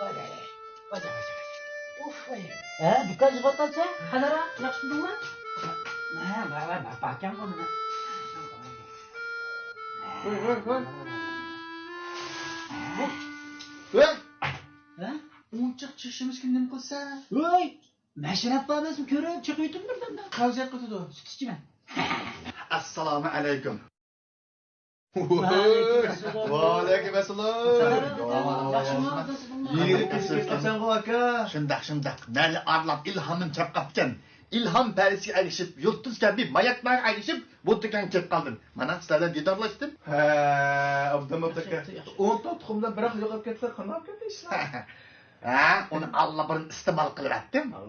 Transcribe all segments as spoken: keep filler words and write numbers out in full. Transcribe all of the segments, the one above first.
ۋاي، ۋاي، ۋاي. ئۇف، ۋاي. ھە، دۇكان يىغىۋاتقانسەن؟ قانارا، ياخشى تۇردۇڭمۇ؟ ھە، بار، بار، بار، باركەنغۇ مانا. ھوي، ھوي، ھوي. ھە؟ ھە؟ ئۇنچىق چىشىمىزگە نېمە قىلسا؟ ھوي! مەشرەپ بار ئەمەسمۇ، كۆرۈپ چېقىۋېتىمدۇ بىردەمدە. قەۋزىيەت قىلىدۇ. سۈت ئىچىمەن. ئەسسالامۇ ئەلەيكۇم. ۋەئەلەيكۇم ئەسسالام. ۋەئەلەيكۇم ئەسسالام. سالام ئەلەيكۇم. ياخشىمۇ؟ يېڭى تىزىپ كەپسەنغۇ، ئاكا. شۇنداق، شۇنداق. نەلى ئارىلاپ ئىلھامىم چاپقاپتىكەن. ئىلھام پەرىسىگە ئەگىشىپ، يۇلتۇز كەبى ماياتماغا ئەگىشىپ، بۇ دۇكانغا كېلىپ قالدىم. مانا، سىلەر بىلەن دىدارلاشتىم. ھە، ئابدۇمۇت ئاكا. ياخشى، ياخشى. ئۇنتۇ تۇخۇمدىن بىراق يوقاپ كەتسە، قانداق كەتتى ئىشلار؟ ھە، ئۇنى ئاللىبۇرۇن ئىستېمال قىلىۋەتتىم. ھە.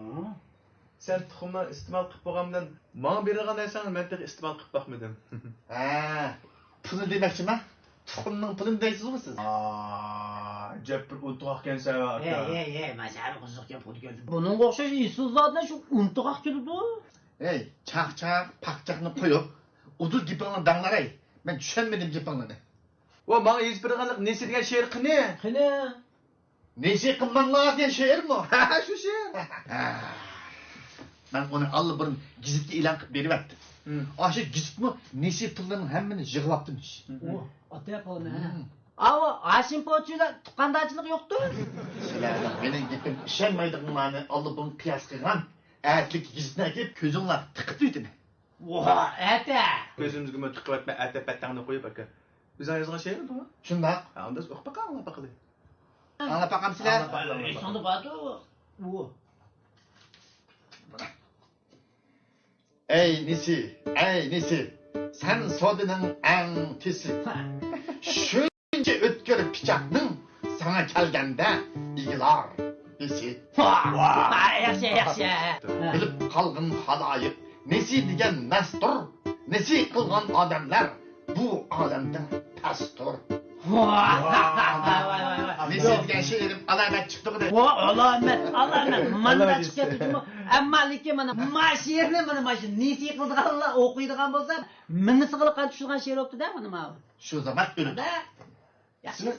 سەن تۇخۇمنى ئىستېمال قىلىپ بولغان بىلەن ماڭا بېرىدىغان نەرسەڭنى مەن تېخى ئىستېمال قىلىپ باقمىدىم. ھە، پۇلنى دېمەكچىمەن. تۇخۇمنىڭ پۇلىنى دەيسىزغۇ سىز؟ ئا، جەپ بىر ئۇنتۇغاقكەنسەن ئاكا. ھەي، ھەي، ھەي، مەن سەن قىزىق گەپ قىلىدىكەنسەن. بۇنىڭغا ئوخشاش ئېسىل زادىلا شۇ ئۇنتۇغاق كېلىدۇ. ھەي، چاقچاق، پاقچاقنى قويۇپ، ئۇدۇل گېپىڭلارنى دەڭلار ھەي. مەن چۈشەنمىدىم گېپىڭلارنى. ۋە ماڭا يېزىپ بېرىدىغانلىق نېسى دېگەن شېئىر قېنى؟ قېنى؟ نېسى قىلماڭلار دېگەن شېئىرمۇ؟ ھە، شۇ شېئىر. مەن ئۇنى ئاللىبۇرۇن گېزىتكە ئېلان قىلىپ بېرىۋەتتىم. ھىم. ئاشۇ گېزىتمۇ نېسى پۇللىرىنىڭ ھەممىنى يىغىۋاپتىمىش. ھىم. ئۇ، ئاتايا پۇلىنى، ھە. ھىم. ئاۋۇ ھاشىم پوچىلار تۇغقاندارچىلىق يوقتۇ؟ سىلەرنىڭ مېنىڭ گېپىمگە ئىشەنمەيدىغانلارنى ئاللىبۇرۇن قىياس قىلغان ئەتىلىك گېزىتنى ئەكېلىپ كۆزۈڭلارغا تىقىپ تۇرۇۋېتىمەن. ۋاھ، ئەتە! كۆزىمىزگىمۇ تىقىۋەتمە، ئەتە پەتەڭنى قويۇپ ئاكا. ئۆزۈڭ يازغان شېئىرمۇ؟ شۇنداق. ھە، ئۇنداق ئوقۇپ باقاڭ، ئاڭلاپ باقىلى. ئاڭلاپ باقامسىلەر؟ ئاڭلاپ باقىلى، ئاڭلاپ باقىلى. ئېسىڭدە باردۇ. ئۇ. ئەي نېسى، ئەي نېسى، سەن سودىنىڭ ئەڭ تېسى. شۇنچە ئۆتكۈر پىچاقنىڭ ساڭا كەلگەندە ئېگىلار ھېسى. ۋاھ! ۋاھ! ياخشى، ياخشى. بىلىپ قالغىن خالايىق، نېسى دېگەن نەستۇر، نېسى قىلغان ئادەملەر بۇ ئالەمدە پەستۇر. ۋاھ! ۋاھ! ۋاھ! ۋاھ! ۋاھ! نېسى دېگەن شېئىرىم ئالامەت چىقتىغۇ دەي. ۋاھ، ئالامەت، ئالامەت. مانداق چىقىپ كەتتىمۇ؟ ئەمما لېكىن مانا ما شېئىرنى مانا مانا شۇ نېسى قىلىدىغانلار ئوقۇيدىغان بولسا، مېڭىسىغىلا قان چۈشىدىغان شېئىر بوپتۇ-دە مانا ماۋۇ. شۇ زامان ئۆلىدۇ. ياخشى.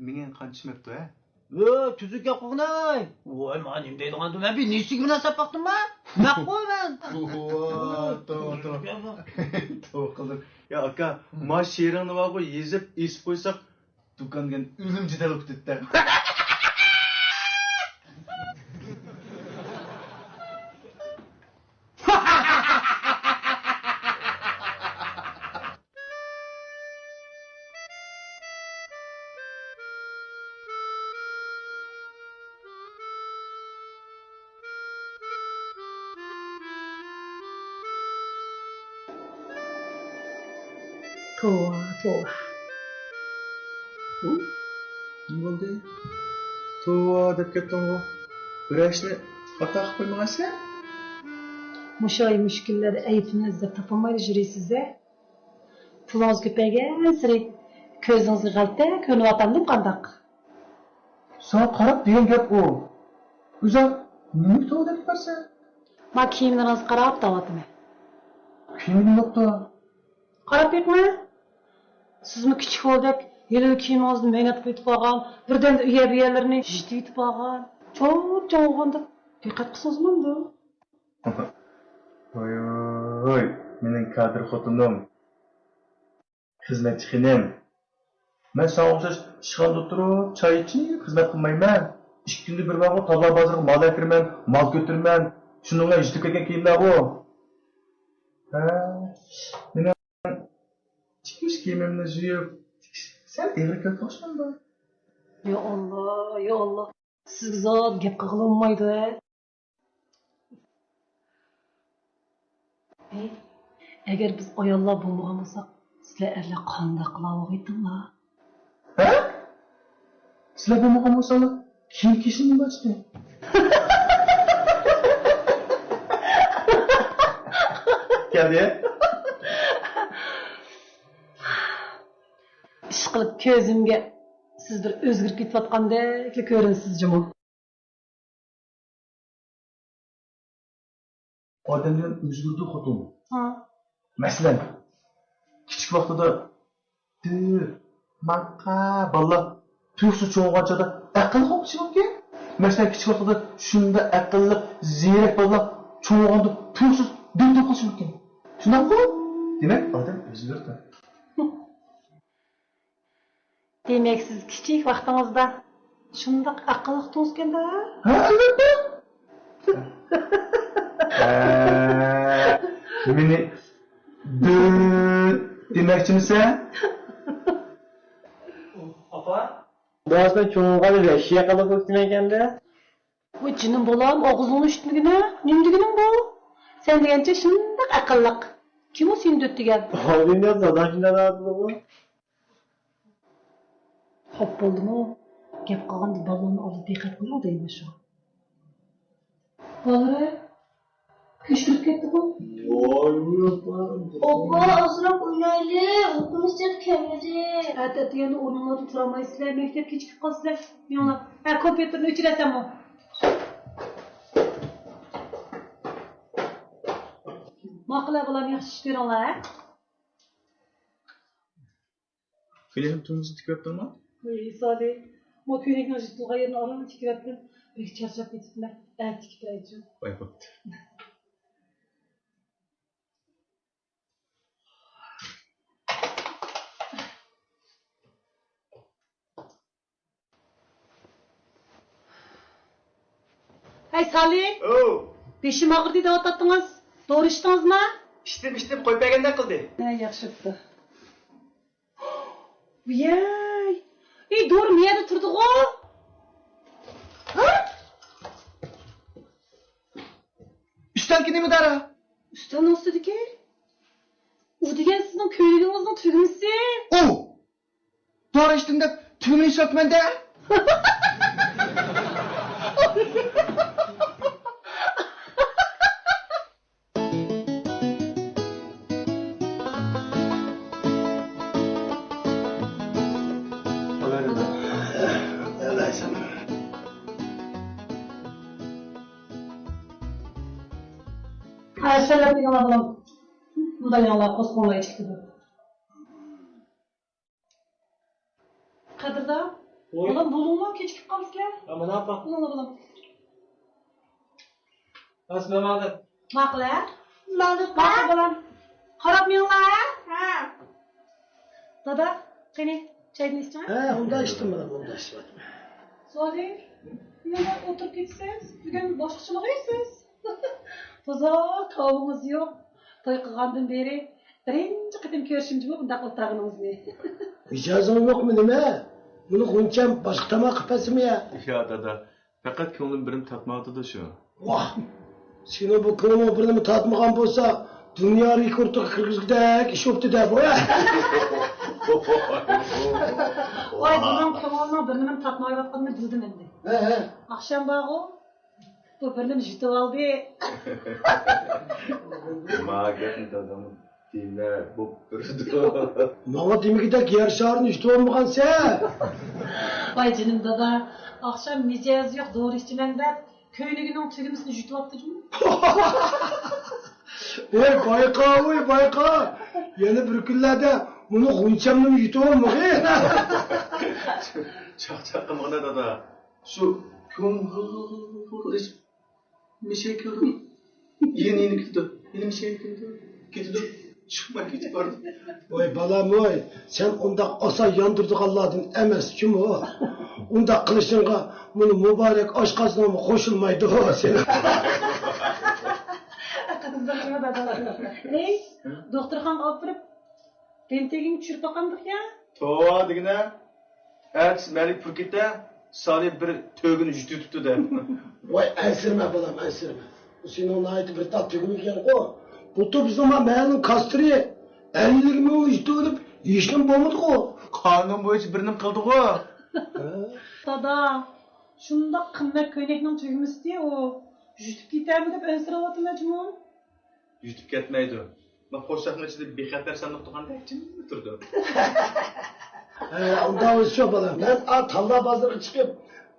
مېڭەڭ قان چۈشمەپتۇ ھە؟ ۋە، تۈزۈك گەپ قىلغىنەي. ۋاي، مانا نېمە دەيدىغاندۇ؟ مەن بىر نېسىگە مۇناسىۋەت باقتىمما؟ نەق قوي مەن. ۋا، توۋا، توۋا. توۋا قىلدىم. يا ئاكا، ما شېئىرىڭنى بارغۇ يېزىپ ئېسىپ قويساق، دۇكان دېگەن ئۆلۈم جېدەل بولۇپ كېتىدۇ. توۋا، توۋا. ھۇ؟ نېمە بولدى؟ توۋا دەپ كەتتىڭغۇ؟ بىرەر ئىشنى خاتا قىلىپ قويمىغايسەن؟ مۇشۇ ئاي مۇشۇ كۈنلەردە ئەيىبىمنى ئىزدەپ تاپالمايلا يۈرىسىز ھە؟ پۇلىڭىز كۆپەيگەنسېرى كۆزىڭىزگە غەلىتە كۆرۈنۈۋاتامدىم قانداق؟ ساڭا قاراپ دېگەن گەپ ئۇ. ئۆزۈڭ نېمىگە توۋا دەپ بارسەن؟ ما كىيىملىرىڭىزگە قاراپ تاۋاتىمەن. كىيىمىم يوقتا. قاراپ بېقىڭە. سىزمۇ كىچىك بالىدەك ھېلىلا كىيىمىڭىزنى مەينەت قىلىۋېتىپ ئالغان، بىردەمدە ئۇ يەر بۇ يەرلىرىنى يىرتىۋېتىپ ئالغان. چوڭ-چوڭ بولغاندا دىققەت قىلسىڭىزمۇ بولىدۇ. ۋاي، ۋاي، مېنىڭ كادىر خوتۇنۇم. خىزمەتچى خېنىم، مەن ساڭا ئوخشاش ئىشخانىدا ئولتۇرۇپ، چاي ئىچىپ خىزمەت قىلمايمەن. ئىككى كۈندە بىر بارغۇ تاللا بازىرىغا مال ئەكىرىمەن، مال كۆتۈرىمەن. شۇنىڭ بىلەن يىتىپ كەتكەن كىيىملەرغۇ. ھە، مېنىڭ تىكىش كىيىمىمنى يۇيۇپ، تىكىش سەل ئېغىر كەلدى ئوخشامدۇ؟ يا ئاللا، يا ئاللا. سىزگە زادى گەپ قىلغىلى بولمايدۇ ھە. ئەي، ئەگەر بىز ئاياللار بولمىغان بولساق، سىلەر ئەرلەر قانداق قىلاۋۇغىيتىڭلار؟ ھە؟ سىلەر بولمىغان بولساڭلار، كىيىم كىيىشنى نېمە ئاچتى؟ كەلدى. ئىشقىلىپ كۆزۈمگە سىز بىر ئۆزگىرىپ كېتىۋاتقاندەكلا كۆرۈنىسىز جۇمۇ. ئادەملەر ئۆزگىرىدۇ خوتۇن. ھا. مەسىلەن، كىچىك ۋاقتىدا دىل، ماڭقا بالىلار تۇيۇقسىز چوڭ بولغان چاغدا ئەقىل خوپىشى مۇمكىن. مەسىلەن، كىچىك ۋاقتىدا شۇنداق ئەقىللىق، زېرەك بالىلار چوڭ بولغاندا تۇيۇقسىز دىڭ-دۇڭ قىلىشى مۇمكىن. شۇنداقمۇ؟ دېمەك، ئادەم ئۆزگىرىدۇ. دېمەك، سىز كىچىك ۋاقتىڭىزدا شۇنداق ئەقىللىق تۇغۇسكەن-دە؟ ھە، ئەلۋەتتە. ھە، مېنى دۆت دېمەكچىمىسەن؟ ئاپا؟ دادىسىنىڭ چوڭىغان ۋەھشىي ئەقىللىق ئۆسكەنكەن-دە. ۋاي جېنىم بالام، ئاغزىڭنى ئىشلىتمىگىنە، نېمە دېگىنىڭ بۇ؟ سەن دېگەنچە شۇنداق ئەقىللىق. كىم ئۇ سېنى دۆت دېگەن؟ ئالدىن ياز، داداڭ شۇنداق دەۋاتىدىغۇ. خوپ بولدىمۇ؟ گەپ قىلغاندا بالىلارنىڭ ئالدىدا دىققەت قىلىڭ دەيمەن شۇ. بالىلىرى كۆچۈرۈپ كەتتىغۇ. ۋاي، ۋاي، ۋاي. ئاپا، ئازراق ئوينايلى، ئۇيقۇمىز تېخى كەلمىدى. ئەتە دېگەندە ئورنۇڭلاردىن تۇرالمايسىلەر، مەكتەپكە كېچىكىپ قالىسىلەر. مېڭىڭلار. ھە، كومپيۇتېرنى ئۆچۈرەسەنمۇ؟ ماقۇل، بالام، ياخشى ئىش كۆرۈڭلار، ھە؟ كۆينەكنىڭ تۈگمىسىنى تىكىۋەتتىڭمۇ؟ ۋىي سالى، مو كۆينەكنىڭ يىرتىلغان يېرىنى ئاران تىكىۋەتتىم. بەك چارچاپ كېتىپتىمەن. ئەتە تىكىپ بېرەيچۇ. ۋاي بوپتۇ. ھەي سالى! ئوۋ! بېشىم ئاغرىدى دەۋاتاتتىڭىز. دورا ئىچتىڭىزما؟ ئىچتىم، ئىچتىم، قويۇپ بەرگەندەك قىلدى. ھە، ياخشى بوپتۇ. ۋىيەي! ئى، دورا مۇ يەردە تۇرىدىغۇ؟ ھە؟ ئۈستەلدىكى نېمە دارا؟ ئۈستەلنىڭ ئۈستىدىكى؟ ئۇ دېگەن سىزنىڭ كۆينىكىڭىزنىڭ تۈگمىسى. ئۇ! دورا ئىچتىم دەپ تۈگمىنى ئىشلەپتىمەن-دە. ئەسسالام ئەلەيكۇم. مۇنداق ياڭلار قوسقۇڭلار ئىچىكتىدۇ. قەدىردان، ۋوي. بالام، بولۇڭلار، كېچىكىپ قالىسىلەر. ھە، مانا ئاپا. بولۇڭلار، بالام. ئەسسالامۇئەلەيكۇم. ماقۇل، ھە؟ ماقۇل، ماقۇل، بالام. قاراپ مېڭىڭلار، ھە؟ ھە. دادا، قېنى، چايدىن ئىچىڭ، ھە؟ ھە، ئۇنداق ئىچتىم، بالام، ئۇنداق ئىچىۋاتىمەن. سالى، نېمە ئولتۇرۇپ كېتىسىز؟ بۈگۈن بوشلۇقچىلىق يەيسىز. توزا كاۋىڭىز يوق. توي قىلغاندىن بېرى بىرىنچى قېتىم كۆرۈشۈم جۇمۇ بۇنداق ئولتۇرغىنىڭىزنى. مىجەزىڭ يوقمۇ نېمە؟ بۇنى غۇنچەم باشقا تاماق قىلىپ بەرسىمۇ يا؟ يا دادا، پەقەت كۆڭلۈم بىرنېمە تارتمايۋاتىدۇ شۇ. ۋاھ! سېنىڭ بۇ كۆڭلۈڭ بىرنېمە تارتمىغان بولسا، دۇنيا رېكورتىغا كىرگۈزگۈدەك ئىش بوپتۇ-دە بۇ. ۋاي، بۇنىڭ كۆڭلىنىڭ بىرنېمىنى تارتمايۋاتقىنىنى بىلدىم ئەمدى. ھە، ھە. ئاخشام بارغۇ، بۇ بىرنېمە يۇتۇۋالدى. ما گەپنى دادام دېمە بوپ تۇرىدۇ. ماڭا دېمىگۈدەك يەر شارىنى يۇتۇۋالمىغانسەن. ۋاي جېنىم دادا، ئاخشام مىجەزى يوق دورا ئىچىمەن دەپ، كۆينىكىنىڭ تۈگمىسىنى يۇتۇۋاپتۇ جۇمۇ. ۋاي بايقا، ۋاي بايقا. يەنە بىر كۈنلەردە مۇنۇ غۇنچەمنىمۇ يۇتۇۋالمىغىن. چاقچاق قىلمىغىنا دادا. شۇ كۆڭۈل مىشەي كېلىدۇ. يەنە، يەنە كېتىدۇ. يەنە مىشەي كېلىدۇ. كېتىدۇ. چىقماي كېتىپ بارىدۇ. ۋاي بالام ۋاي، سەن ئۇنداق ئاسان ياندۇرىدىغانلاردىن ئەمەس جۇمۇ. ئۇنداق قىلىشىڭغا مۇنۇ مۇبارەك ئاشقازىنىڭمۇ قوشۇلمايدۇ سېنىڭ. ھەي، دوختۇرخانىغا ئاپىرىپ، رېنتگېنگە چۈشۈرۈپ باقامدۇق يا؟ توۋا دېگىنە، ئەتىسى مەلىك پۈركۈتتە سالى بىر تۆگىنى يۇتۇۋېتىپتۇ دەپ. ۋاي ئەنسىرىمە بالام، ئەنسىرىمە. بۇ سېنىڭ ناھايىتى بىر تال تۆگىمىكەنغۇ. بۇلتۇر بىزنىڭ ما مەھەللىنىڭ كاستىرى ئەللىك مىڭ يۇتۇۋېلىپ ھېچنېمە بولمىدىغۇ. قانۇن بويىچە بىر نېمە قىلدىغۇ. ھە؟ دادا، شۇنداق قىممەت كۆينەكنىڭ تۆگىمىسى ئۇ. يۇتۇپ كېتەرمۇ دەپ ئەنسىرەۋاتىمەن جۇمۇ. يۈتۈپ كەتمەيدۇ. ما قورساقنىڭ ئىچىدە بىخەتەر ساندۇق تۇرغاندەك جىم تۇرىدۇ. ھە، ئۇنداق بولسا شۇ بالام. مەن ئا تاللا بازىرىغا چىقىپ،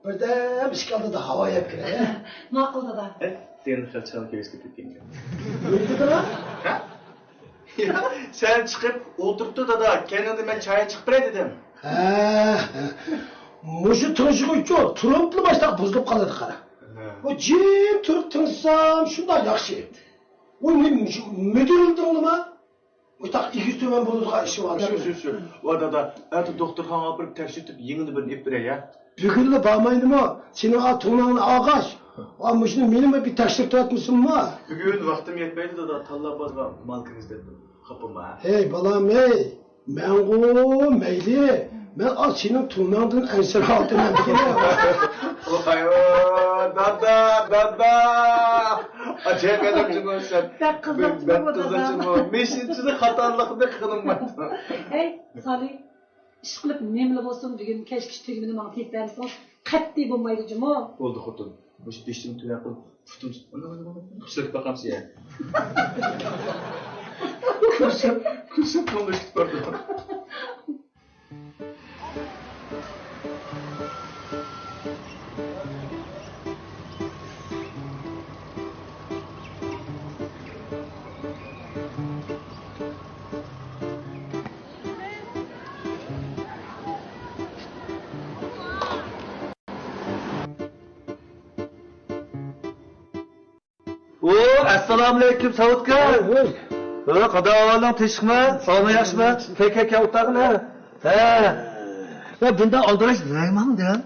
بىردەم ئىشىك ئالدىدا ھاۋا يەپ كىرەي. ماقۇل دادا. ھە، سېنى خەلچىخان كۆرۈشكە كەتكەنكەن. نېمە دېدىڭ؟ ھە؟ يا، سەن چىقىپ ئولتۇرۇپ تۇر دادا، كەينىڭدە مەن چاي چىقىپ بېرەي دېدىم. ھە، ھە. مۇشۇ تىڭشىغۇچ تۇرۇپلا باشتا بۇزۇلۇپ قالىدۇ، قارا. ھە. بۇ جىم تۇرۇپ تىڭشىسام شۇنداق ياخشى. بۇ نېمە، مۇشۇ مىدىرلىدىڭلىما؟ مۇشۇنداق ئېگىز تۆۋەن بولىدىغان ئىش بار. شۇ، شۇ، شۇ. ۋا دادا، ئەتە دوختۇرخانىغا ئاپىرىپ تەكشۈرتۈپ، يېڭىنى بىرنى ئېلىپ بېرەي، ھە؟ بۈگۈنلا بارمايدىمۇ؟ سېنىڭ ئا تۇڭناڭنى ئالغاچ، ۋا مۇشۇنى مېنىمۇ بىر تەكشۈرتۈۋەتمىسۇنما؟ بۈگۈن ۋاقتىم يەتمەيدۇ، دادا. تاللا بازغا مال كىرگۈزدۈم. خاپىما. ھەي، بالام، ھەي. مەنغۇ مەيلى، مەن ئا سېنىڭ تۇڭناڭدىن ئەنسىرەۋاتىمەن دېگىنە. ۋاي، دادا، دادا. ئاجايىپ ئادەم جۇمۇ سەن. بەك قىزىق بەك جۇمۇ، قىزىق دادا. جۇمۇ. مېشىنىچىلىك خاتالىقىنى قىلمايدۇ. ھەي، سالى، ئىشقىلىپ نېمىلا بولسۇن، بۈگۈن كەچكىچە تۈگمىنى ماڭا تېپىپ بەرمىسىڭىز، قەتئىي بولمايدۇ جۇمۇ. بولدى خوتۇن. مۇشۇ بېشىمنى تۆۋەن قىلىپ، پۇتۇم، ئۇنى، ئۇنى، ئۇنى، ئۇنى، كۈسۈرۈپ باقامسىز يا؟ كۈسۈرۈپ، كۈسۈرۈپ، كۆڭلۈم كېتىپ بارىدۇ. ئو، ئەسسالامۇئەلەيكۇم، ساۋۇتكا. ۋوي، ۋوي. ھە، قانداق ئەھۋالىڭ، تىنچلىقمۇ؟ ساغلىقىڭ ياخشىمۇ؟ كەل، كەل، كەل، ئولتۇرغىن، ھە. ھە. يا، بۇنداق ئالدىراش دېمەڭ دېدىم.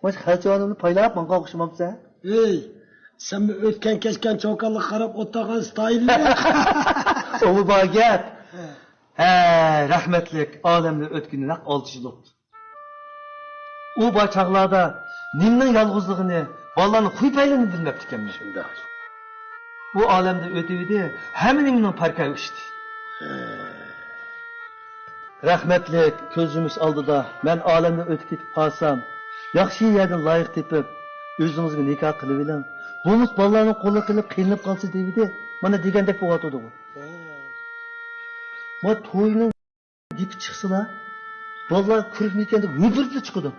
مانا خەلچىۋانىمنى پايلاپ ماڭغان ئوخشىمامسەن؟ ھەي، سەنمۇ ئۆتكەن-كەچكەن چوكانلىققا قاراپ ئولتۇرغان ستايىلنى. ئۇمۇ بار گەپ. ھە. ھە، رەھمەتلىك ئالەمنىڭ ئۆتكىنى نەق ئالتە يىل بوپتۇ. ئۇ بار چاغلاردا نېنىنىڭ يالغۇزلۇقىنى، بالىلارنىڭ خۇي پەيلىنى بىلمەپتىكەنمەن. شۇنداق. ئۇ ئالەمدىن ئۆتۈۋىدى، ھەممە نېمىنىڭ پەرقى ئۇچتى. ھە. رەھمەتلىك كۆز يۇمۇش ئالدىدا مەن ئالەمدىن ئۆتۈپ كېتىپ قالسام، ياخشى يەردىن لايىق تېپىپ، ئۆزىڭىزگە نىكاھ قىلىۋېلىڭ. بولمىسا بالىلارنىڭ قولىغا قېلىپ قىينىلىپ قالىسىز دېۋىدى. مانا دېگەندەك بولۇۋاتىدىغۇ. ھە. ما توينىڭ گېپى چىقسىلا، بالىلار كۆرۈكمىكەن دەپ ھۆپۈرۈپلا چىقىدۇ.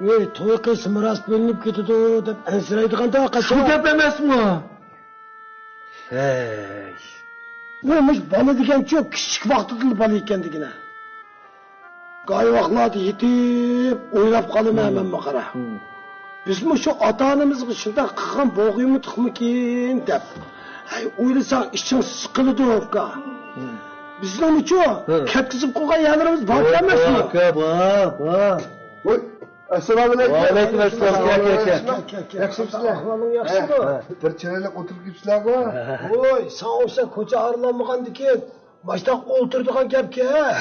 ۋەي، توي قىلسىمۇ راست بىلىنىپ كېتىدۇ دەپ ئەنسىرەيدىغاندا قاچان؟ شۇ گەپ ئەمەسمۇ؟ ھەي. ۋەي، مۇشۇ بالا دېگەنچۇ كىچىك ۋاقتىدىلا بالا ئىكەن دېگىنە. گاھى ۋاقىتلاردا يېتىپ ئويلاپ قالىمەن مەنمۇ، قارا. ھىم. بىزمۇ شۇ ئاتا-ئانىمىزغا شۇنداق قىلغان بولغىيمىدۇقمىكىن دەپ. ھەي، ئويلىساڭ ئىچىڭ سىقىلىدۇ، ئۇكا. ھىم. بىزنىڭمۇچۇ ھە. كەتكۈزۈپ قويغان يەرلىرىمىز بار ئەمەسمۇ؟ بار، بار، بار. ۋوي، ئەسسالامۇئەلەيكۇم. ۋەئەلەيكۇم ئەسسالام. كەل، كەل، كەل. كەل، كەل، كەل. ياخشىمۇسىلەر؟ ئەھۋالىڭ ياخشىمۇ؟ ھە، بىر چىرايلىق ئولتۇرۇپ كېلىپسىلەرغۇ. ھە. ۋوي، ساڭا ئوخشاش كوچا ئارىلانمىغاندىكىن ماشۇنداق ئولتۇرىدىغان گەپكەن.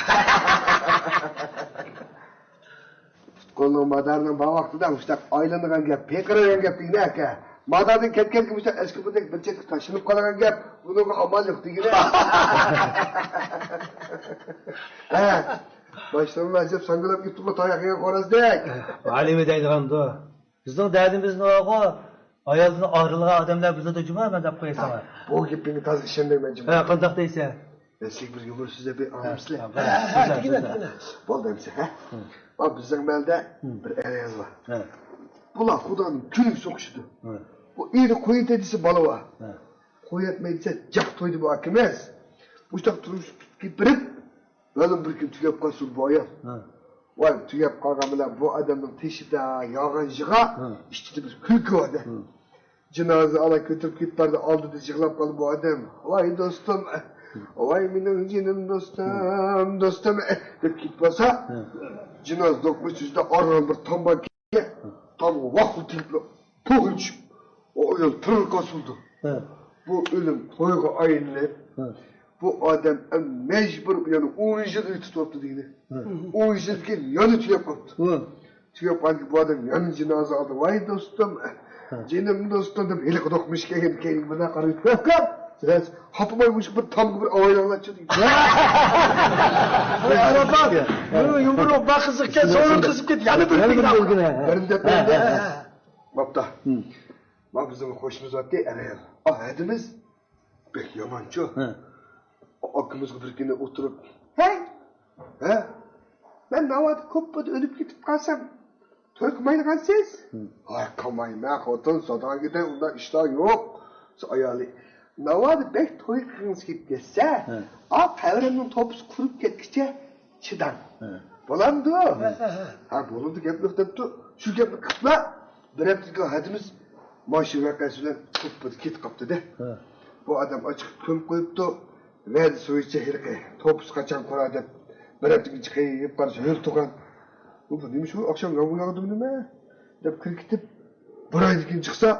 پۇت-قولنىڭ مادارىنىڭ بار ۋاقتىدا مۇشۇنداق ئايلىنىدىغان گەپ، پىرقىرىغان گەپ دېگىنە ئاكا. ماداردىن كەتكەنكى مۇشۇنداق ئەسكى بۇدەك بىر چەتكە تاشلىنىپ قالىدىغان گەپ، بۇنىڭغا ئامال يوق دېگىنە. ھە، باشلىرىڭنى ئەجەب ساڭگىلاپ كېتىپلا تاياق يېگەن خورازدەك. مالىمى دەيدىغاندۇ. بىزنىڭ دەردىمىز نېمىغۇ؟ ئايالدىن ئايرىلغان ئادەملەر بىلىدۇ جۇما، مەن دەپ قوياي ساڭا. بۇ گېپىڭگە تازا ئىشەنمەيمەن جۇما. ھە، قانداق دەيسەن؟ مەن سىزگە بىر يۇمۇر سۆزلەپ بېرەي، ئاڭلامسىلەر؟ ھە، ھە، ھە، ھە، سۆزلە، دېگىنە، سۆزلە. دېگىنە. بولدى ئەمسە، ھە؟ ھە. ئا، بىزنىڭ مەھەللىدە ھە. بىر ئەر-ئايال بار. ھە. بۇلار خۇدانىڭ كۈنى سوقۇشىدۇ. ھە. بۇ ئېرى قويۇۋېتەي دېسە بالا بار. ھە. قويۇۋەتمەي دېسە جاق تويدى بۇ ئاكىمىز. مۇشۇنداق تۇرمۇش كېلىپ بېرىپ، مەلۇم بىر كۈن تۈگەپ قالسۇن بۇ ئايال. ھە. ۋاي، تۈگەپ قالغان بىلەن بۇ ئادەمنىڭ تېشىدا ياغان يىغا، ھە. ئىچىدە بىر كۈلكە بار-دە. ھە. جىنازا ئالا كۆتۈرۈپ كېتىپ بارىدۇ، ئالدىدا يىغلاپ قالدى بۇ ئادەم. ۋاي دوستۇم، ۋاي مېنىڭ جېنىم دوستۇم، دوستۇم، دەپ كېتىپ بارسا، ھە. جىنازا دوقمۇش يۈزىدە ئارغان بىر تام بار. تامغا ۋاققىدە تېگىپلا پوقۇنچۇق، ئۇ ئايال تىرىلقا سۇلدى. ھە. بۇ ئۆلۈم تويغا ئايلىنىپ، ھە. بۇ ئادەم ئەم مەجبۇر يەنە ئون يىل ئۆي تۇتۇۋاپتۇ دېگىنى. ھە. ئون يىلدىن كېيىن يەنە تۈگەپ قاپتۇ. ھە. تۈگەپ قالدى بۇ ئادەم يەنە جىنازا ئالدى. ۋاي دوستۇم، ھە. جېنىم دوستۇم دەپ ھېلىقى دوقمۇش كەينىگە كەينىگە مانا قاراپ، خاپىماي مۇشۇ بىر تامغا بىر ئاۋايلاڭلارچۇ دېگىن. ۋاي ئارابات، بۇنىڭ يۇمۇرى بەك قىزىقكەن، سورۇن قىزىپ كېتىپ يەنە بىر يەنە بىر بىر دەپ بەردى. ھە، ھە، ھە. بوپتۇ. ھىم. ما بىزنىڭ قوشنىمىز بارتى، ئەر-ئايال. ئا، ھەدىمىز بەك يامانچۇ. ھە. ئاكىمىزغا بىر كۈنى ئولتۇرۇپ، ھەي، ھە، مەن ناۋادا كوپپىدا ئۆلۈپ كېتىپ قالسام، توي قىلمايدىغانسىز؟ ھە. ھاي، قىلمايمەن، خوتۇن، ساداگىدە ئۇنداق ئىشلار يوق. ئايالى، ناۋادا بەك توي قىلغىڭىز كېلىپ كەتسە، ھە. ئا، قەبرەمنىڭ توپىسى قۇرۇپ كەتكۈچە چىداڭ. ھە. بولامدۇ؟ ھە، ھە، ھە. ھە، بولىدۇ، گەپ يوق دەپتۇ. شۇ گەپنى قىلىپلا، بىر ھەپتىدىن كېيىن ھەدىمىز مانا شۇ ۋەقەسى بىلەن توپپىدە كېتىپ قاپتۇ-دە. ھە. بۇ ئادەم ئاچىقىپ كۆمۈپ قويۇپتۇ. ۋەدىسى بويىچە ھېلىقى توپىسى قاچان قۇرار دەپ، بىر ھەپتىدىن كېيىن چىقىپ قارىسا، ھۆل تۇرغان. بۇ، بۇ نېمە شۇ، ئاخشام يامغۇر ياغدىمۇ نېمە؟ دەپ كىرىپ كېتىپ، بىر ئايدىن كېيىن چىقسا،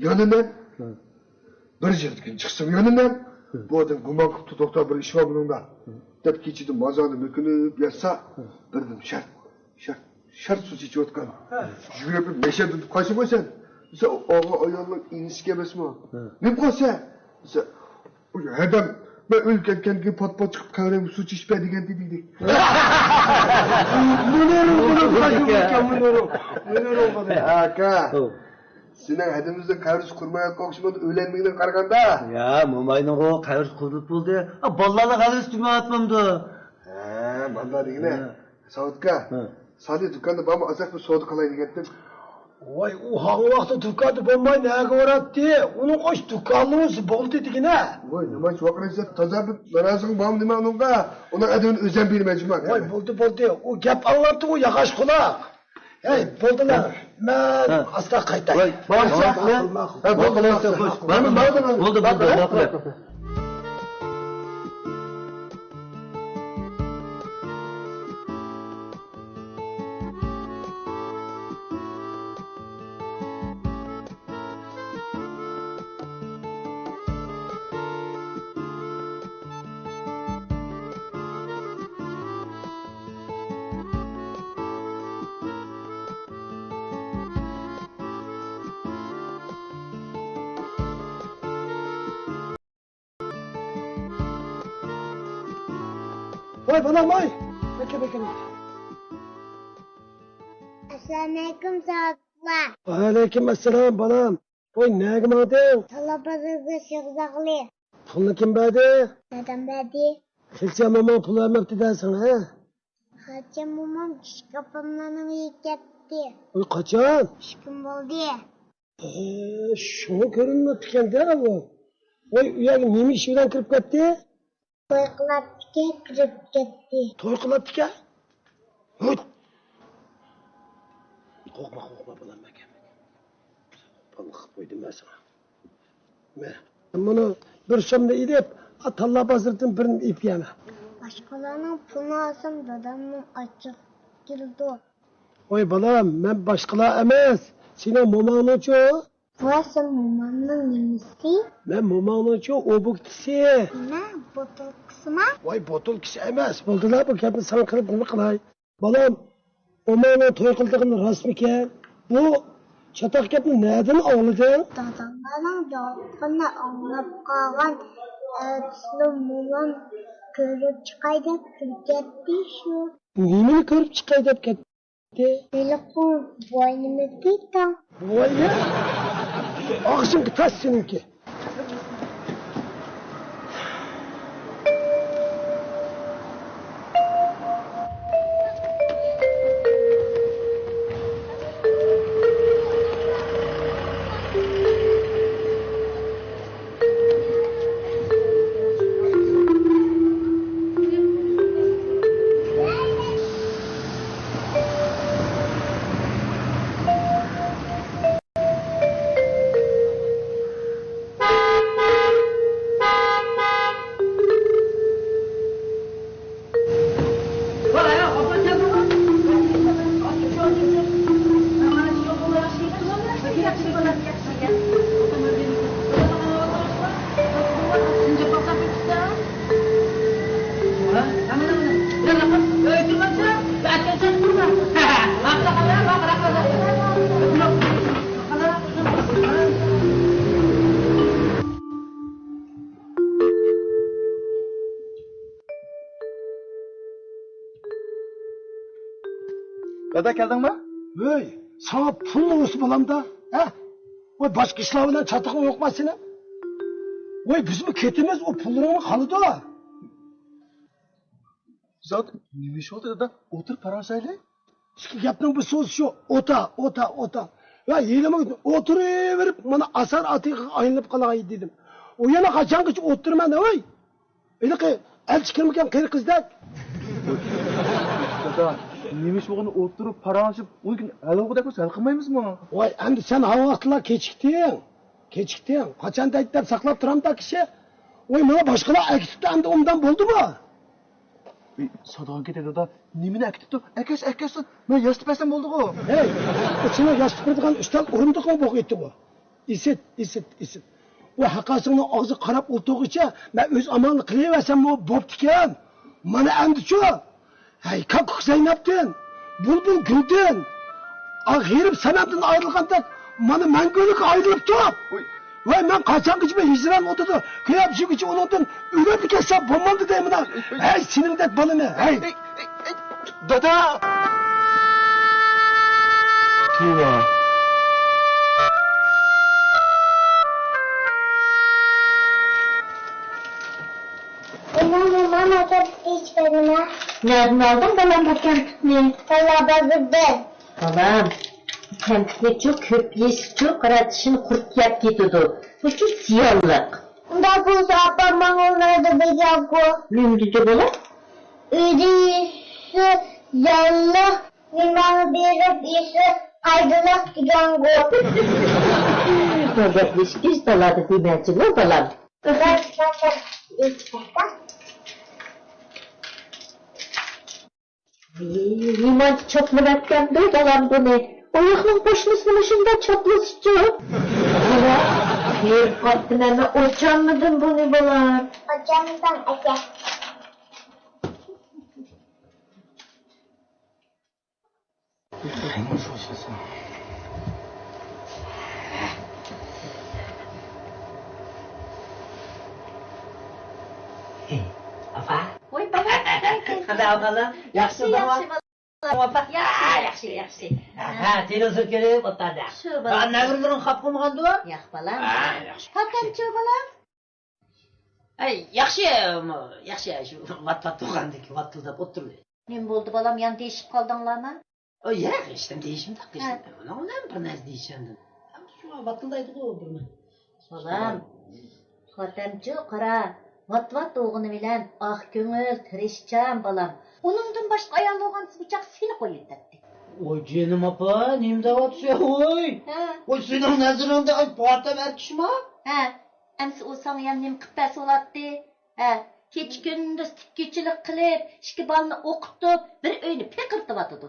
يەنە مەن. ھە. بىر يىلدىن كېيىن چىقسىمۇ يەنە مەن. ھە. بۇ ئادەم گۇمان قىپتۇ، توختاپ، بىر ئىش بار بۇنىڭدا. ھە. دەپ كېچىدە مازاردا مۆكۈنۈپ ياتسا، ھە، بىردىن شەرت، شەرت، شەرت سۇ چېچىۋاتقان. ھە. يۈگۈرۈپ مەشەدە تۇتۇپ قالسا قويسەن. دېسە، ئاغا ئايالنىڭ ئىنىسى ئىكەنمىسمۇ؟ ھە. نېمە قىلسا؟ دېسە، ئۇ ھەدەم، مەن ئۆلۈپ كەتكەندىن كېيىن پات-پات چىقىپ قەبرەمگە سۇ چېچىپ بەر دېگەنتى دېدى. مۇنىرۇ، مۇنىرۇ، مۇنىرۇ، مۇنىرۇ، مۇنىرۇ. ئاكا. ھە. سېنىڭ ھەدىمىزدە قەبرىسى قۇرمايۋاتقان ئوخشىمامدۇ، ئۆيلەنمىگىنىڭگە قارىغاندا؟ يا، موماينىڭغۇ قەبرىسى قۇرۇلۇپ بولدى. ئا، بالىلارنىڭ غەلۋىسى تۈگىمەيۋاتمامدۇ؟ ھە، بالىلار دېگىنە. ھە. ساۋۇت ئاكا، ھە، سالى دۇكاندا بارمۇ، ئازراق بىر سودا قىلاي دېگەنتىم. ۋاي، ئۇ ھاڭ ۋاقىتتا دۇكاندا بولماي نەگە باراتتى؟ ئۇنىڭ ئاشۇ دۇكانلىرىسى بولدى دېگىنە. ۋاي، نېمانچە ۋاقىت تازا بىر نارازىلىقىڭ بارمۇ نېمە ئۇنىڭغا؟ ئۇنىڭ ئەدىۋىنى ئۆزۈم بېرىمەن جۇما. ۋاي، بولدى، بولدى. ئۇ گەپ ئاڭلاپتۇ، ئۇ ياغاچ قۇلاق. ھەي، بولدىلا، مەن، ھە، ئاستا قايتاي. ۋاي، ماقۇل، ماقۇل. ھە، بولدى، بولدى، بولدى، بولدى، ماقۇل. ۋاي بالام، ۋاي! بەككە، بەككە، بەككە. ئەسسالامۇئەلەيكۇم، ساۋۇتلا. ۋەئەلەيكۇم ئەسسالام، بالام. ۋاي، نەگە ماڭدىڭ؟ تاللا بازىرىغا سېغىز ئاغلى. پۇلنى كىم بەردى؟ دادام بەردى. خېلىچە موماڭ پۇل بەرمەپتۇ دەسەڭ، ھە؟ خېلىچە مومام كىچىك ئاپاملارنىڭ ئۆيىگە كەتتى. ۋاي، قاچان؟ ئۈچ كۈن بولدى. ھە، شۇڭا كۆرۈنمەپتىكەن-دە ئۇ. ۋاي، ئۇ يەرگە نېمە ئىش بىلەن كىرىپ كەتتى؟ توي قىلاتتىكەن، كىرىپ كەتتى. توي قىلاتتىكەن؟ ھۇت! قورقما، قورقما، بالام، مەن كەلمىدىم. بالىلىق قىلىپ قويدۇم مەن ساڭا. مەن مۇنى بىر سومنى ئېلىپ، تاللا بازىرىدىن بىرنى ئېلىپ كېلىمەن. باشقىلارنىڭ پۇلىنى ئالسام، دادامنىڭ ئاچچىقى كېلىدۇ. ۋاي بالام، مەن باشقىلار ئەمەس، سېنىڭ موماڭنىڭچۇ. ۋاي، سەن مومامنىڭ نېمىسى؟ مەن موماڭنىڭچۇ ئوبۇكتىسى. نېمە، بوتۇلكىسىما؟ ۋاي، بوتۇلكىسى ئەمەس، بولدىلا، بۇ گەپنى ساڭا قىلىپ نېمە قىلاي؟ بالام، موماڭنىڭ توي قىلىدىغىنى راستمىكەن؟ بۇ چاتاق گەپنى نەدىن ئاڭلىدىڭ؟ داداملارنىڭ دەۋاتقىنىنى ئاڭلاپ قالغان، ئەتىسىلا مومام كۆرۈپ چىقاي دەپ كىرىپ كەتتى شۇ. نېمىنى كۆرۈپ چىقاي دەپ كەتتى؟ ھېلىقى بوۋاينىمۇ دېدىڭ. بوۋاينى؟ ئاغزىڭغا تاش سېنىڭكى. دادا، كەلدىڭمۇ؟ ھۆي، ساڭا پۇل نومۇسى بولامدا، ھە؟ ۋاي، باشقا ئىشلار بىلەن چاتىقىڭ يوقما سېنىڭ؟ ۋاي، بىزمۇ كېتىمىز، ئۇ پۇللىرىڭمۇ قالىدۇ. زات، نېمە ئىش بولدى، دادا؟ ئولتۇرۇپ پاراڭلىشايلى. ئىككى گەپنىڭ بىر سۆزى شۇ، ئوتا، ئوتا، ئوتا. ۋە ھېلىمۇ ئولتۇرۇۋېرىپ، مانا ئاسار ئاتىغا ئايلىنىپ قالاي دېدىم. ئۇ يەنە قاچانغىچە ئولتۇرىمەن، ھەي؟ ھېلىقى ئەلچى كىرمىگەن قېرى قىزدەك. نېمە ئىش بولغىنىنى ئولتۇرۇپ پاراڭلىشىپ، ئۇنى ھەل بولغۇدەك بولسا ھەل قىلمايمىزمۇ؟ ۋاي، ئەمدى سەن ھاۋا ۋاقتىلا كېچىكتىڭ. كېچىكتىڭ. قاچان دەيدۇ دەپ ساقلاپ تۇرامدا كىشى. ۋاي، ماڭا باشقىلار ئەكېتىپتۇ، ئەمدى ئۇنداق بولدىمۇ؟ ئى، سادىغان كېتەي دادا، نېمىنى ئەكېتىپتۇ؟ ئەكەتسە ئەكەتسۇن، مەن ياسىتىپ بەرسەم بولدىغۇ. ھەي، ئىچىڭ ياسىتىپ بېرىدىغان ئۈستەل ئورۇندۇقمۇ بولغىيتتىغۇ؟ ئىسىت، ئىسىت، ئىسىت. ئۇ ھەققاسىڭنىڭ ئاغزىغا قاراپ ئولتۇرغۇچە مەن ئۆز ئامالىمنى قىلىۋەرسەممۇ بوپتىكەن. مانا ئەمدىچۇ؟ ھەي، كاككۇك زەينەپتىن، بۇلبۇل گۈلدىن، ئا، غېرىب سەنەمدىن ئايرىلغاندەك مانا مەڭگۈلۈك ئايرىلىپتۇ. ۋاي، مەن قاچانغىچە بۇ ھىجران ئوتىدا كۆيۈپ يۈرگۈچە ئۇنىڭدىن ئۆلۈپ كەتسەم بولمامدۇ دەيمەن. ھەي، سېنىڭدەك بالىنى، ھەي. دادا! توۋا. ئانا، ماما، ماما، كەپتىكى ئىچىپ بەرمە. نەدىن ئالدىڭ بالام بۇ كەمپۈتنى؟ تاللا بازىردىن. بالام، كەمپۈتنىچۇ كۆپ يېسىچۇ، قارا، چىشىنى قۇرت يەپ كېتىدۇ. بۇچۇ زىيانلىق. ئۇنداق بولسا ئاپام ماڭا ئۇنايدۇ دېگەنغۇ. نېمە دېدى بالام؟ ئۆيدە يېسە زىيانلىق، مېھمانغا بېرىپ يېسە پايدىلىق دېگەنغۇ. بۇ گەپلىشىش تالادا دېمەچىلا بالام. نېمانچە چاپلىۋەتكەندۇ بالام بۇنى؟ ئۇياقنىڭ قوشنىسىنى مۇشۇنداق چاپلىسىچۇ؟ بالا، بېرىپ قاپتىمەن، مەن ئوچالمىدىم بۇنى بالام. ئوچالمىساڭ ئەكە. ئاپا. ۋاي، بالا، كەل، كەل. قانداق ئەھۋاللار؟ ياخشى، ياخشى، بالا. ئاپا. ياخشى، ياخشى، ياخشى. ھە، تېلېۋىزور كۆرۈپ ئولتۇردى. شۇ، بالا. نەۋرىلىرىڭ خاپا قىلمىغاندۇ؟ ياق، بالام. ھە، ياخشى. پاتەمچۇ، بالام؟ ئەي، ياخشى، ياخشى، شۇ ۋات-ۋات تۇرغاندىكى ۋاتىلداپ ئولتۇردى. نېمە بولدى، بالام؟ يەنە دېيىشىپ قالدىڭلارمۇ؟ ئو، ياق، ھېچنېمە دېيىشمىدۇق، ھە. ھېچنېمە. ئۇنىڭ بىلەن بىر نەرسە دېيىشەمدىم. شۇ ۋاتىلدايدىغۇ بىر نەرسە. بالام، پاتەمچۇ، قارا، ۋات-ۋات بولغىنى بىلەن ئاق كۆڭۈل، تىرىشچان بالام. ئۇنىڭدىن باشقا ئايال بولغانسا بۇ چاغ سېنى قويۇۋېتەتتى. ۋاي جېنىم ئاپا، نېمە دەۋاتىسەن، ۋاي؟ ھە. ۋاي سېنىڭ نەزىرىڭدە ئاي پاتەم ئەركىشما؟ ھە. ئەمسە ئۇ ساڭا يەنە نېمە قىلىپ بەرسە بولاتتى؟ ھە، كېچە-كۈندۈز تىككۈچىلىك قىلىپ، ئىككى بالىنى ئوقۇتۇپ، بىر ئۆينى پېقىرتىۋاتىدۇ.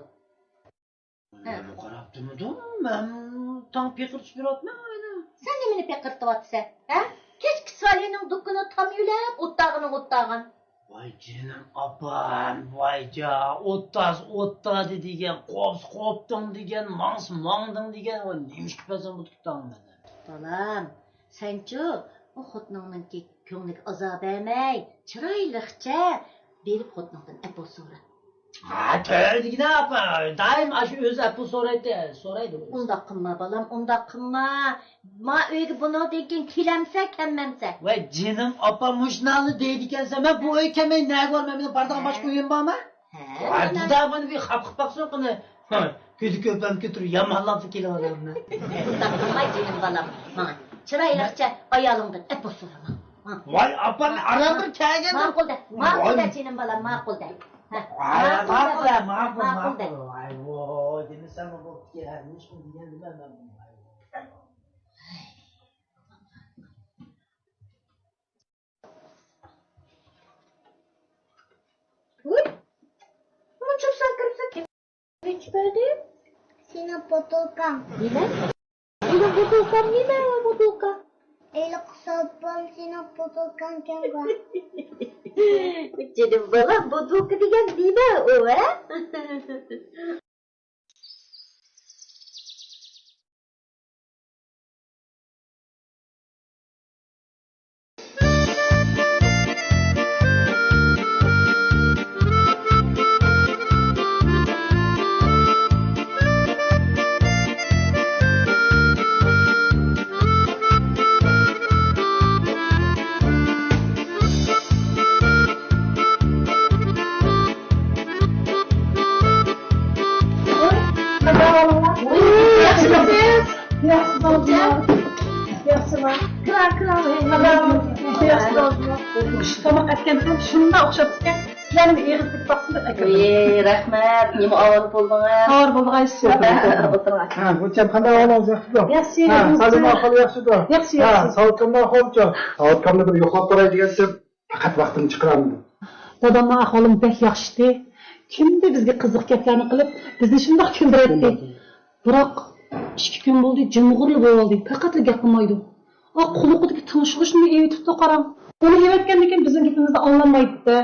ھە. مەنمۇ قاراپ تۇرمىدىم، مەنمۇ تاڭ پېقىرتىپ يۈرۈۋاتىمەن ئۆيدە. سەن نېمىنى پېقىرتىۋاتىسەن؟ ھە؟ كەچكە سالىنىڭ دۇكىنى تام يۆلەپ، ئوتتاغىنىڭ ئوتتاغان. ۋاي جېنىم ئاپام، ۋاي جا، ئوتتاز ئوتتادى دېگەن، قوپسا قوپتۇڭ دېگەن، ماڭسا ماڭدىڭ دېگەن، ۋاي نېمە ئىش قىلىپ بەرسەڭ بۇ تۇتاڭ مەندىن. بالام، سەنچۇ، ئۇ خوتۇنۇڭنىڭكى كۆڭلىگە ئازار بەرمەي، چىرايلىقچە بېرىپ خوتۇنۇڭدىن ئەپۇ سورا. ھە، تۆۋەندىكىدە ئاپا، دائىم ئاشۇ ئۆزى ئەپۇ سورايتتى، سورايدۇ ئۆزى. ئۇنداق قىلما، بالام، ئۇنداق قىلما. ما ئۆيگە بۇنىڭدىن كېيىن كېلەمسە، كەلمەمسە. ۋاي جېنىم ئاپا، مۇشۇلارنى دەيدىكەنسەن، مەن بۇ ئۆيگە كەلمەي نەگە بارىمەن؟ مېنىڭ بارىدىغان باشقا ئۆيۈم بارمۇ؟ ھە، ۋاي، بۇدا مانا بىر خاپا قىلىپ باقسۇن قېنى. ھە، كۆزى كۆپەم كۆتۈرۈپ يامانلاپلا كېلىۋالامدۇ. ئۇنداق قىلماي جېنىم بالام. ماڭا چىرايلىقچە ئايالىڭدىن ئەپۇ سورا، ماڭا. ۋاي ئاپا، مەن ئاران بىر كەلگەندىم. ماقۇل دە، ماقۇل دە جېنىم بالام، ماقۇل دە. ھە، ۋاي ماقۇل دە، ماقۇل دە، ماقۇل دە. ۋاي ۋاي، دېمىسەم بوپتىكەن، ھەر نېمە ئىش قىل دېگەن نېمە مەن بۇنى. ۋۇي! مۇنچە ئۇزاق كىرىپسەن، كىم ئېچىپ بەردى؟ سېنىڭ پوتۇلكاڭ. نېمە؟ مېنىڭ پوتۇلكام نېمە، پوتۇلكا؟ ھېلىقى سوپام سېنىڭ پوتۇلكاڭكەنغۇ. جېنىم بالام، پوتۇلكا دېگەن نېمە ئۇ، ھە؟ ياخشىمۇسىز؟ ياخشى بولدىڭىز. ياخشىما؟ كىرا، كىرا. ياخشى بولدىڭىز. تاماق ئەتكەنسەن، شۇنداق ئوخشاپتىكەن. سىلەرنى ئېغىز تىكىپ باقسۇن دەپ ئەكىردىم. ئى، رەھمەت. نېمە ئاۋارە بولدىڭىز؟ ئاۋارە بولدۇق ئايشە. ئولتۇرۇڭ. ھە، گۈلچەم، قانداق ئەھۋالىڭىز، ياخشىمۇ؟ ياخشى، ھە، سالىمە ئاخۇن ياخشىدۇ؟ ياخشى، ھە، ياخشى. ساۋۇتكامنىڭ ئەھۋالىچۇ؟ ساۋۇتكامنى بىر يوقلاپ باراي دېگەنتىم. پەقەت ۋاقتىمنى چىقىرالمىدىم. دادامنىڭ ئەھۋالىمۇ بەك ياخشىتى. كۈندە بىزگە قىزىق گەپلەرنى قىلىپ، بىزنى شۇنداق كۈلدۈرەتتى. بىراق، ئىككى كۈن بولدى، جىمغۇرلا بولۇۋالدى. پەقەتلا گەپ قىلمايدۇ. ئا، قۇلىقىدىكى تىڭشىغۇچنىمۇ ئېۋىتىپتۇ، قاراڭ. ئۇنى ئېۋەتكەندىن كېيىن بىزنىڭ گېپىمىزنى ئاڭلانمايدۇ-دە.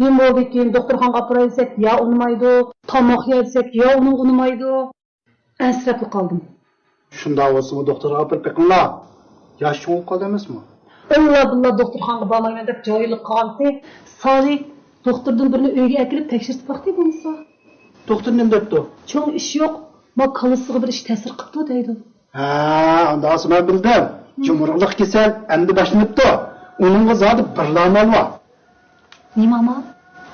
نېمە بولدىكىن، دوختۇرخانىغا ئاپىراي دېسەك، يا ئۇنىمايدۇ، تاماق يە دېسەك، يا ئۇنىڭ ئۇنىمايدۇ. ئەنسىرەپلا قالدىم. شۇنداق بولسىمۇ دوختۇرغا ئاپىرىپ بېقىڭلار. ياش چوڭ قالدى ئەمەسمۇ؟ ئاللا بىللا دوختۇرخانىغا بارمايمەن دەپ جاھىللىق قىلغانتى. سالى، دوختۇردىن بىرنى ئۆيگە ئەكىرىپ تەكشۈرتۈپ باقتى بولمىسا. دوختۇر نېمە دەپتۇ؟ چوڭ ئىش يوق. ما كاللىسىغا بىر ئىش تەسىر قىپتۇ دەيدۇ. ھە، ئانداق بولسا مەن بىلدىم. يۇمۇرلۇق كېسەل ئەمدى باشلىنىپتۇ. ئۇنىڭغا زادى بىرلا ئامال بار. نېمە ئامال؟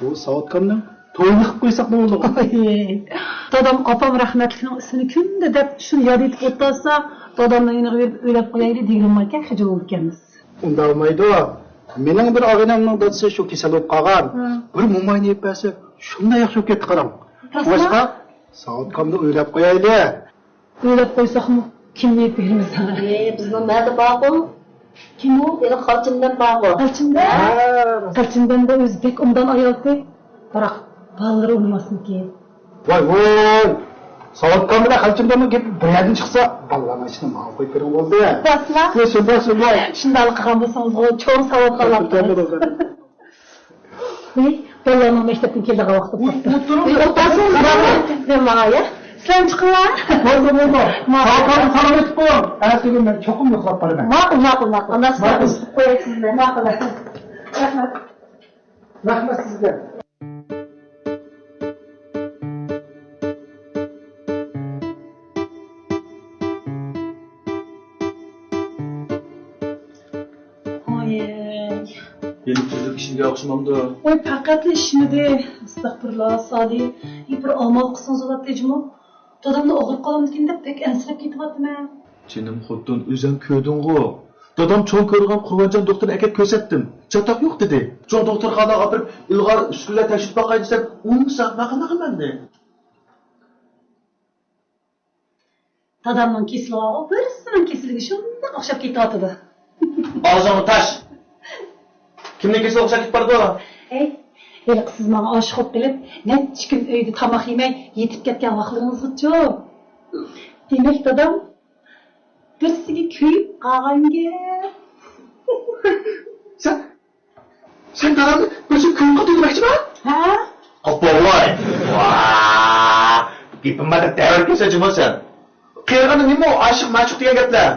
بۇ ساۋۇتكامنىڭ تويىنى قىلىپ قويساق نېمە بولىدىغۇ؟ دادام ئاپام رەھمەتلىكنىڭ ئىسمىنى كۈندە دەپ شۇنى ياد ئېتىپ ئولتۇرسا، دادامنىڭ يېنىغا بېرىپ ئۆيلەپ قويايلى دېگىلىمىكەن، خىجىل بولىدىكەنمىز. ئۇنداق بولمايدۇ. مېنىڭ بىر ئاغىنەمنىڭ دادىسى شۇ كېسەل بولۇپ قالغان. ھە. بىر موماينى يەپ بەرسە شۇنداق ياخشى بولۇپ كەتتى قاراڭ. راستمۇ؟ شۇڭلاشقا ساۋۇتكامنى ئۆيلەپ قويايلى. ئۆيلەپ قويساقمۇ، كىمنى ئېلىپ بېرىمىز؟ ئى، بىزنىڭ نەدە بارغۇ؟ كىم ئۇ؟ ھېلىقى خالچىندەم بارغۇ. خالچىندەم؟ ھە. خالچىندەمدە ئۆزى بەك ئوبدان ئايالتى. بىراق، بالىلىرى ئۇنىماسمىكىن؟ ۋاي، ۋاي! ساۋۇتكام بىلەن خالچىندەمنىڭ گېپى بىر يەردىن چىقسا، بالىلارنىڭ ئىشىنى ماڭا قويۇپ بېرىڭ بولدى. راستلا؟ يا، شۇنداق، شۇنداق. شۇنداقلا قىلغان بولسىڭىزغۇ، چوڭ ساۋۇتكاملار. ھېي، بالىلارنىڭ مەكتەپتىن كېلىدىغان ۋاقتى بولۇپتۇ. ئولتۇرۇڭ. ھېي، ئولتۇرسىڭىز، ماڭا، ماڭا، يا. سىلەرمۇ چىقىڭلار. بولدى، بولدى. ماقۇل. كاكامنى سالام ئېيتىپ قويۇڭ. ئەتىگۈن مەن چوقۇم يوقلاپ بارىمەن. ماقۇل، ماقۇل، ماقۇل. ئانا، سىلەر ماقۇل. ئۇزىتىپ قوياي سىزنى. ماقۇل. رەھمەت. رەھمەت سىزگە. ھوي. يەنە تۈرلۈك ئىشىمگە ئوخشىمامدۇ؟ ۋاي، پەقەتلا ئىشمىدى. ئەستەغپۇرۇللا، سالى. ھېي، بىر ئامال قىلسىڭىز بولاتتى جۇمۇ. دادامنى ئاغرىپ قالامدىكىن دەپ بەك ئەنسىرەپ كېتىۋاتىمەن. جېنىم خوتۇن، ئۆزۈڭ كۆردۈڭغۇ. دادام چوڭ كۆرىدىغان قۇربانجان دوختۇرنى ئەكەپ كۆرسەتتىم. چاتاق يوق دېدى. چوڭ دوختۇرخانىغا ئاپىرىپ، ئىلغار ئۈسكۈنىلەر تەكشۈرتۈپ باقاي دېسەم، ئۇنىمىسا، ماقۇل، ماقۇل مەندى. دادامنىڭ كېسىلى بارغۇ، بىرسىنىڭ كېسىلىگە شۇنداق ئوخشاپ كېتىۋاتىدۇ. ئاغزىڭنى تاش! كىمنىڭ كېسىلىگە ئوخشاپ كېتىپ بارىدۇ؟ ھەي، ھېلىقى سىز ماڭا ئاشىق بولۇپ قېلىپ، نەچچە كۈن ئۆيدە تاماق يېمەي يېتىپ كەتكەن ۋاقلىرىڭىزغىچۇ؟ دېمەك، دادام بىرسىگە كۆيۈپ قالغان گەپ. سەن سەن دادامنى بىرسى كۆيۈپ قالدى دېمەكچىما؟ ھە؟ قاپاللاي! ۋاا! گېپىم بار دەپ دەۋرىپ كەلسە جۇمۇ سەن. قېرىغاندا نېمە ئۇ ئاشىق-مەشۇق دېگەن گەپلەر؟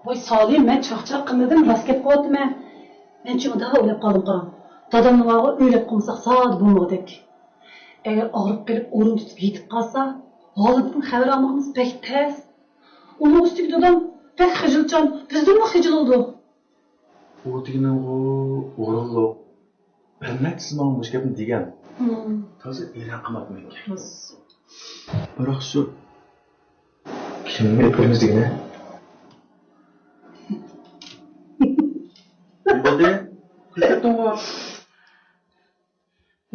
ۋاي سالى، مەن چاقچاق قىلمىدىم، راست گەپ قىلىۋاتىمەن. مەن چوڭ داۋا ئويلاپ قالدىم قاراڭ. دادامنى ماۋۇ ئۆيلەپ قويمىساق زادى بولمىغۇدەك. ئەگەر ئاغرىپ قېلىپ ئورۇن تۇتۇپ يېتىپ قالسا، ھالىدىن خەۋەر ئالمىغىنىمىز بەك تەس. ئۇنىڭ ئۈستىگە دادام بەك خىجىلچان، بىزدىنمۇ خىجىل بولىدۇ. ئۇ دېگىنىڭغۇ ئورۇنلۇق. بىر نەچچىسى ماڭا مۇشۇ گەپنى دېگەن. ھىم. تازا ئېلان قىلماپتىمەن. راست. بىراق شۇ كىمنى ئېلىپ كىرىمىز دېگىنى؟ نېمە بولدى؟ كۈلۈپ كەتتىڭغۇ؟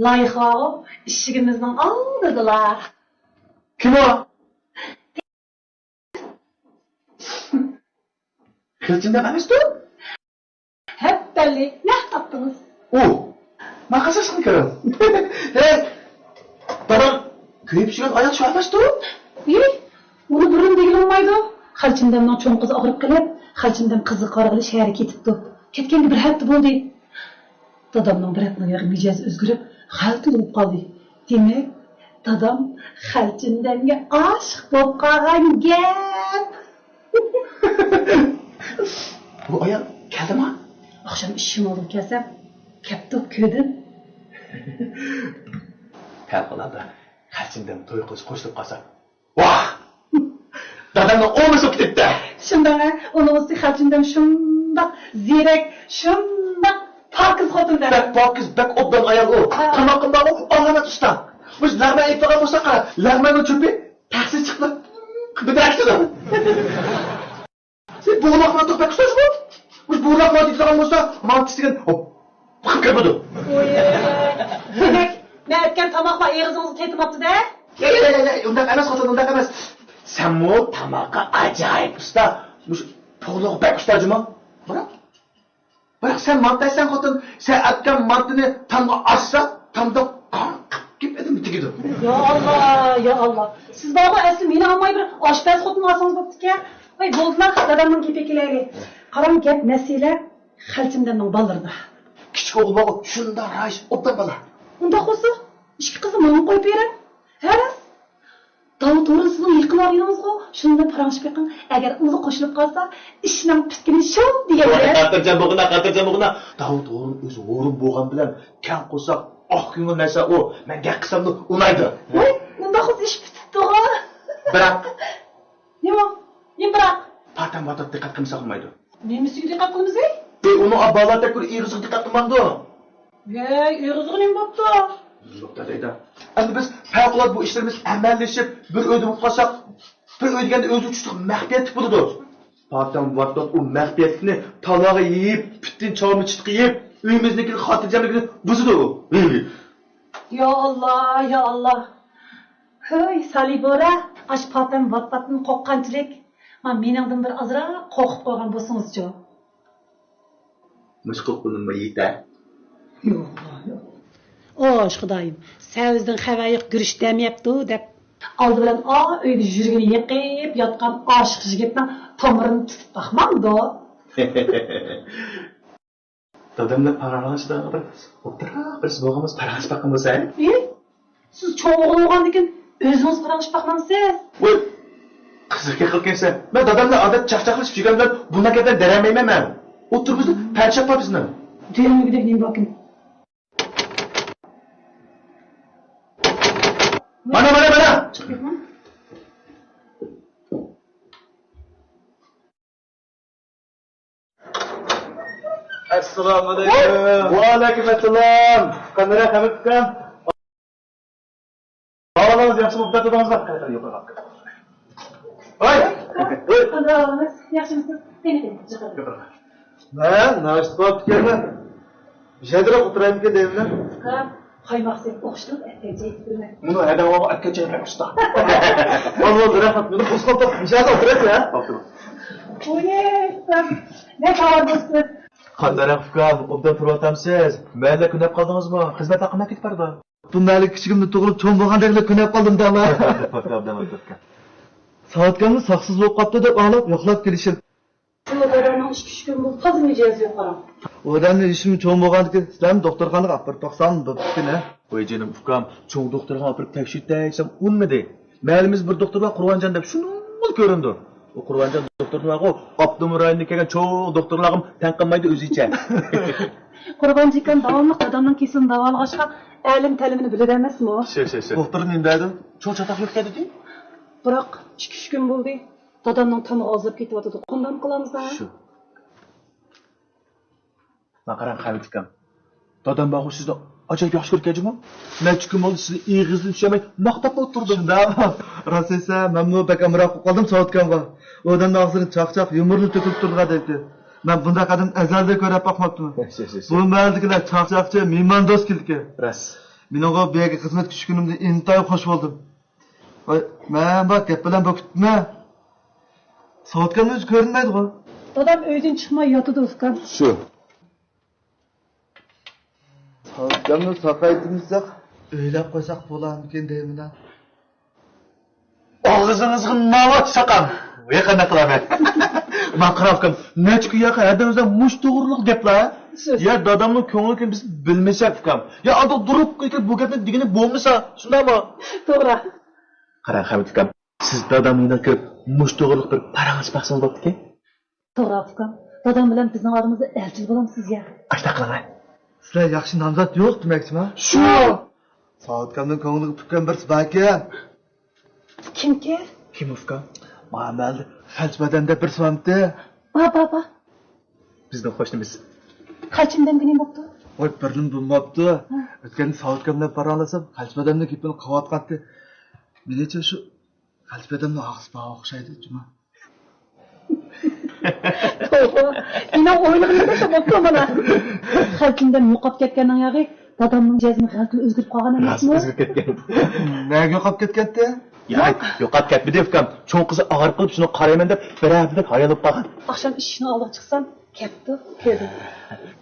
لايىق بارغۇ، ئىشىكىمىزنىڭ ئالدىدىلا. كىم ئۇ؟ خېلچىندەم ئەمەستۇ؟ ھەپپەللى، نەق تاپتىڭىز. ئۇ، ماڭا قارىساڭ كۆرۈڭ. ھەي، دادام كۆيۈپ يۈرگەن ئايال شۇ ئەمەستۇ؟ ھېي، ئۇنى بۇرۇن دېگىلى بولمايدۇ. خەلچىندەمنىڭ چوڭ قىزى ئاغرىپ قېلىپ، خەلچىندەم قىزىغا قارىغىلى شەھەرگە كېتىپتۇ. كەتكەنگە بىر ھەپتە بولدى. دادامنىڭ بىر ھەپتىدىن بۇيان مىجەزى ئۆزگىرىپ، غەلىتە بولۇپ قالدى. دېمەك، دادام خەلچىندەمگە ئاشىق بولۇپ قالغان گەپ. بۇ ئايال كەلدىما؟ ئاخشام ئىشىكنىڭ ئالدىغا كەلسەم، كەپتۇ، كۆردۈم. پەۋقۇلئاددە، خەلچىندەم توي قىلىش قوشۇلۇپ قالسا، ۋاھ! دادامنىڭ ئوڭى سوقۇپ كېتىپتۇ. شۇنداق ھە، ئۇنىڭ ئۈستىگە خەلچىندەم شۇنداق زېرەك، شۇنداق پاكىز خوتۇن دە. بەك پاكىز، بەك ئوبدان ئايال ئۇ. ھە. تاماققا بارغۇ، ئالاھىدە ئۇستا. مۇشۇ لەغمەن ئېيتىدىغان بولساق قارا، لەغمەننىڭ چۆپى تەخسە چىقىپ بىدەك تۇرىدۇ. سەن بۇغداق مانتىغا بەك ئۇستازغۇ. مۇشۇ بۇغداق مانتا دېيىدىغان بولسا، مانتا ئىچىدىن ھوپ، بىخىپ كىرىپ بولىدۇ. دېمەك، مەن ئەتكەن تاماقلار ئېغىزىڭىزغا تېتىماپتۇ-دە؟ ئۇنداق ئەمەس، خوتۇن، ئۇنداق ئەمەس. سەنمۇ تاماققا ئاجايىپ ئۇستا. مۇشۇ پولۇغا بەك ئۇستا جۇمۇ. بىراق، بىراق سەن مانتا ئەسەن خوتۇن، سەن ئەتكەن مانتىنى تامغا ئاچسا، تامدا قان قىپ كېتىدۇ، تېگىدۇ. يا ئاللا، يا ئاللا. سىز بارغۇ ئەسلى مېنى ئالماي بىر ئاشپەز خوتۇن ئالسىڭىز بوپتىكەن. ۋاي، بولدىلا، دادامنىڭ گېپىگە كېلەيلى. قاراڭ، گەپ مەسىلە خەلچىمدەننىڭ بالىلىرىدا. كىچىك ئوغلى بارغۇ، شۇنداق رايىش، ئوبدان بالا. ئۇنداق بولسا، ئىككى قىزنى ماڭا قويۇپ بېرىڭ. ھە، راست. داۋۇت ھورۇن سىزنىڭ يېقىن ئاغىنىڭىزغۇ، شۇنىڭ بىلەن پاراڭلىشىپ بېقىڭ. ئەگەر ئۇلار قوشۇلۇپ قالسا، ئىشنىڭ پۈتكىنى شۇ دېگەن گەپ. خاتىرجەم بولغىنا، خاتىرجەم بولغىنا. داۋۇت ھورۇن ئۆزى ھورۇن بولغان بىلەن كەڭ قورساق، ئاق كۆڭۈل نەرسە ئۇ. مەن گەپ قىلساملا ئۇنايدۇ. ۋاي، ئۇنداق بولسا ئىش پۈتۈپتىغۇ. بىراق. نېمە؟ نېمە بىراق؟ پاتەم ۋاتات دىققەت قىلمىسا بولمايدۇ. نېمىسىگە دىققەت قىلمىسى؟ ئى، ئۇنىڭ بالىلار تەككۈر ئېغىزىغا دىققەت قىلمامدۇ؟ ھەي، ئېغىزىغا نېمە بوپتۇ؟ يوق، دەيدۇ. ئەمدى بىز پەۋقۇلئاددە بۇ ئىشلىرىمىز ئەمەلىيلىشىپ، بىر ئۆيدە بولۇپ قالساق، بىر ئۆي دېگەندە ئۆزى ئۇچۇشلۇق مەخپىيەتلىك بولىدۇ. پاتەم ۋاتات ئۇ مەخپىيەتلىكنى تالاغا يېيىپ، پۈتۈن چاۋمىچىتقا يېيىپ، ئۆيىمىزنىڭكى خاتىرجەملىكىنى بۇزىدۇ. يا ئاللا، يا ئاللا. ھۆي، سالىبورا، ئاش پاتەم ۋاتپاتتىن قورققانچىلىك، ما مېنىڭدىن بىر ئازراق قورقۇپ قويغان بولسىڭىزچۇ؟ مۇشۇ قىلقىنىممۇ يېتە. يوق، يوق. ئوش، خۇدايىم، سەۋزىدىن خەۋەر يوق، گۈرۈچ دەم يەپتۇ، دەپ. ئالدى بىلەن ئا ئۆيدە يۈرىكىنى يېقىپ ياتقان ئاشىق يىگىتنىڭ تومۇرىنى تۇتۇپ باقمامدۇ؟ دادام بىلەن پاراڭلىشىدىغان بىر ئوبدانراق بىرسى بولغان بولسا پاراڭلىشىپ باققان بولسا، ھە؟ ئى، سىز چوڭ ئوغۇل بولغاندىكىن ئۆزىڭىز پاراڭلىشىپ باقمامسىز؟ ۋاي، قىزىق گەپ قىلىپ كەلسە، مەن دادام بىلەن ئادەتتە چاقچاقلىشىپ يۈرگەن بىلەن بۇنداق گەپلەرنى دەرەلمەيمەن مەن. ئوتتۇرىمىزدا پەرچەك بار بىزنىڭ. دېمىگۈدەك نېمە باركىن؟ مانا، مانا، مانا! چىقىپ كەتمە. ئەسسالامۇئەلەيكۇم. ۋەئەلەيكۇم ئەسسالام. قانداق ئەھۋال ئۇكام؟ ئەھۋالىڭىز ياخشىمۇ؟ ئۇخلاپ تۇردىڭىزمۇ؟ ھاي! ھاي! قانداق ئەھۋالىڭىز؟ ياخشىمۇسىز؟ قېنى، قېنى، چىقىڭ. مەن ناشتا قىلىپ كەلدىم. يەدىرەپ ئولتۇرايمىكىن دەيمەن. قايماق سېلىپ ئوخشىتىپ ئەتكەنچە ئېيتىپ بېرىمەن. مۇنۇ ھەدەڭ بولغان ئەتكەنچە ئېيتىپ ئۇستا. بولدى، بولدى، رەھمەت. مېنى قوزغاپ تۇر. مۇشۇ يەردە ئولتۇرىسىز، ھە؟ ئولتۇرۇڭ. ئۇي، ئۇستام. نە خەۋەر دوستلار؟ قانداق ئۇكام، ئوبدان تۇرۇۋاتامسىز؟ مەھەللە كۆنۈپ قالدىڭىزمۇ؟ خىزمەتلەر قانداق كېتىپ بارىدۇ؟ بۇ مەھەللىگە كىچىكىمدە تۇغۇلۇپ چوڭ بولغاندەكلا كۆنۈپ قالدىم دەڭلار. ئوبدان، ئوبدان، ئوبدان. ساۋۇتكاممۇ ساقسىز بولۇپ قاپتۇ دەپ ئاڭلاپ يوقلاپ كېلىشىم. شۇ دادامنىڭ ئىككى ئۈچ كۈن بولۇپ تازا مىجەزى يوق، قاراڭ. ئۇ ئادەمنىڭ يېشىمۇ چوڭ بولغاندىكىن سىلەرمۇ دوختۇرخانىغا ئاپىرىپ باقساڭ بوپتىكەن ھە. ۋاي جېنىم ئۇكام، چوڭ دوختۇرخانىغا ئاپىرىپ تەكشۈرتەي دېسەم ئۇنىمىدى. مەھەللىمىزدە بىر دوختۇر بار، قۇربانجان دەپ، شۇنىڭلا كۆرۈنىدۇ. ئۇ قۇربانجان دوختۇردىن بارغۇ، ئاپتونوم رايوندىن كەلگەن چوڭ دوختۇرلارغىمۇ تەڭ قالمايدۇ ئۆزىچە. قۇربانجان ئاكام داۋاملىق دادامنىڭ كېسىلىنى داۋالىغاچقا، ئەلىم تەلىمىنى بىلىدۇ ئەمەسمۇ؟ شۇ، شۇ، شۇ. دوختۇر نېمە دەيدۇ؟ چوڭ چاتاق يوق دەيدۇ. بىراق ئىككى ئۈچ كۈن بولدى. دادامنىڭ تامىقى ئازلاپ كېتىۋاتىدۇ. قانداق قىلامىز ھە؟ شۇ. مانا قاراڭ، خەمىت ئاكام. دادام بارغۇ سىزنى ئاجايىپ ياخشى كۆرىدىكەن جۇمۇ. نەچچە كۈن بولدى سىزنى ئېغىزىدىن چۈشۈرمەي ماختاپلا ئولتۇردۇم. شۇنداقمۇ؟ راست دېسە، مەنمۇ بەك ئامراق بولۇپ قالدىم ساۋۇتكامغا. ئۇ ئادەمنىڭ ئاغزىدىن چاقچاق، يۇمۇرنى تۆكۈلۈپ تۇرىدىغان دەيتتى. مەن بۇنداق ئادەمنى ئەزەلدىن كۆرۈپ باقماپتىمەن. بۇ مەھەللىدىكىلەر چاقچاقچى، مېھماندوست كېلىدىكەن. راست. مېنىڭغۇ بۇ يەرگە خىزمەتكە چۈشكىنىمدىن ئىنتايىن خۇش بولدۇم. ۋاي، مەن بار گەپ بىلەن بوپتىمەن. ساۋۇتكامنىڭ ئۆزى كۆرۈنمەيدىغۇ. دادام ئۆيدىن چىقماي ياتىدۇ، ئۇكام. شۇ. ساۋۇتكامنى ساقايتىمىساق، ئۆيلەپ قويساق بولارمىكىن دەيمەن. ئاغزىڭىزغا ناۋات ساقام. ۋەي، قانداق قىلامەن؟ مانا قاراڭ ئۇكام، نەچچە كۈن ياقى ھەددىمىزدە مۇشۇ توغرىلىق گەپلەر. يا دادامنىڭ كۆڭلىدىكىنى بىز بىلمىسەك ئۇكام. يا ئانداق دۇرۇپ بۇ گەپنى دېگىنى بولمىسا، شۇنداقمۇ؟ توغرا. قاراڭ خەمىت ئۇكام، سىز دادامنى يېنىغا كىرىپ مۇشۇ توغرىلىق بىر پاراڭلىشىپ باقسىڭىز بوپتىكەن. توغرا ئۇكام، دادام بىلەن بىزنىڭ ئارىمىزدا ئەلچىل بولامسىز يا؟ ئاشۇنداق قىلىڭ. سىلەر ياخشى نامزات يوق دېمەكچىما؟ شۇ. ساۋۇتكامنىڭ كۆڭلىگە پۈككەن بىرسى باركەن. كىمكى؟ كىم ئۇكام؟ مانا مەھەللىدە خەلچە بادام دەپ بىرسى بارمىتى؟ بار، بار، بار. بىزنىڭ قوشنىمىز. خەلچە بادامغا نېمە بوپتۇ؟ ۋاي، بىرنېمە بولماپتۇ. ھە. ئۆتكەندە ساۋۇتكام بىلەن پاراڭلاشسام، خەلچە بادامنىڭ گېپىنى قىلىۋاتقانتى. مېنىڭچە شۇ خەلچە بادامنىڭ ئاغزى بار ئوخشايدۇ جۇما. توۋا، مېنىڭ ئويلىغىنىمدەك بوپتۇ مانا. خەلچە بادام يوقاپ كەتكەننىڭ ياغى دادامنىڭ جەزمە غەلىتىلا ئۆزگىرىپ قالغان راست ئەمەسمۇ؟ ئۆزگىرىپ كەتكەن. نەگە يوقاپ كەتكەنتى؟ ياق، يوقاپ كەتمىدى ئۇكام. چوڭ قىزى ئاغرىپ قېلىپ شۇنى قارايمەن دەپ بىر ھەپتىدەك ھايال بولۇپ قالغان. ئاخشام ئىشىكنىڭ ئالدىغا چىقسام، كەپتۇ، كۆردۈم.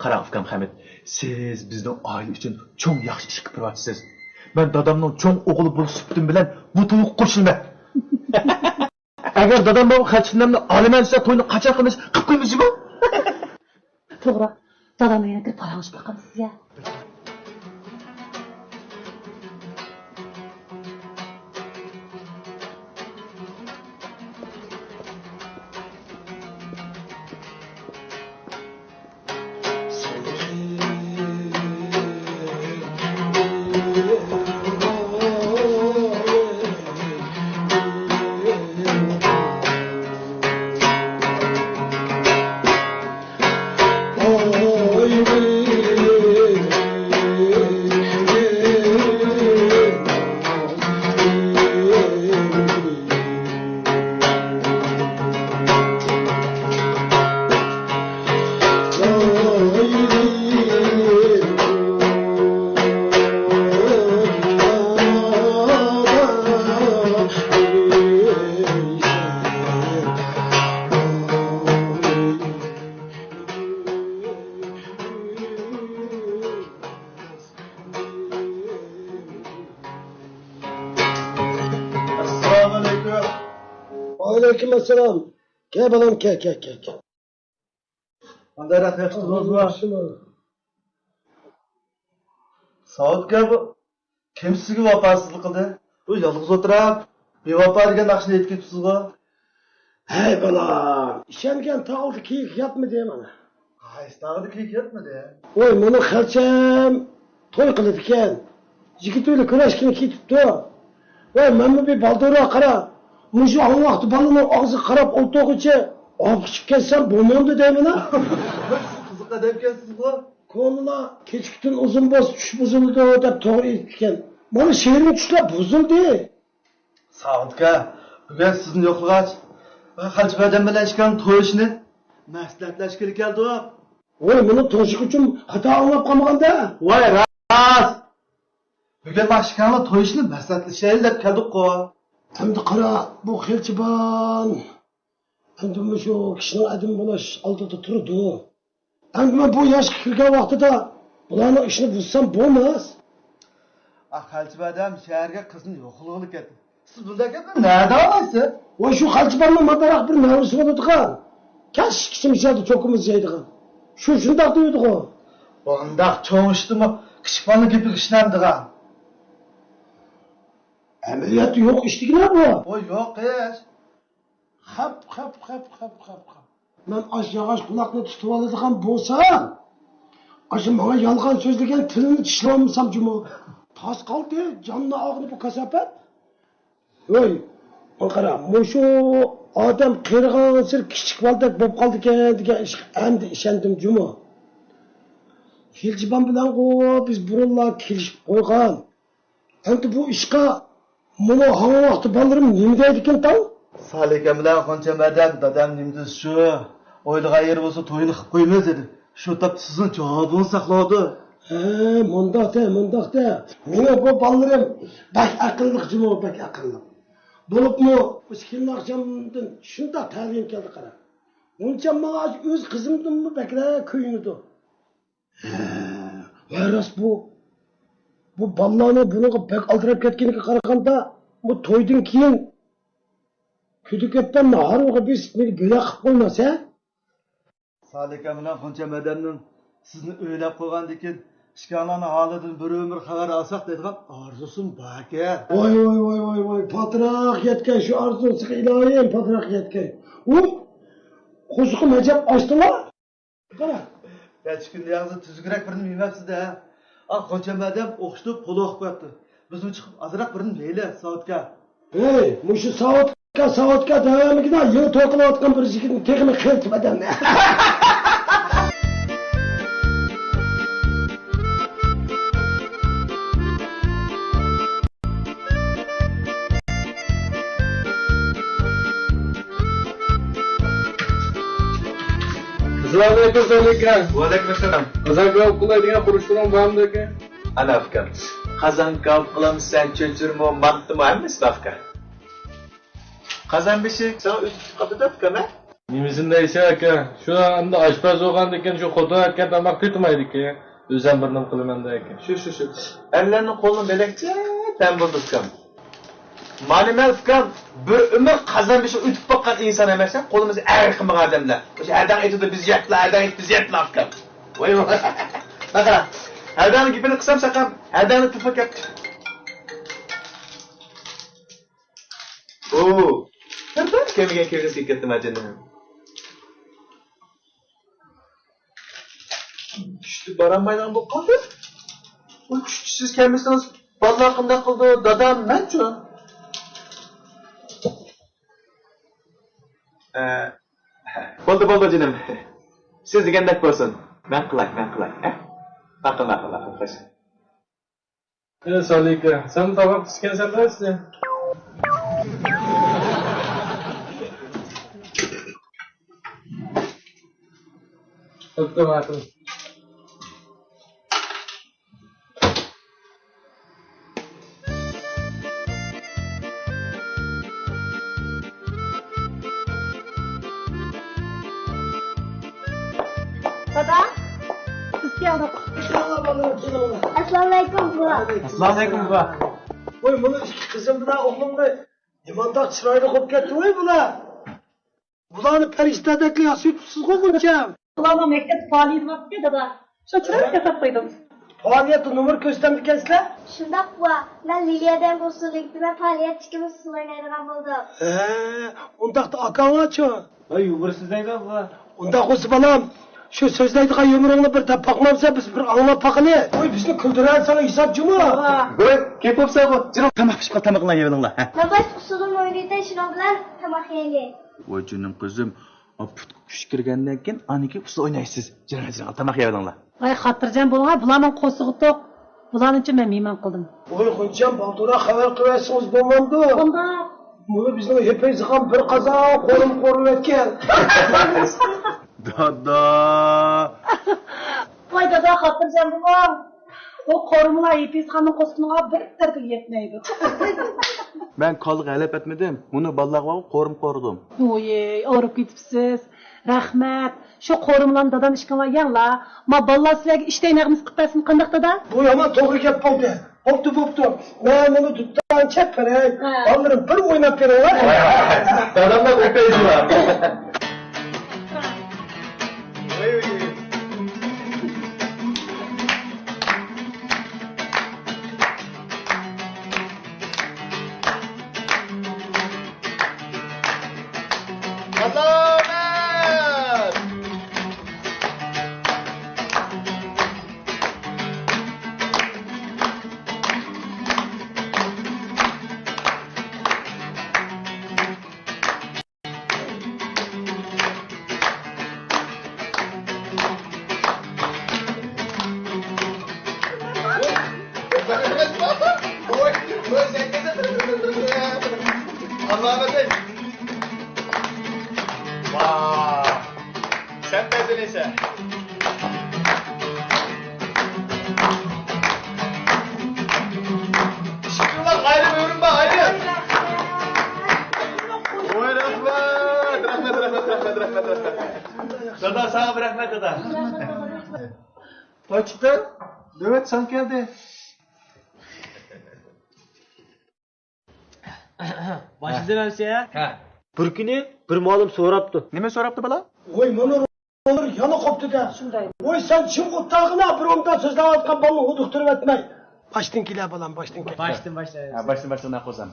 قاراڭ ئۇكام خەمىت، سىز بىزنىڭ ئائىلە ئۈچۈن چوڭ ياخشى ئىش قىلىپ بېرىۋاتىسىز. مەن دادامنىڭ چوڭ ئوغلى بولۇش سۈپىتىم بىلەن بۇ تويغا قوشۇلىمەن. ئەگەر دادام بۇ خەلچىنەمنى ئالىمەن دېسە، توينى قاچان قىلىمىز؟ قىپ قويمىزمۇ؟ توغرا، دادامنى يەنە كىرىپ پاراڭلىشىپ باقامسىز يا؟ ئەسسالامۇئەلەيكۇم. ۋەئەلەيكۇم ئەسسالام. كەل بالام، كەل، كەل، كەل، كەل. قانداقراق، ياخشى تۇردىڭىزمۇ؟ ياخشىمۇ؟ ساۋۇت ئاكا، بۇ كىم سىزگە ۋاپاسىزلىق قىلدى؟ بۇ يالغۇز ئولتۇرۇپ، بىۋاپا دېگەن ناخشىنى ئېيتىپ كېتىپسىزغۇ؟ ھەي بالام، ئىشەنگەن تاغدا كېيىك ياتمىدى مانا. قايسى تاغدا كېيىك ياتمىدى؟ ۋاي، مانا خەلچەم توي قىلىدىكەن. يىگىتى بىلەن كۆرۈشكىلى كېتىپتۇ. ۋاي، مەنمۇ بىر بالدۇرراق قارا. مۇشۇ ھاڭۋاقتا بالىنىڭ ئاغزىغا قاراپ ئولتۇرغۇچە ئاپىقىپ كەتسەم بولمامدۇ دەيمەن ھە. قىزىق ئادەمكەنسىزغۇ. كونىلار كېچىكتىن ئۇزۇن بولسا چۈش بۇزۇلىدۇ دەپ توغرا ئېيتىپتىكەن. مانا شېرىن چۈشلەر بۇزۇلدى. ساۋۇت ئاكا، بۈگۈن سىزنى يوقلىغاچ، خەلچە بەدەن بىلەن ئىككىڭلارنىڭ توي ئىشىنى مەسلىھەتلەشكىلى كەلدۇق. ۋاي، مېنىڭ توشۇقۇچۇم خاتا ئاڭلاپ قالمىغاندا؟ ۋاي، راست! بۈگۈن مانا ئىككىڭلار توي ئىشىنى مەسلىھەتلىشەيلى دەپ كەلدۇققۇ. ئەمدى قارا، بۇ خەلچىبان. ئەمدى مۇشۇ كىشىنىڭ ئادەم بولۇش ئالدىدا تۇرىدۇ. ئەمدى مەن بۇ ياشقا كىرگەن ۋاقتىدا بۇلارنىڭ ئىشىنى بۇزسام بولماس. ئا، خەلچە بەدەم شەھەرگە قىزنى يوقلىغىلى كەتتى. سىز بۇنداق گەپنى نەدە ئاڭلايسىز؟ ۋاي، شۇ خەلچە بەدەمنىڭ مانداراق بىر نەۋرىسى بولىدىغان. كەچ ئىچىمىز يەردە چوكىمىز يەيدىغان. شۇ شۇنداق دېيىدىغۇ. بۇنداق چوڭ ئىشتىمۇ كىچىك بالىنىڭ گېپىگە ئىشىنەمدىغان. ئەمەلىيەتتە يوق ئىش دېگىنە بۇ. ئۇ يوق ئىش. خەپ، خەپ، خەپ، خەپ، خەپ، خەپ. مەن ئاشۇ ياغاچ قۇلاقنى تۇتۇۋالىدىغان بولسام، ئاشۇ ماڭا يالغان سۆزلىگەن تىلىنى چىشلىۋالمىسام جۇمۇ. تاس قالدى، جاننى ئالغىنى بۇ كاساپەت. ھوي، ماڭا قارا، مۇشۇ ئادەم قېرىغانسېرى كىچىك بالىدەك بولۇپ قالدىكەن دېگەن ئىشقا ئەمدى ئىشەندىم جۇمۇ. خېلچىبان بىلەنغۇ بىز بۇرۇنلا كېلىشىپ قويغان. ئەمدى بۇ ئىشقا مانا ھاڭۋاقتا بالىلىرىم نېمە دەيدىكىن تاڭ؟ سالىكەم بىلەن خۇنچەم ھەدەم دادام نېمە دېسە شۇ. ئويلىغان يېرى بولسا تويىنى قىلىپ قويىمىز دېدى. شۇ تاپتا سىزنىڭ جاۋابىڭىزنى ساقلاۋاتىدۇ. ھە، مۇنداق دە، مۇنداق دە. مېنىڭ بۇ بالىلىرىم بەك ئەقىللىق جۇمۇ، بەك ئەقىللىق. بولۇپمۇ مۇشۇ كېلىن ئاخشامدىن شۇنداق تەلىيىم كەلدى قارا. خۇنچەم ماڭا ئۆز قىزىمدىنمۇ بەكرەك كۆيۈنىدۇ. ھە، ۋاي راست بۇ. بۇ بالىلارنىڭ بۇنىڭغا بەك ئالدىراپ كەتكىنىگە قارىغاندا، بۇ تويدىن كېيىن كۈدۈكەتتە ناھارىغا بېسىپ مېنى بۆلەك قىلىپ قويماس ھە؟ سالىكەم بىلەن خۇنچەم ھەدەمنىڭ سىزنى ئۆيلەپ قويغاندىن كېيىن ئىككىڭلارنىڭ ھالىدىن بىر ئۆمۈر خەۋەر ئالساق دەيدىغان ئارزۇسىمۇ باركەن. ۋاي، ۋاي، ۋاي، ۋاي، ۋاي، پاتراق يەتكەن شۇ ئارزۇسىغا ئىلاھىم، پاتراق يەتكەن. ئۇھ، قورسىقىم ئەجەب ئاچتىلا. قارا. نەچچە كۈندىن ياغزا تۈزۈكرەك بىر نېمە يېمەپسىز-دە. ئا، خۇنچەم ھەدەم ئوخشىتىپ قولى ئاغرىپ قويۇپتۇ. بىزمۇ چىقىپ ئازراق بىر نېمە يەيلى، ساۋۇتكا. ھەي، مۇشۇ ساۋۇتكا، ساۋۇتكا دەۋەرمىگىنە، يېڭى توي قىلىۋاتقان بىر يىگىتنى تېخىمۇ خېلىتىپ ئادەمنى. ئەسسالامۇئەلەيكۇم، سالىكە. ۋەئەلەيكۇم ئەسسالام. ئازراق گەپ قىلاي دېگەن قۇرۇشلىرىڭ بارمىدىكى؟ ئانا ئۇكام، قازان كاۋاپ قىلامسەن، چۆچۈرىمۇ، مانتىمۇ، ھەممىسى بار ئۇكا. قازان بېشى ساڭا ئۆتۈپ چىقىپتۇ ئۇكام، ھە؟ نېمىسىنى دەيسەن ئاكا؟ شۇ ئەمدى ئاشپەز بولغاندىكىن شۇ خوتۇن ئەتكەن تاماق تېتىمايدىكەن. ئۆزۈم بىر نېمە قىلىمەن دەيكەن. شۇ، شۇ، شۇ. ئەرلەرنىڭ قولىنى بۆلەكچە تەم بولىدۇ ئۇكام. مانا مەن ئۇكام بىر ئۆمۈر قازان بېشىغا ئۆتۈپ باققان ئىنسان ئەمەسمەن، قولىمىزنى ئەر قىلمىغان ئادەملەر. مۇشۇ ھەدەڭ ئېيتىدۇ، بىز يەپلا، ھەدەڭ ئېيتىپ بىز يەپلا ئۇكام. ۋاي ۋاي. باقا. ھەدەڭنىڭ گېپىنى قىلسام ساقام، ھەدەڭنى تېلېفون كەپتۇ. ئۇ، بىردەم كەلمىگەن كىرگۈزۈپ كەتتىم ئاجىنىم. چۈشتە بارالمايدىغان بولۇپ قالدى. ئۇ چۈشتە سىز كەلمىسىڭىز، بالىلار قانداق قىلىدۇ؟ دادام، مەنچۇ؟ ئە، بولدى، بولدى، جېنىم. سىز دېگەندەك بولسۇن. مەن قىلاي، مەن قىلاي. ھە؟ ماقۇل، ماقۇل، ماقۇل، خوش. ئە، سالىكە، سەن تاماق پىشكەنسەن ئەسلى. بوپتۇ، ماقۇل. دادا، بىز كەلدۇق. ئەسسالامۇئەلەيكۇم، بوۋا. ئەسسالامۇئەلەيكۇم، بوۋا. ۋاي، مۇنۇ ئىككى قىزىم بىلەن ئوغلۇمنى نېمانداق چىرايلىق بولۇپ كەتتى ۋاي بۇلار. بۇلارنى پەرىشتىلەردەكلا ياسىۋېتىپسىز غۇ غۇنچەم. بۇلارمۇ مەكتەپتە پائالىيىتى باركەن دادا. شۇ چىرايلىق ياساپ قويدۇم. پائالىيەتتە نومۇر كۆرسىتەمدىكەنسىلەر؟ شۇنداق بوۋا، مەن لىلىيە دەڭ ئۇسسۇلىنىڭكىدە پائالىيەتتە ئىككىمىز ئۇسسۇل ئوينايدىغان بولدۇق. ھە، ئۇنداقتا ئاكاڭلارچۇ؟ ۋاي، يۇمۇرسىزلايدۇ بۇ. ئۇنداق بولسا بالام، شۇ سۆزلەيدىغان يۇمۇرۇڭنى بىر دەپ باقمامسەن، بىز بىر ئاڭلاپ باقىلى. ۋاي، بىزنى كۈلدۈرەلىسەڭ ھېساب جۇمۇ. ۋاي، كەپ بوپسەن غۇ. جېنىم، تاماق پىشىپ قالدى، تامىقىڭلارنى يەۋېلىڭلار، ھە؟ مەن باشقا ئۇسسۇلۇم ئوينىيتەي، شۇنىڭ بىلەن تاماق يەيلى. ۋاي جېنىم قىزىم، ئا، پۇتقا كۈچ كىرگەندىن كېيىن ئاندىن كېيىن ئۇسسۇل ئوينايسىز. جېنىم، جېنىم، تاماق يەۋېلىڭلار. ۋاي خاتىرجەم بولۇڭا، بۇلار ماڭا قورسىقى توق. بۇلارنىڭچە مەن مېھمان قىلدىم. ۋاي غۇنچەم، بالدۇرراق خەۋەر قىلىۋەتسىڭىز بولمامدۇ؟ قانداق؟ مۇنۇ بىزنىڭ ھېپىزخان بىر قازان قورۇم قورۇۋەتكەن. دادا. ۋاي دادا، خاتىرجەم بولۇڭ. ئۇ قورۇمىلار ھېپىزخاننىڭ قورسىقىغا بىر تەرىپىگە يەتمەيدۇ. مەن كالىغا ھەلەپ ئەتمىدىم. مۇنۇ بالىلارغا قورۇم قورۇدۇم. ۋوي، ئاغرىپ كېتىپسىز. رەھمەت. شۇ قورۇمىلارنى دادام ئىككىڭلار يەڭلار. ما بالىلار سىلەرگە ئىشتەي نەغمىسى قىلىپ بەرسۇن، قانداق دادا؟ بۇ يامان توغرا گەپ بولدى. بوپتۇ، بوپتۇ. مەن مۇنى دۇتارنى چەپ بېرەي. ھە. بالىلىرىم بىر ئويناپ بېرىڭلار. داداملار ئۆپەيسىلەر. سەن بەزىلىسەن. ئىشىكىڭلار ئايرىم ئۆرۈم بار، ئايرىم. ۋاي، رەھمەت، رەھمەت، رەھمەت. دادا، ساڭا بىر رەھمەت، دادا. توي چىقتى. نۆۋەت ساڭا كەلدى. باشلىدىم ئەمسە. ھە. بىر كۈنى بىر مۇئەللىم سوراپتۇ. نېمە سوراپتۇ بالا؟ ۋوي، مانا روللار يەنە قوپتۇ-دە. شۇنداق. ۋوي، سەن چىڭ ئولتۇرغىنا، بىر ئومدا سۆزلەۋاتقان بالىنى ھودۇقتۇرۇۋەتمەي. باشتىن كېلە بالام، باشتىن كېلە. باشتىن باشلايمىز. ھە، باشتىن باشلا، ناقۇزام.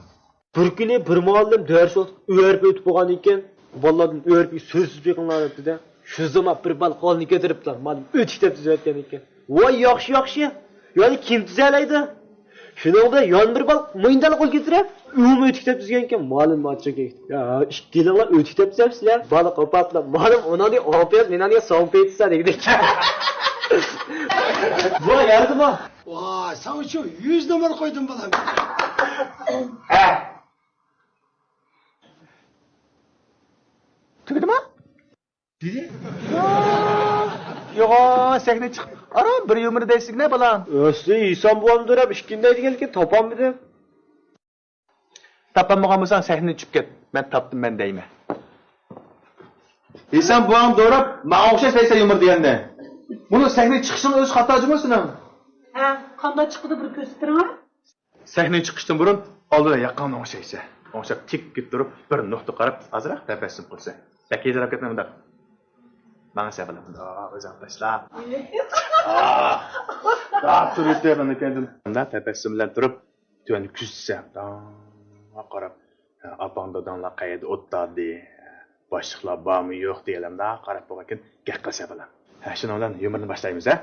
بىر كۈنى بىر مۇئەللىم دەرس ئۆتۈپ، ئۆرپ ئۆتۈپ بولغاندىن كېيىن، بالىلاردىن ئۆرپ سۆزسىز بېقىڭلار دەپتۇ-دە. شۇ زامان بىر بالا قولىنى كۆتۈرۈپلا، مۇئەللىم ئۆتۈك دەپ تۈزۈۋەتكەن ئىكەن. ۋاي، ياخشى، ياخشى. يەنى كىم تۈزەلەيدۇ؟ شۇنىڭدا يەنە بىر بالا مۇنداق قول كۆتۈرۈپ، ئۇمۇ ئۆتۈك دەپ تۈزگەنكەن. مۇئەللىم ئاچچىق كەتتى. يا، ئىككىلىڭلار ئۆتۈك دەپ تۈزەپسىلەر. بالا قوپاپلا، مۇئەللىم ئۇنىڭدىن ئون پىياز، مېنىڭدىن سون پىياز دېگەن. بۇ يەردىمۇ؟ ۋاي، ساڭا شۇ يۈز نومۇر قويدۇم، بالام. ھە. تۈگىدىمۇ؟ دېدى. يوغان سەھنە چىقىپ، ئاران بىر يۇمۇر دەيسىزگىنە، بالا. ئۆسلى ھېسام بوۋام دوراپ ئىككىنى دەيدىكەنكەن، تاپالمىدىم. تاپالمىغان بولساڭ، سەھنىدىن چۈشۈپ كەت. مەن تاپتىم، مەن دەيمەن. ھېسام بوۋاڭ دوراپ، ماڭا ئوخشاش دەيسەن يۇمۇر دېگەندە. بۇنى سەھنىگە چىقىشىڭ ئۆزى خاتا جۇمۇ سېنىڭ. ھە، قانداق چىقىدۇ، بىر كۆرسىتىپ بېرىڭە. سەھنىگە چىقىشتىن بۇرۇن ئالدىدا ياقاڭنى ئوڭشايسەن. ئوڭشاپ تىككە تۇرۇپ، بىر نۇقتا قاراپ، ئازراق تەبەسسۇم قىلىسەن. بەك ھېزىراپ كەتمە مۇنداق. ماڭىسەن بالا، مۇنداق ئۆزۈڭ تاشلاپ. ئاھ، تۇرۇپ مۇنداق تەبەسسۇم بىلەن تۇرۇپ، تۆۋەن كۆزىتىسەن، داڭ قاراپ، ئاپاڭ داداڭلار قەيەردە ئولتۇردى، باشلىقلار بارمۇ يوق دېگەنلەردە قاراپ بولغانكىن گەپ قىلسا بالا. ھە، شۇنىڭ بىلەن يۇمۇرنى باشلايمىز، ھە؟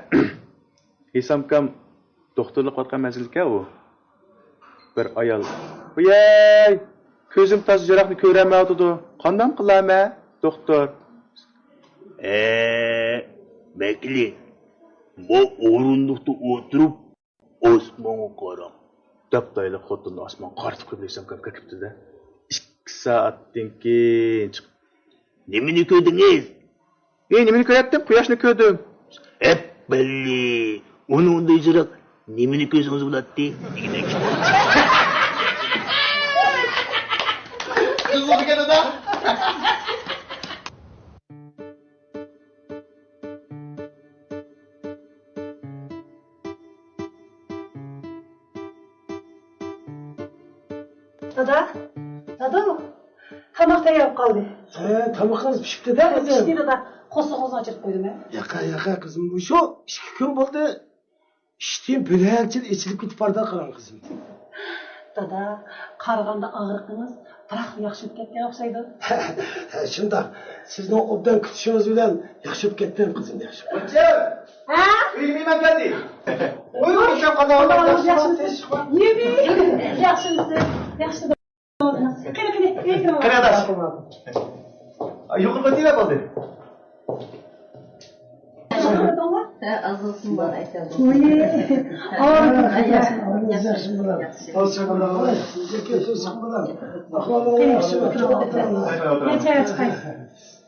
ھېسام ئاكام دوختۇرلۇق قىلىۋاتقان مەزگىلكەن ئۇ. بىر ئايال، ۋىيەي، كۆزۈم تازا يىراقنى كۆرەلمەيۋاتىدۇ، قانداق قىلارمەن، دوختۇر؟ ئە، بەكلى، بۇ ئورۇندۇقتا ئولتۇرۇپ، ئاسمانغا قارا. دەپ دايلىق خوتۇننى ئاسمانغا قارىتىپ قويۇپ ھېسام ئاكام كىرىپ كېتىپتۇ-دە. ئىككى سائەتتىن كېيىن چىقىپ، نېمىنى كۆردىڭىز؟ ئى، نېمىنى كۆرەتتىم؟ قۇياشنى كۆردۈم. ئەپپەللى! ئۇنىڭدىن يىراق نېمىنى كۆرسىڭىز بولاتتى؟ دېگۈدەك. قىزىق ئىكەن، دادا. دادا، دادا، تاماق تەييار بولۇپ قالدى. ھە، تامىقىڭىز پىشىپتۇ-دە، قىزىم. پىشتى، دادا. قورسىقىڭىزنى ئاچىرىپ قويدۇم، ھە. ياقا، ياقا، قىزىم، مۇشۇ ئىككى كۈن بولدى. ئىشتىن بۆلەكچىلىك ئېچىلىپ كېتىپ باردا، قاراڭ، قىزىم. دادا، قارىغاندا ئاغرىقىڭىز بىراقلا ياخشى بولۇپ كەتكەن ئوخشايدۇ. ھە، شۇنداق. سىزنىڭ ئوبدان كۈتۈشىڭىز بىلەن ياخشى بولۇپ كەتتىم، قىزىم، ياخشى بولۇپ. ھە؟ ئۆيگە مېھمان كەلدى. ئوي، ئوي، قانداق، قانداق، ياخشىمۇ؟ ياخشىمۇ؟ ياخشى. قېنى، قېنى، ئۆيگە كىرىڭلار. قېنى، ئاداش. يۇقىرىغا ئۆتۈۋەر بولدى. ھە، ئاز بولسۇن، بار ئەكەلدى. ئاۋۇ، ياخشى، ياخشى. ئاۋۇ، ياخشى. ئاۋۇ، ياخشى.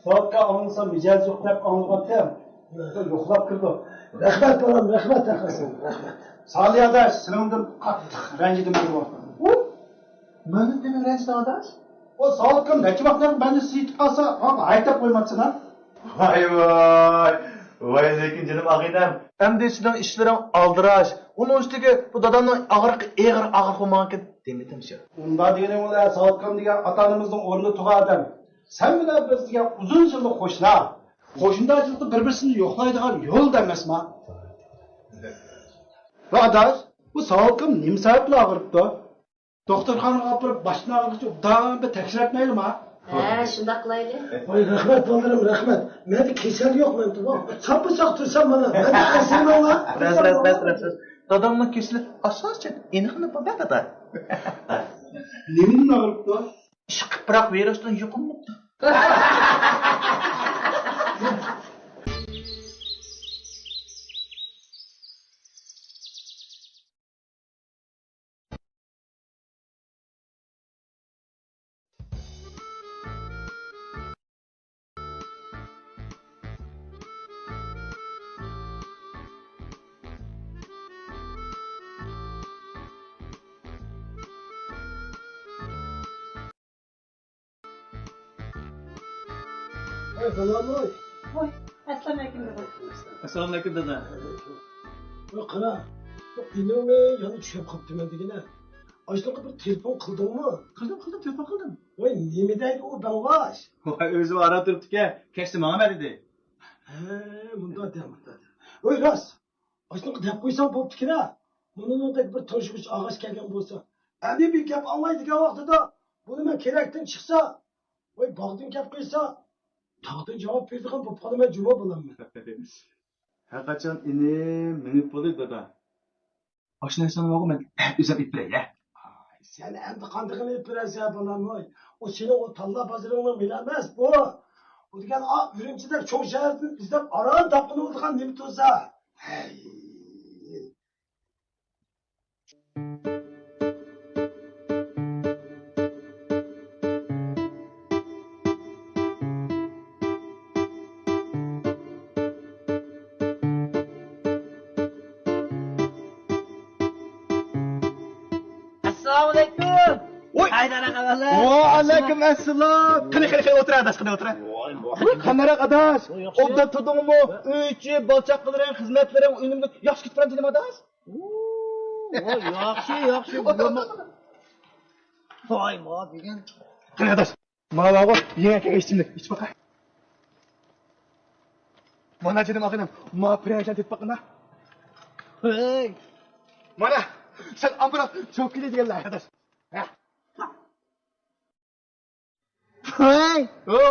ۋاقىت ئاڭلىسا مىجەزى يوق دەپ ئاڭلىغانتىم. يوقلاپ كىردۇق. رەھمەت، بالام، رەھمەت، رەھمەت، رەھمەت. سالى ئاداش، سېنىڭدىن قاتتىق رەنجىدىم بۇ. مەندىن نېمە رەنجىدىڭ، ئاداش؟ ئۇ سالىكىم نەچچە ۋاقىتلاردا مەندىن سېتىپ قالسا، ماڭا ھايداپ قويماپسەن، ھە؟ ۋاي، ۋاي. ۋاي، لېكىن جېنىم ئاغىنەم. ئەمدى سېنىڭ ئىشلىرىڭ ئالدىراش. ئۇنىڭ ئۈستىگە بۇ دادامنىڭ ئاغرىقى ئېغىر ئاغرىق بولمىغانكىن دېمىدىم شۇ. ئۇنداق دېگىنىڭ بىلەن سالىكىم دېگەن ئاتا-ئانىمىزنىڭ ئورنىدا تۇرغان ئادەم. سەن بىلەن بىز دېگەن ئۇزۇن يىللىق قوشنا. قوشنىدارچىلىقتا بىر-بىرسىنى يوقلايدىغان يولدا ئەمەسما؟ ۋە ئاداش، بۇ سالىكىم نېمە سەۋەبلىك ئاغرىپتۇ؟ دوختۇرخانىغا ئاپىرىپ، باشتىن ئاخىرغىچە ئوبدان بىر تەكشۈرتمەيلىما؟ ھە، شۇنداق قىلايلى. ۋاي، رەھمەت، بالىلىرىم، رەھمەت. مەندە كېسەل يوق، مەن تۇرۇپ ساپا ساق تۇرسام، مانا، مەندە كېسەل يوق. راست، راست، راست، راست. دادامنىڭ كېسىلى ئاساسەن ئېنىقلىنىپ بولدى، دادا. نېمىدىن ئاغرىپتۇ؟ ئىشقىلىپ بىراق ۋىرۇستىن يۇقۇملۇقتۇ. ھەي، بالام، ھوي. ھوي، ئەسسالامۇئەلەيكۇم، دادا. ئەسسالامۇئەلەيكۇم، دادا. ھوي، قارا، بۇ ئىنىڭنى يەنە چۈشۈرۈپ قاپتىمەن دېگىنە. ئاشۇنىڭغا بىر تېلېفون قىلدىڭمۇ؟ قىلدىم، قىلدىم، تېلېفون قىلدىم. ۋاي، نېمە دەيدۇ ئۇ داڭغاش؟ ۋاي، ئۆزى ئاران تۇرۇپتىكەن، كەچتە ماڭىمەن دېدى. ھە، مۇنداق دە، مۇنداق دە. ۋاي، راست. ئاشۇنىڭغا دەپ قويساڭ بوپتىكەن-ھە. مۇنىڭدەك بىر تونۇشۇش ئاغاچ كەلگەن بولسا. ئەمدى بىر گەپ ئاڭلايدىكەن ۋاقتىدا، بۇنى مەن كېرەكتىن چىقسا، ۋاي، باغدىن گەپ قىلسا، تاغدىن جاۋاب بېرىدىغان بولۇپ قالىمەن جۇمۇ بالام مەن. ھەرقاچان ئىنىم مېڭىپ بولدى، دادا. ئاشۇ نەرسىڭنى ماڭا مەن ئۆزۈم ئېلىپ بېرەي، ھە؟ ئاي، سەن ئەمدى قاندىقىنى ئېلىپ بېرەرسەن، بالام، ۋاي؟ ئۇ سېنىڭ ئۇ تاللا بازىرىڭنىڭ مېلى ئەمەس، بۇ. بۇ دېگەن ئا، ئۈرۈمچىدەك چوڭ شەھەردىن ئىزدەپ ئاران تاپقىلى بولىدىغان نېمە تۇرسا. ھەي. ئەسسالامۇئەلەيكۇم. ۋوي. قايداراق ئەھۋاللار؟ ۋەئەلەيكۇم ئەسسالام. قېنى، قېنى، قېنى، ئولتۇر ئاداش، قېنى ئولتۇر. ۋوي، قانداق ئاداش؟ ۋوي، ياخشى. ئوبدان تۇردۇڭمۇ؟ ئۆي ئىچى، بالا چاقىلىرىڭ، خىزمەتلىرىڭ ئۈنۈملۈك ياخشى كېتىپ بارامدۇ جېنىم ئاداش؟ ۋوي، ياخشى، ياخشى. ئولتۇر، ئولتۇر، ئولتۇر. ۋاي، ما بۈگۈن. قېنى ئاداش، مانا بارغۇ، يېڭى ئەكەلگەن ئىچىملىك، ئىچىپ باقاي. مانا جېنىم ئاغىنەم، ما پىرەنچەن تېتىپ باققىنا. ھەي. مانا، سەن ئامراق چوكىلى دېگەنلەر، ئاداش. ھە. ھەي. ھو.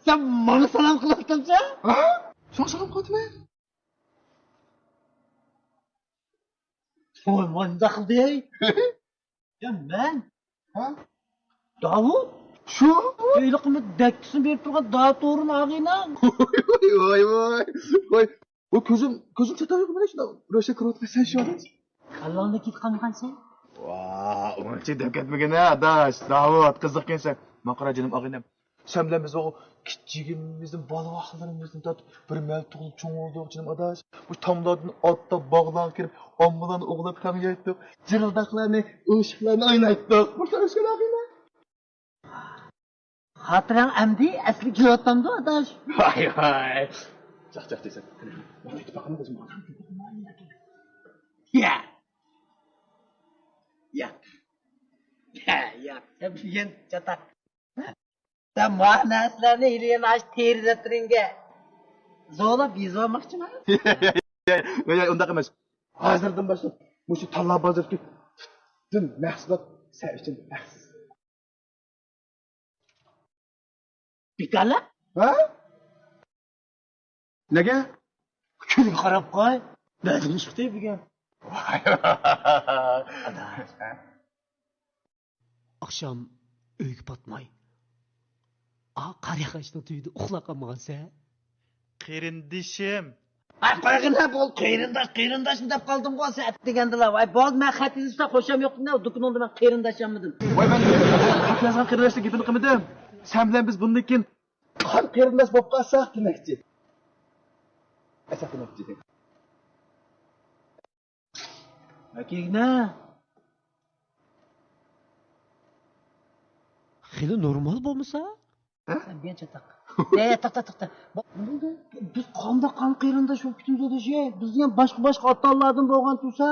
سەن ماڭا سالام قىلىۋاتامسەن؟ ھە؟ ساڭا سالام قىلىۋاتىمەن. ۋاي، مانداق قىلدى. يا مەن؟ ھە؟ داۋۇت؟ شۇ؟ ھېلىقىمۇ دەككىسىنى بېرىپ تۇرغان داۋۇت ھورۇن ئاغىنەم. ۋاي، ۋاي، ۋاي، ۋاي. ۋاي، كۆزۈم، كۆزۈم چاتاق يوق، مانا شۇنداق روشەن كۆرۈۋاتىمەن، سەن شۇ ئادەم. كاللاڭدىن كېتىپ قالمىغانسەن؟ ۋا، ئۇنچە دەپ كەتمىگىنە، ئاداش. داۋۇت، قىزىقكەنسەن. ماڭا قارا، جېنىم ئاغىنەم. سەن بىلەن بىز بۇ كىچىكىمىزدىن، بالىۋاقلىرىمىزدىن تارتىپ بىر مەھەلدە تۇغۇلۇپ چوڭ بولدۇق، جېنىم ئاداش. مۇشۇ تاملاردىن ئاتلاپ باغلارغا كىرىپ، ئالمىلارنى ئوغرىلاپ تەڭ يەيتتۇق. جىرىلداقلارنى، ئوشۇقلارنى ئوينايتتۇق. بۇ تونۇشقان ئاغىنە. خاتىرەڭ ئەمدى ئەسلىگە كېلىۋاتامدۇ، ئاداش؟ ۋاي، ۋاي. چاقچاق دېسەم. يا. يا. يا، يا. سەن بۈگۈن چاتاق. سەن مانا نەرسىلەرنى ھېلى يەنە ئاشۇ تېرە دەپتىرىڭگە زورلاپ يېزىۋالماقچىما؟ ياق، ياق، ئۇنداق ئەمەس. ھازىردىن باشلاپ مۇشۇ تاللا بازىرىدىكى پۈتۈن مەھسۇلات سەن ئۈچۈن مەخسۇس. بىكارلا؟ ھە؟ نەگە؟ كۈنگە قاراپ قوي. بەزى ئىش پۈتۈپ بۈگۈن. ئاخشام ئۆيگە پاتماي، ئا، قارىياغاچنىڭ تۈۋىدە ئۇخلاپ قالمىغانسەن؟ قېرىندىشىم. ھە، قويغىنە، بول، قېرىنداش، قېرىنداشمۇ دەپ قالدىمغۇ سەن ئەتىگەندىلا. ۋاي، بولدى، مەن خەت يېزىشتا خۇشام يوق، دۇكىنىڭدا مەن قېرىنداش يانمىدىم. ۋاي، مەن خەت يازغان قېرىنداشنىڭ گېپىنى قىلمىدىم. سەن بىلەن بىز بۇندىن كېيىن قان قېرىنداش بولۇپ قالساق دېمەكچى. ئەسەپ دېمەكچى. ئەكىگىنە. خېلى نورمال بولمىسا؟ ھە؟ سەن بىر چاتاق. ئە، توختا، توختا. بۇ-، بۇ-، بۇ-، بىز قانداق قان قېرىنداش بولۇپ كېتىمىز، ئاداش؟ بىز دېگەن باشقا-باشقا ئاتاللاردىن بولغان تۇرسا،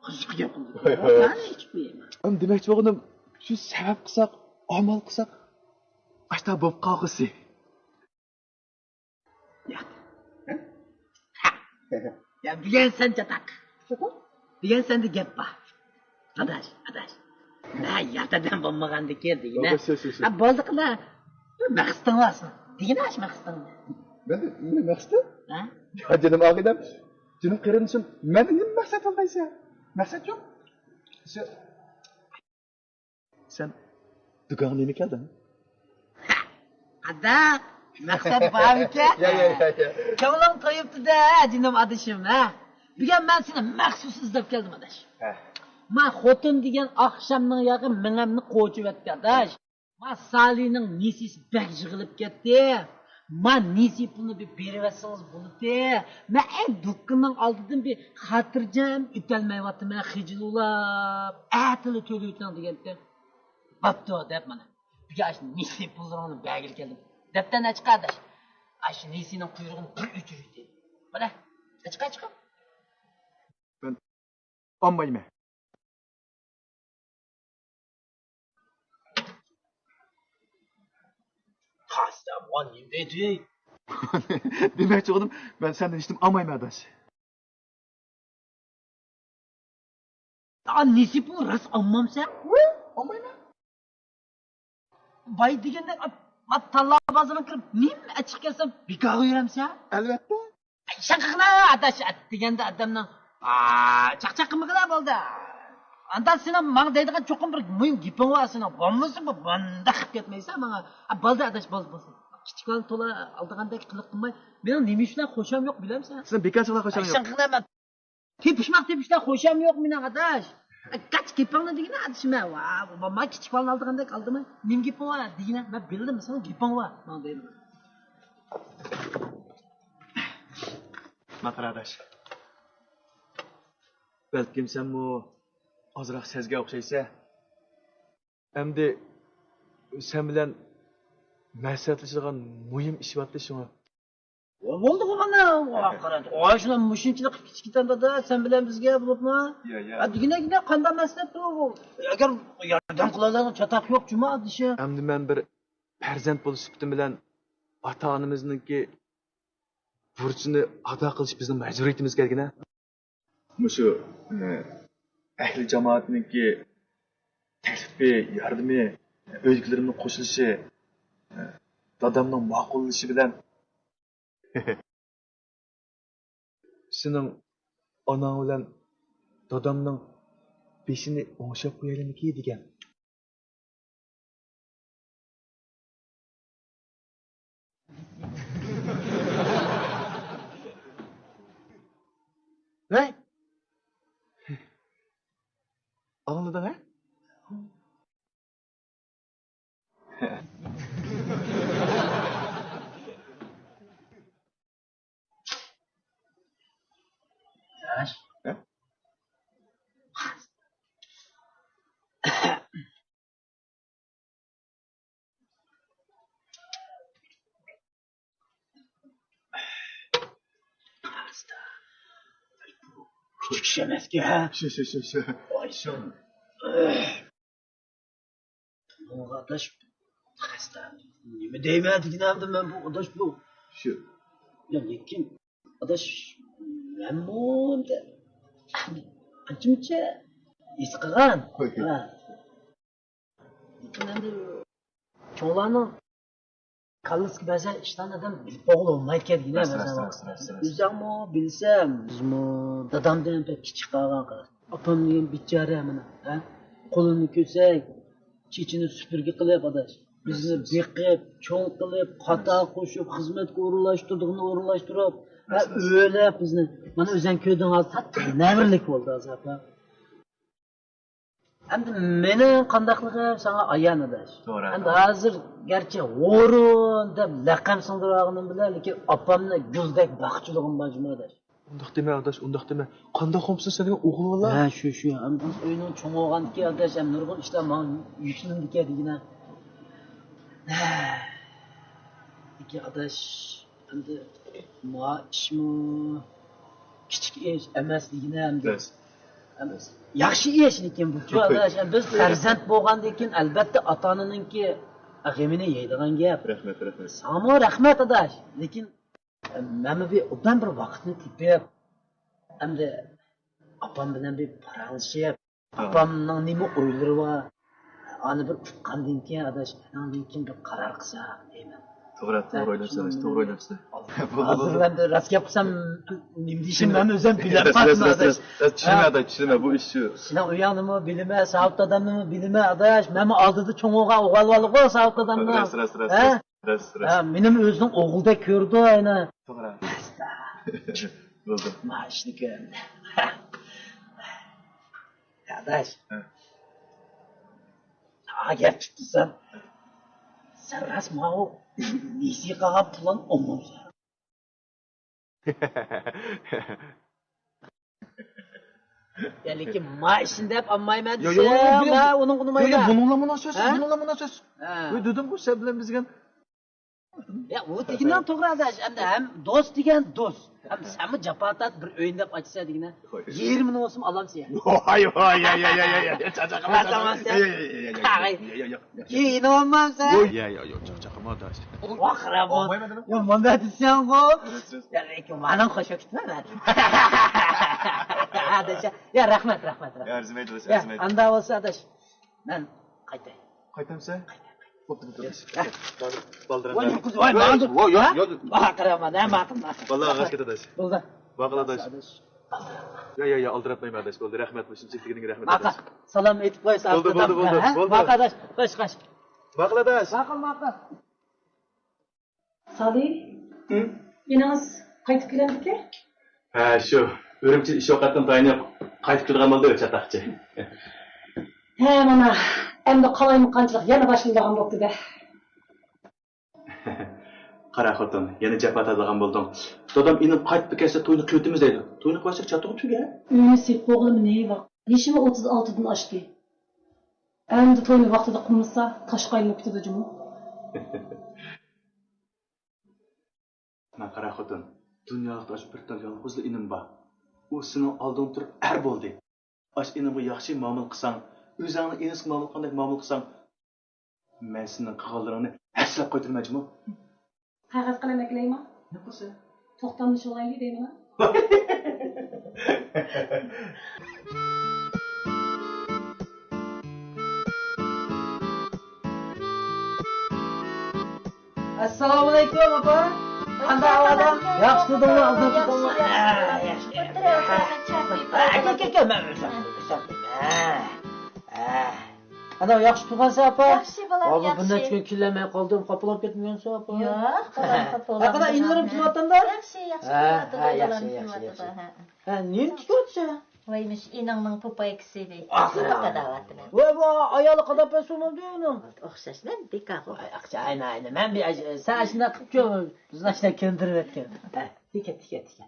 قىزىق گەپ قىلدى. ھوي، ھوي. مەن ئىچىپ قويايمەن. ئەمدى دېمەكچى بولغىنىم، شۇ سەۋەب قىلساق، ئامال قىلساق، ئاشتا بولۇپ قالغۇسى. يا. ھە؟ يا، بۈگۈن سەن چاتاق. چاتاق؟ بۈگۈن سەندە گەپ بار. ئاداش، ئاداش. ھە، يات ئادەم بولمىغاندىكىن دېگىنە. ھە، بولدى قىلا. بىر مەقسىتىڭ بارسىڭ. دېگىنە ئاش مەقسىتىڭنى. مەن، مېنىڭ مەقسىتىم؟ ھە؟ يا، جېنىم ئاغىنەم. جېنىم قېرىندىشىم، مەندىن نېمە مەقسەت ئالغايسەن؟ مەقسەت يوق. شۇ سەن دۇكانغا نېمە كەلدىڭ؟ ئاداش، مەقسەت بارمىكەن؟ يا، يا، يا، يا. كۆڭلۈڭ تويۇپتۇ-دە، جېنىم ئادىشىم، ھە؟ بۈگۈن مەن سېنى مەخسۇس ئىزدەپ كەلدىم، ئاداش. ھە. ما خوتۇن دېگەن ئاخشامنىڭ ياغى مېڭەمنى قوچۇۋەتتى، ئاداش. ما سالىنىڭ نېسىسى بەك يىغىلىپ كەتتى. ما نېسى پۇلنى بىر بېرىۋەتسىڭىز بولاتتى. مەن ئەي دۇكىنىنىڭ ئالدىدىن بىر خاتىرجەم ئۆتەلمەيۋاتىمەن، خىجىل ئۇلاپ، ئەتىلا تۆلىۋېتىڭ دېگەنتى. بوپتۇ دەپ مانا. بۈگۈن ئاشۇ نېسى پۇللىرىڭنى بەرگىلى كەلدىم. دەپتەرنى ئاچقا ئاداش. ئاشۇ نېسىنىڭ قۇيرۇقىنى بىر ئۆچۈرۈۋېتەي. مانا، ئاچقا، ئاچقا. مەن ئالمايمەن. قاستا، بۇغا نېمە دەيدۇ؟ دېمەكچى بولدۇم، مەن سەندىن ھېچنېمە ئالمايمەن، ئاداش. ئا، نېسى پۇل راست ئالمامسەن؟ ۋوي، ئالمايمەن. باي دېگەندەك، ئا، ئا، تاللا بازىرىغا كىرىپ، نېمە ئەچىقىپ كەلسەم، بىكارغا يۈرەمسەن؟ ئەلۋەتتە. شاقىقلا ئاداش دېگەندە ئادەمنىڭ، ئا، چاقچاق قىلمىغىلا بولدى. ئاندا سېنىڭ ماڭا دەيدىغان چوقۇم بىر مۇھىم گېپىڭ بار سېنىڭ. بولمىسا بۇ، بۇنداق قىلىپ كەتمەيسەن ماڭا. ئا، بولدى ئاداش، بولدى، بولسۇن. كىچىك بالىنى تولا ئالدىغاندەك قىلىق قىلماي. مېنىڭ نېمە ئۈچۈن خۇشام يوق بىلەمسەن؟ سېنىڭ بىكارچىلىقىڭ خۇشام يوق. شاقىقلا مەن تېپىشماق، تېپىشتا خۇشام يوق مېنىڭ، ئاداش. قاچ گېپىڭنى دېگىنە، ئادىشىم، ھە، ۋا، ما كىچىك بالىنى ئالىدىغاندەك ئالدىما. نېمە گېپىڭ بار دېگىنە، مەن بىلدىم، سېنىڭ گېپىڭ بار ماڭا دەيدىغان. ماقىر ئاداش، بەلكىم سەنمۇ ئازراق سەزگەن ئوخشايسەن. ئەمدى سەن بىلەن مەسلىھەتلىشىدىغان مۇھىم ئىش بارتى شۇڭا. بولدىغۇ مانا. قارا، ئاشۇلا مۇشۇنچىلىك كىچىك دادا، سەن بىلەن بىزگە بولۇپمۇ؟ يا، يا. دېگىنەگىنە قانداق مەسلىھەت بۇ؟ ئەگەر ياردەم قىلالايدىغان چاتاق يوق جۇما دېشى. ئەمدى مەن بىر پەرزەنت بولۇش سۈپىتىم بىلەن ئاتا-ئانىمىزنىڭكى بۇرچىنى ئادا قىلىش بىزنىڭ مەجبۇرىيىتىمىز كەلگىنە. مۇشۇ، ئە، ئەھلى جامائەتنىڭكى تەكلىپى، ياردىمى، ئۆيدىكىلىرىمنىڭ قوشۇلۇشى، ئە، دادامنىڭ ماقۇللىشى بىلەن سېنىڭ ئاناڭ بىلەن دادامنىڭ بېشىنى ئوڭشاپ قويايلىمىكى دېگەن. ھەي! ئاڭلىدىڭ ھە؟ كىچىك ئىش ئەمەسكەن ھە. شۇ، شۇ، شۇ، شۇ. ۋايسۇن. بۇنىڭغا ئاداش، نېمە دەيمەن دېگىنەمدە مەن بۇ ئاداش بۇ. شۇ. يا لېكىن ئاداش، مەنمۇ ئەمدى ئانچە-مۇنچە ھېس قىلغان. ھوي. ھە. لېكىن ئەمدى چوڭلارنىڭ كاللىسىغا بەزى ئىشلارنى ئادەم بىلىپ بولغىلى بولمايدىكەن دېگىنە. راست، بەزى راست، راست، ۋاقىتتا. راست، راست. ئۆزۈڭمۇ بىلسەم، بىزمۇ دادامدىن بەك كىچىك قالغان قىز. ئاپام دېگەن بىچارە مانا، ھە؟ قولىنى كۆرسەك، چېچىنى سۈپۈرگە قىلىپ، ئاداش. بىزنى راست، راست. بېقىپ، چوڭ قىلىپ، قاتار قوشۇپ، خىزمەتكە ئورۇنلاشتۇرىدىغىنى ئورۇنلاشتۇرۇپ، ھە، راست، راست. ئۆيلەپ بىزنى. مانا ئۆزۈڭ كۆردۈڭ ھازىر، تاتلىق نەۋرىلىك بولدى ھازىر، ئاپا. ئەمدى مېنىڭ قانداقلىقىم ساڭا ئايان، ئاداش. توغرا، ئەمدى توغرا. ھازىر گەرچە ھورۇن دەپ لەقەم سىڭدۈرۈۋالغىنىم بىلەن، لېكىن ئاپامنى گۈلدەك باققۇچىلىقىم بار جۇمۇ، ئاداش. ئۇنداق دېمە، ئاداش، ئۇنداق دېمە. قانداق خۇمسىز سەن دېگەن ئوغۇل بالا؟ ھە، شۇ، شۇ. ئەمدى ئۆينىڭ چوڭى بولغاندىكىن، ئاداش، ھەم نۇرغۇن ئىشلار ماڭا يۈكلىنىدىكەن دېگىنە. ھە. لېكىن، ئاداش، ئەمدى ما ئىشمۇ كىچىك ئىش ئەمەس دېگىنە ئەمدى. راست. ئەم، راست. ياخشى ئىش لېكىن بۇچۇ، ئاداش. ئەم، بىز پەرزەنت بولغاندىن كېيىن، ئەلبەتتە، ئاتا-ئانىنىڭكى غېمىنى يەيدىغان گەپ. رەھمەت، رەھمەت. ساڭىمۇ رەھمەت، ئاداش. لېكىن، ئەم، مەنمۇ بىر ئوبدان بىر ۋاقىتنى تېپىپ، ئەمدى ئاپام بىلەن بىر پاراڭلىشىپ، ئاپامنىڭ نېمە ئويلىرى بار؟ ئانى بىر ئۇققاندىن كېيىن، ئاداش، ئانىڭدىن كېيىن بىر قارار قىلساق دەيمەن. توغرا، توغرا ئويلاپسىز، توغرا ئويلاپسىز. ھازىر ئەمدى راست گەپ قىلسام، نېمە دېيىشىمنى مەن ئۆزۈم بىلەلمەيمەن، ئاداش. راست، چۈشىنىمەن، ئاداش، چۈشىنىمەن، بۇ ئىش شۇ. سېنىڭ ئۆيۈڭنىمۇ بىلىمەن، ساۋۇت دادامنىمۇ بىلىمەن، ئاداش. مەنمۇ ئالدىدا چوڭ بولغان ئوغۇل بالىغۇ ساۋۇت دادامنىڭ. راست، راست، راست، ھە؟ راست، راست. ھە، مېنىمۇ ئۆزىنىڭ ئوغلىدەك كۆرىدۇ، ئاينا. توغرا. بولدى. ما ئىشنى كۆر. ئاداش. ھە. ساڭا گەپ تۇتسام، سەن راست ماۋۇ نېسى قالغان پۇلان ئومۇمسەن. يا، لېكىن ما ئىشنى دەپ ئالمايمەن دېسەم، ما ئۇنىڭغا ئۇنىمايمەن. بۇنىڭلا مۇناسىۋەتسىز، ھە؟ بۇنىڭلا مۇناسىۋەتسىز. ھە. ۋاي، دېدىمغۇ، سەن بىلەن بىزگە يا، ئۇ دېگىنىڭ توغرا، ئاداش. ئەمدى ھەم دوست دېگەن دوست. ھەم سەنمۇ جاپا تارت، بىر ئۆينى دەپ ئاچىسەن دېگىنە. ھوي. يېرىمىنى بولسىمۇ ئالامسەن يا. ھوي، ھوي، يا، يا، يا، يا، يا، چاقچاق قىلما. كېيىن بولمامسەن. ھوي. يا، يا، يا، چاقچاق قىلما، ئاداش. ۋاقرا بول. يا، مانا دېسەڭغۇ. يا، لېكىن مانا خوش كېتىمەن. ئاداش، يا، رەھمەت، رەھمەت، رەھمەت. يا، ئەرزىمەيدۇ، يا، ئەرزىمەيدۇ. ئاندا بولسا، ئاداش. مەن قايتاي. قايتامسەن؟ قايتاي، قايتاي. بوپتۇ، بوپتۇ. ۋاي، يۈرگۈز، ۋاي، ماڭدۇ. ۋاي، يا، يا. ۋاقىرىما، نە ماقۇل، ماقۇل. بالىلار، ئاغاش كېتە، ئاداش. بولدى. ماقۇل، ئاداش. يا، يا، يا، ئالدىراتمايمەن، ئاداش. بولدى، رەھمەت، مۇشۇنچە دېگىنىڭگە رەھمەت، ئاداش. سالام ئېيتىپ قوي، بولدى، بولدى، بولدى، ھە؟ بولدى. ماقۇل، ئاداش. خوش، خوش. ماقۇل، ئاداش. ماقۇل، ماقۇل. سالى، ھىم؟ ئىنىڭىز قايتىپ كېلەمدىكەن؟ ھە، شۇ. ئۈرۈمچىدە ئىش ئوقەتتىن تايىنىپ قايتىپ كېلىدىغان بولدى، چاتاقچى. ھە، مانا، ئەمدى قالايمىقانچىلىق يەنە باشلىنىدىغان بوپتۇ-دە. قارا خوتۇن، يەنە جاپا تارتىدىغان بولدۇڭ. دادام ئىنىم قايتىپ كەلسە توينى قىلىۋېتىمىز دەيدۇ. توينى قىلىۋەتسەك چاتىقى تۈگە. ئۆينى سېتىپ بولغىلىمۇ نېمە ۋاقىت؟ يېشىمۇ ئوتتۇز ئالتىدىن ئاشتى. ئەمدى توينى ۋاقتىدا قىلمىسا، تاشقا ئايلىنىپ كېتىدۇ جۇمۇ. مەن قارا خوتۇن، دۇنيالىقتا ئاشۇ بىر تال يالغۇزلا ئىنىم بار. ئۇ سېنىڭ ئالدىڭدا تۇرۇپ ئەر بولدى. ئاشۇ ئىنىمغا ياخشى مۇئامىلە قىلساڭ، ئۆزۈڭنىڭ ئىنىسىگە مۇئامىلە قىلغاندەك مۇئامىلە قىلساڭ، مەن سېنىڭ قىلغانلىرىڭنى ھەسسىلەپ قويدۇرماي جۇمۇ. قەغەز قەلەم ئەكېلەيمۇ؟ نە قىلسا؟ توختامنى شۇلايلى دەيمەن. ئەسسالامۇئەلەيكۇم، ئاپا. قانداق ئەھۋالىڭ؟ ياخشى تۇردۇڭلار، ئالدىن تۇردۇڭلار. ياخشى. ئولتۇرۇڭ، ئولتۇرۇڭ، چاي قۇيۇپ. ئەكەل، ئەكەل، ئەكەل، مەن ئۆزۈم، ئۆزۈم. ئەنە ياخشى تۇرغانسەن، ئاپا؟ ياخشى، بالام، ياخشى. بىر نەچچە كۈن كېلەلمەي قالدىم، خاپىلاپ كەتمىگەنسەن، ئاپا؟ ياق، بالام، خاپا بولماڭ. ھەقىدە ئىنىلىرىم كېلىۋاتامدا؟ ياخشى، ياخشى، ھە، كېلىۋاتىدۇ، ھە، بالام، ياخشى، ياخشى، كېلىۋاتىدۇ، ياخشى. ھە. ھە، نېمە تىكىۋاتىسەن؟ ۋاي، مۇشۇ ئىنىڭنىڭ پوپايكىسى، ۋاي. ئاھ. كىيىم قاداۋاتىمەن. ۋاي، ۋاي، ئايالى قاداپ بەرسە بولمامدۇ ئۇنىڭ؟ ئوخشاش، مەن بىكارغۇ. ۋاي، ئاقچا، ئاينا، ئاينا. مەن بىر، سەن ئاشۇنداق قىپچۇ، بىزنى ئاشۇنداق كۆندۈرۈۋەتكەن. ھە، تىكە، تىكە، تىكە.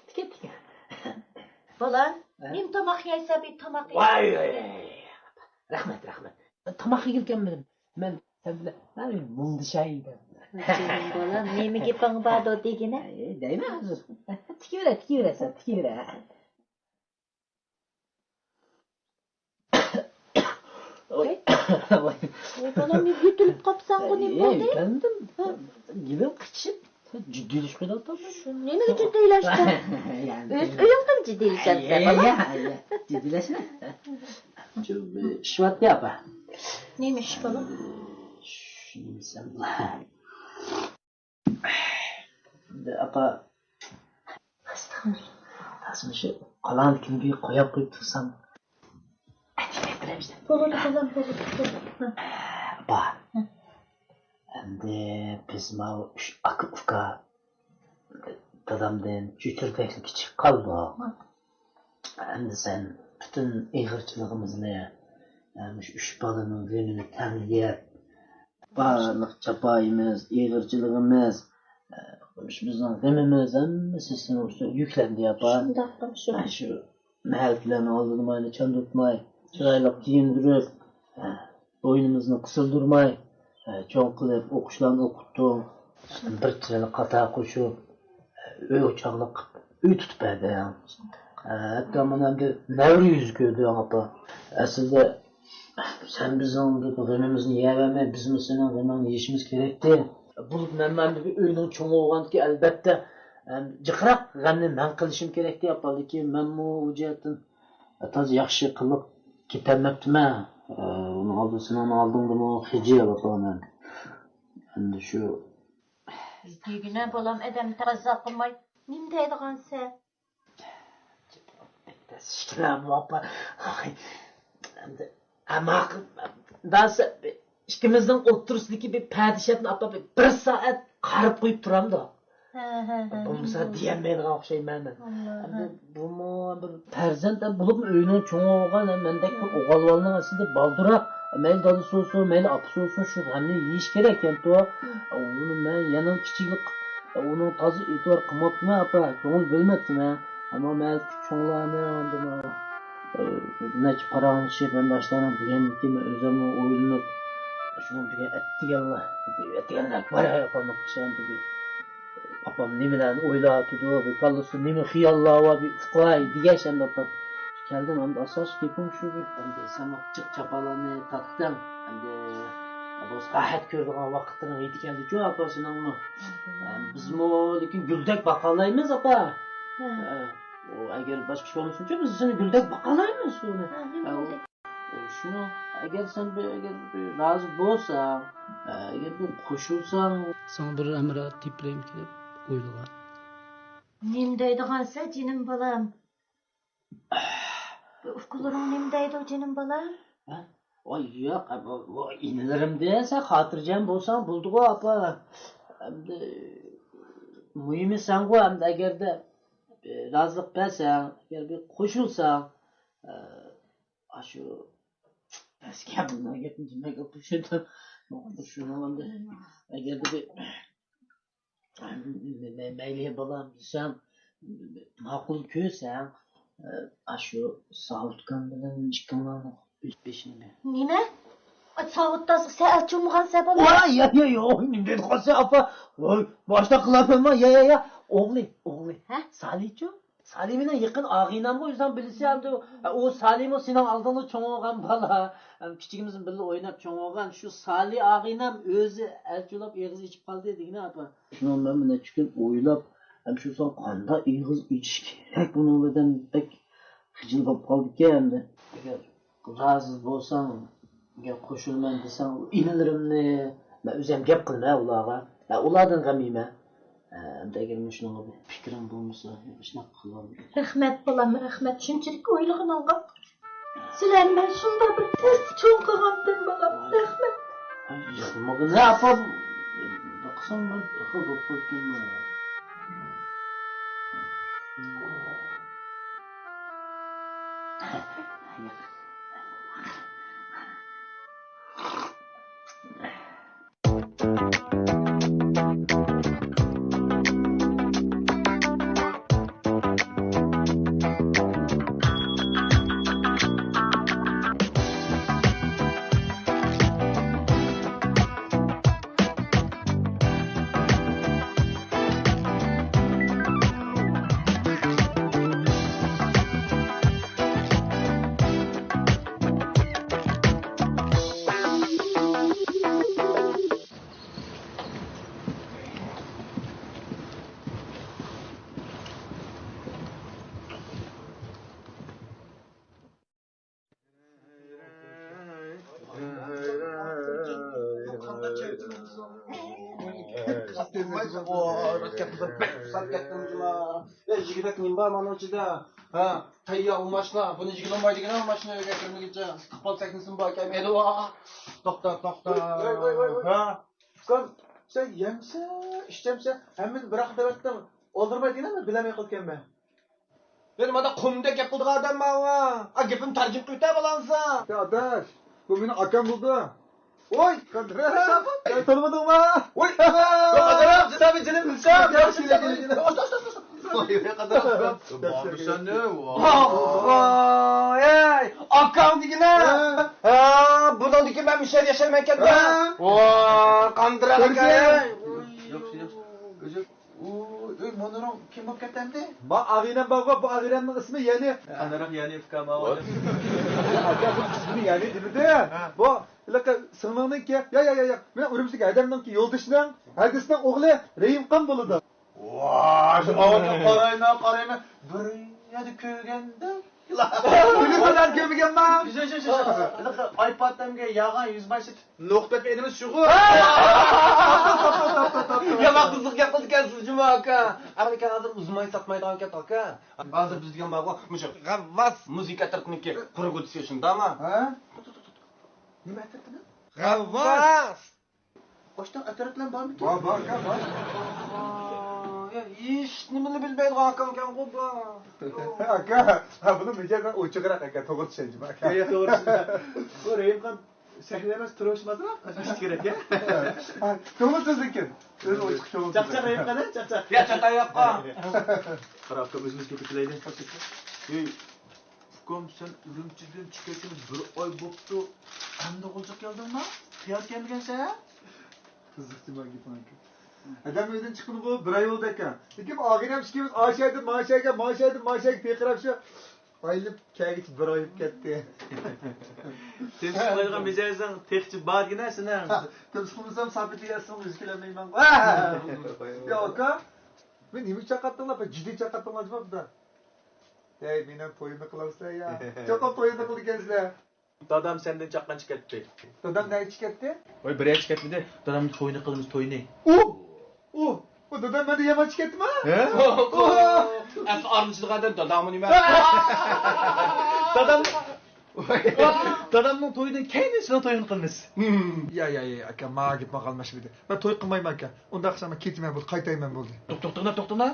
تىكە، تىكە. بالام، ھە؟ نېمە تاماق يەيسەن، بىر تاماق يە. ۋاي، ۋاي، ۋاي. رەھمەت، رەھمەت. تاماق يېگىلى كەلمىدىم. مەن سەن بىلەن ھە، مۇڭدىشاي دېدىم. جېنىم بالام، نېمە گېپىڭ باردۇ دېگىنە؟ ئەي، دەيمەن ھازىر. تىكىۋېرە، تىكىۋېرە، سەن تىكىۋېرە. ۋاي. ۋاي. ۋاي، بالام، يۆتىلىپ قاپسەنغۇ، نېمە بولدى؟ ئەي، ئەپەندىم، ھە؟ گېلىم قىچىشىپ، جىددىيلىشىپ قېلىۋاتامدۇ؟ شۇ نېمىگە جىددىيلەشتىڭ؟ يەنى. ئۆز ئۆيۈڭدىمۇ جىددىيلىشەمسەن، ئەي، بالام؟ ئەي، ئەي، جىددىيلەشمە. شۇ بىر ئىش بارتى، ئاپا. نېمە ئىش، بالام؟ شۇنى دېسەم، ئەمدى ئاپا، ئاستىغىمۇ، تازىمۇ شۇ قالاڭدىكىنى بىر قويۇپ قويۇپ تۇرسام. بولىدۇ، بالام، بولىدۇ. ئاپا، ھە. ئەمدى بىز ماۋۇ ئۈچ ئاكا ئۇكا دادامدىن چۆچۈرىدەكلا كىچىك قالدۇق. ھە. ئەمدى سەن پۈتۈن ئېغىرچىلىقىمىزنى، مۇشۇ ئۈچ بالىنىڭ غېمىنى تەڭ يەپ، بارلىق جاپايىمىز، ئېغىرچىلىقىمىز، مۇشۇ بىزنىڭ غېمىمىز ھەممىسى سېنىڭ ئۈستۈڭگە يۈكلەندى، ئاپا. شۇنداق، شۇ. ھە، شۇ مەھەللىكىلەرنىڭ ئالدىدا ماينى چاندۇرتماي، چىرايلىق كىيىندۈرۈپ، ھە، بوينىمىزنى قىسىلدۇرماي، ھە، چوڭ قىلىپ ئوقۇشلارنى ئوقۇتتۇڭ. بىر چىرايلىق قاتار قوشۇپ، ئۆي ئوچاقلىق قىلىپ، ئۆي تۇتۇپ بەردىڭ. ھەتتا مانا ئەمدى نەۋرە يۈزى كۆردۈڭ، ئاپا. ئەسلىدە سەن بىزنىڭ غېمىمىزنى يەۋەرمەي، بىزمۇ سېنىڭ غېمىڭنى يېيىشىمىز كېرەكتى. بولۇپمۇ مەن ئەمدى بىر ئۆينىڭ چوڭى بولغاندىكىن، ئەلبەتتە، ئەم، جىقراق غەمنى مەن قىلىشىم كېرەكتى، ئاپا. لېكىن مەنمۇ ئۇ جەھەتتىن تازا ياخشى قىلىپ كېتەلمەپتىمەن. ئۇنىڭ ئالدىدا، سېنىڭ ئالدىڭدىمۇ خىجىل، ئاپا، مەن. ئەمدى شۇ دېگىنە، بالام، ئادەم تەقەززا قىلماي، نېمە دەيدىغانسەن؟ ئىككىلەمۇ ئاپا. ئەمدى، ئەمما، داسە، ئىككىمىزنىڭ ئوتتۇرىسىدىكى بىر پەردىشەپنى ئاپا بىر، بىر سائەت قارىپ قويۇپ تۇرامدۇ؟ ھە، ھە، ھە، بولمىسا دېيەلمەيدىغان ئوخشايمەن مەن. ئەمدى بۇمۇ بىر پەرزەنت، بولۇپمۇ ئۆينىڭ چوڭى بولغان، مەندەك بىر ئوغۇل بالىنىڭ ئەسلىدە بالدۇرراق، مەيلى دادىسى بولسۇن، مەيلى ئاپىسى بولسۇن، شۇ غەمنى يېيىش كېرەككەنتۇ. ئۇنى مەن يەنە كىچىكلىك، ئۇنىڭ تازا ئېتىبار قىلماپتىمەن، ئاپا، كۆڭۈل بۆلمەپتىمەن. ئەمما مەن چوڭلارنىڭ، ئەمدى مانا، ئە، نەچچە پاراڭلىشىپ، ھەم باشلارنىڭ دېگەندىكىن، مەن ئۆزۈممۇ ئويلىنىپ، شۇنىڭ دېگەن ئەتىگەنلا، ئەتىگەنلەر بار ئاپامنىڭ قىلىشىغان تېگى. ئاپام نېمىلەرنى ئويلاۋاتىدۇ، بىر كاللىسىدا نېمە خىياللار بار، بىر ئۇقاي دېگەچ، ئەمدى ئاپام كەلدىم، ئەمدى ئاساسىي گېپىم شۇ. ئەمدى سەن جىق جاپالارنى تارتتىڭ، ئەمدى بولسا راھەت كۆرىدىغان ۋاقىتلىرىڭ يېتىپ كەلدىچۇ، ئاپا، سېنىڭمۇ. بىزمۇ لېكىن گۈلدەك باقالايمىز، ئاپا. ئۇ ئەگەر باشقىچە بولمىسۇنچۇ، بىز سېنى گۈلدەك باقالايمىز، شۇنى. شۇنىڭ، ئەگەر سەن بىر، ئەگەر بىر رازى بولساڭ، ئەگەر بىر قوشۇلساڭ. ساڭا بىر ھەمراھ تېپىپ بېرەيمىكىن دەپ ئويلىغان. نېمە دەيدىغانسەن، جېنىم بالام؟ بۇ ئۇكىلىرىڭ نېمە دەيدۇ، جېنىم بالام؟ ھە؟ ۋاي، ياق، ئە، بۇ، بۇ ئىنىلىرىم دېسە، خاتىرجەم بولساڭ بولدىغۇ، ئاپا. ئەمدى مۇھىمى سەنغۇ، ئەمدى ئەگەردە، ئە، رازىلىق بەرسەڭ، ئەگەر بىر قوشۇلساڭ، ئە، ئاشۇ، ئەسكەر بۇنداق گەپنى دېمەك، شۇنداق، شۇنىڭ ئەمدى، ئەگەردە بىر، مەيلى، بالام، دېسەڭ، ماقۇل كۆرسەڭ، ئاشۇ ساۋۇتكان بىلەن ئىككىڭلارنىڭ ئۆز بېشىنى. نېمە؟ ئاچ ساۋۇتتا سەن ئەلچى بولمىغانسەن، بالا؟ ۋاي، يا، يا، يا، نېمە دەيدىغانسەن، ئاپا؟ ۋاي، باشتا قىلارمەنما؟ يا، يا، يا، ئوغلى، ئوغلى. ھە؟ سالىچۇ؟ سالى مېنىڭ يېقىن ئاغىنەمغۇ، ئۆزۈڭ بىلىسەن ئەمدى. ئۇ سالىمۇ سېنىڭ ئالدىڭدا چوڭ بولغان بالا. كىچىكىمىزدىن بىللە ئويناپ چوڭ بولغان شۇ سالى ئاغىنەم ئۆزى ئەلچى بولاپ ئېغىز ئېچىپ قالدى دېگىنە، ئاپا. شۇنىڭ بىلەن مەن نەچچە كۈن ئويلاپ، ھەم شۇ سان قانداق ئېغىز ئېچىش كېرەك بۇنىڭ بىلەن بەك خىجىل بولۇپ قالدىكەن ئەمدى. ئەگەر رازى بولساڭ، ئەگەر قوشۇلىمەن دېسەڭ، ئىنىلىرىمنى مەن ئۆزۈم گەپ قىلىمەن ئۇلارغا. ھە، ئۇلاردىن غەم يېمە. ھە، ئەمدى ئەگەر مۇشۇنىڭغا بىر پىكرىڭ بولمىسا، شۇنداق قىلىۋال. رەھمەت، بالام، رەھمەت. شۇنچىلىك ئويلىغىنىڭغا. سىلەرنى مەن شۇنداق بىر تەستە چوڭ قىلغانتىم، بالام. رەھمەت. يىغلىمىغىن، ئاپام. بېقىسام، بىر خىل بولۇپ قالدىكەنمەن. يىگىدەك نېمە بار مانا ئىچىدە؟ ھە، تەييار ئۇ ماشىنا. بۇنى يېگىلى بولمايدىكەن، ماشىنا ئۆيگە كىرمىگىچە. ئىستىقبال سەھنىسىمۇ باركەن. ۋاي، ۋاي، ۋاي. توختا، توختا. ۋاي، ۋاي، ۋاي، ۋاي. ھە؟ ئۇكام، سەن يەمسە، ئىچەمسە، ھەممىنى بىراق دەۋەتتىڭ. ئولتۇرماي دېگىنە، مەن بىلەلمەي قالىدىكەنمەن. مەن مانا قۇمدەك گەپ قىلىدىغان ئادەم ماۋۇ. ئا، گېپىمنى تەرجىمە قىلىۋېتە بالامسا. يا ئاداش، بۇ مېنىڭ ئاكام بولىدۇ. ۋوي، قادىر ئاكا. تونۇمىدىڭمۇ؟ ۋوي، قادىر ئاكا، جېنىم، جېنىم. ياخشى، ياخشى، ياخشى. ۋوي، قادىر ئاكا. ۋوي، ئاكاڭ دېگىنە. ھە، بۇنىڭدىن كېيىن مەن مۇشۇ يەردە ياشايمەنكەن. ۋوي، قادىر ئاكا. ياخشى، ياخشى. ئۆزۈ ئۇ ئۆي مۇنىرىڭ كىم بولۇپ كەتتى ئەمدى؟ ما ئاغىنەم بارغۇ، بۇ ئاغىنەمنىڭ ئىسمى يەنى. قانداقراق يەنى ئۇكام ئاۋۇ؟ ئاكا، بۇ ئىسمى يەنى دېمىدى. ھە. بۇ ھېلىقى سىڭلىڭنىڭكى، يا، يا، يا، يا. مېنىڭ ئۈرۈمچىدىكى ھەدەمنىڭكى يولدىشىنىڭ، ھەدىسىنىڭ ئوغلى رەھىمخان بولىدۇ. ۋاي، شۇ ئاۋۇنى قارايمەن، قارايمەن. بىر يەردە كۆرگەندەك. بىلىمەن، كۆرمىگەنمەن. شۇ، شۇ، شۇ، شۇ. ھېلىقى ئايپاتەمگە ياغان يۈز باي سېتىپ. نۇقتا ئېلىمىز شۇغۇ. يامان قىزىق گەپ قىلىدىكەنسىز جۇما ئاكا. ئەمدىكەن ھازىر ئۇزماي ساتمايدىغان گەپ ئاكا. ھازىر بىز دېگەن بارغۇ، مۇشۇ غەۋۋاس مۇزىكا ئەترىتىنىڭكى پروگۇتسىيە شۇنداقمۇ؟ ھە؟ توختا، توختا، توختا. نېمە ئەترىتىنىڭ؟ غەۋۋاس. ئاشۇنداق ئەترەتلەر بارمىكىن؟ بار، بار، ئاكا، بار. ئاھا، يا، ھېچ نېمىنى بىلمەيدىغان ئاكامكەنغۇ بۇ. ئاكا، ھە، بۇنىڭ مىجەزى ئوچۇقراق ئاكا، توغرا چۈشەندىم ئاكا. يا، توغرا چۈشەندىم. بۇ رەھىمخان سەھنە ئەمەس، تۇرۇش ئازراق ئۆسۈش كېرەك، يا. ھە، كۆڭۈل سۆزلۈككەن. ئۆزى ئوچۇق كۆڭۈل. چاقچاق رەھىمخان، ھە، چاقچاق. يا، چاتاق ياققا. قاراپ، ئۆزىمىزگە كېلەيلى. ئۇكام، سەن ئۈرۈمچىدىن چىقىۋەتكىلى بىر ئاي بوپتۇ. ئەمدى غۇلجىغا كەلدىڭما؟ خىيال كەلمىگەنسەن؟ قىزىقچى بار گېپىڭ ئاكا. ئادەم ئۆيدىن چىققىلى بۇ بىر ئاي بولدى ئاكا. لېكىن ئاغىنەم ئىككىمىز ئاشۇ يەردىن ماشۇ يەرگە، ماشۇ يەردىن ماشۇ يەرگە پىرقىراپ شۇ ئايلىنىپ كەلگۈچە بىر ئاي بولۇپ كەتتى. تىمسىقلايدىغان مىجەزىڭ تېخىچە بار دېگىنە سېنىڭ. تىمسىقلىمىسام سابىتلىگەن ئىسمىڭ ئۆزى كېلەلمەيمەن. يا ئاكا، مېنى نېمىگە چاقاتتىڭلار؟ بىر جىددىي چاقاتتىڭلار جاۋابتا. ھەي، مېنىڭ تويۇمنى قىلامسىلەر يا؟ چوقۇم تويۇمنى قىلىدىكەنسىلەر. دادام سەندىن چاققانچە كەتتى. دادام نەگىچە كەتتى؟ ۋاي، بىر يەرگىچە كەتمىدى. دادامنىڭ تويىنى قىلىمىز، تويىنى. ئۇ، ئۇ، ئۇ دادام مەندىن يامانچە كەتتىما؟ ھە؟ ئەسلى ئارىلىشىدىغان ئادەم داداڭمۇ نېمە؟ دادام، دادامنىڭ تويىدىن كەينى سېنىڭ تويۇڭنى قىلىمىز. يا، يا، يا، ئاكا، ماڭا گېپىڭ قالماش بىدى. مەن توي قىلمايمەن ئاكا. ئۇنداق قىلسام مەن كېتىمەن بولدى، قايتايمەن بولدى. توختاڭلار، توختاڭلار.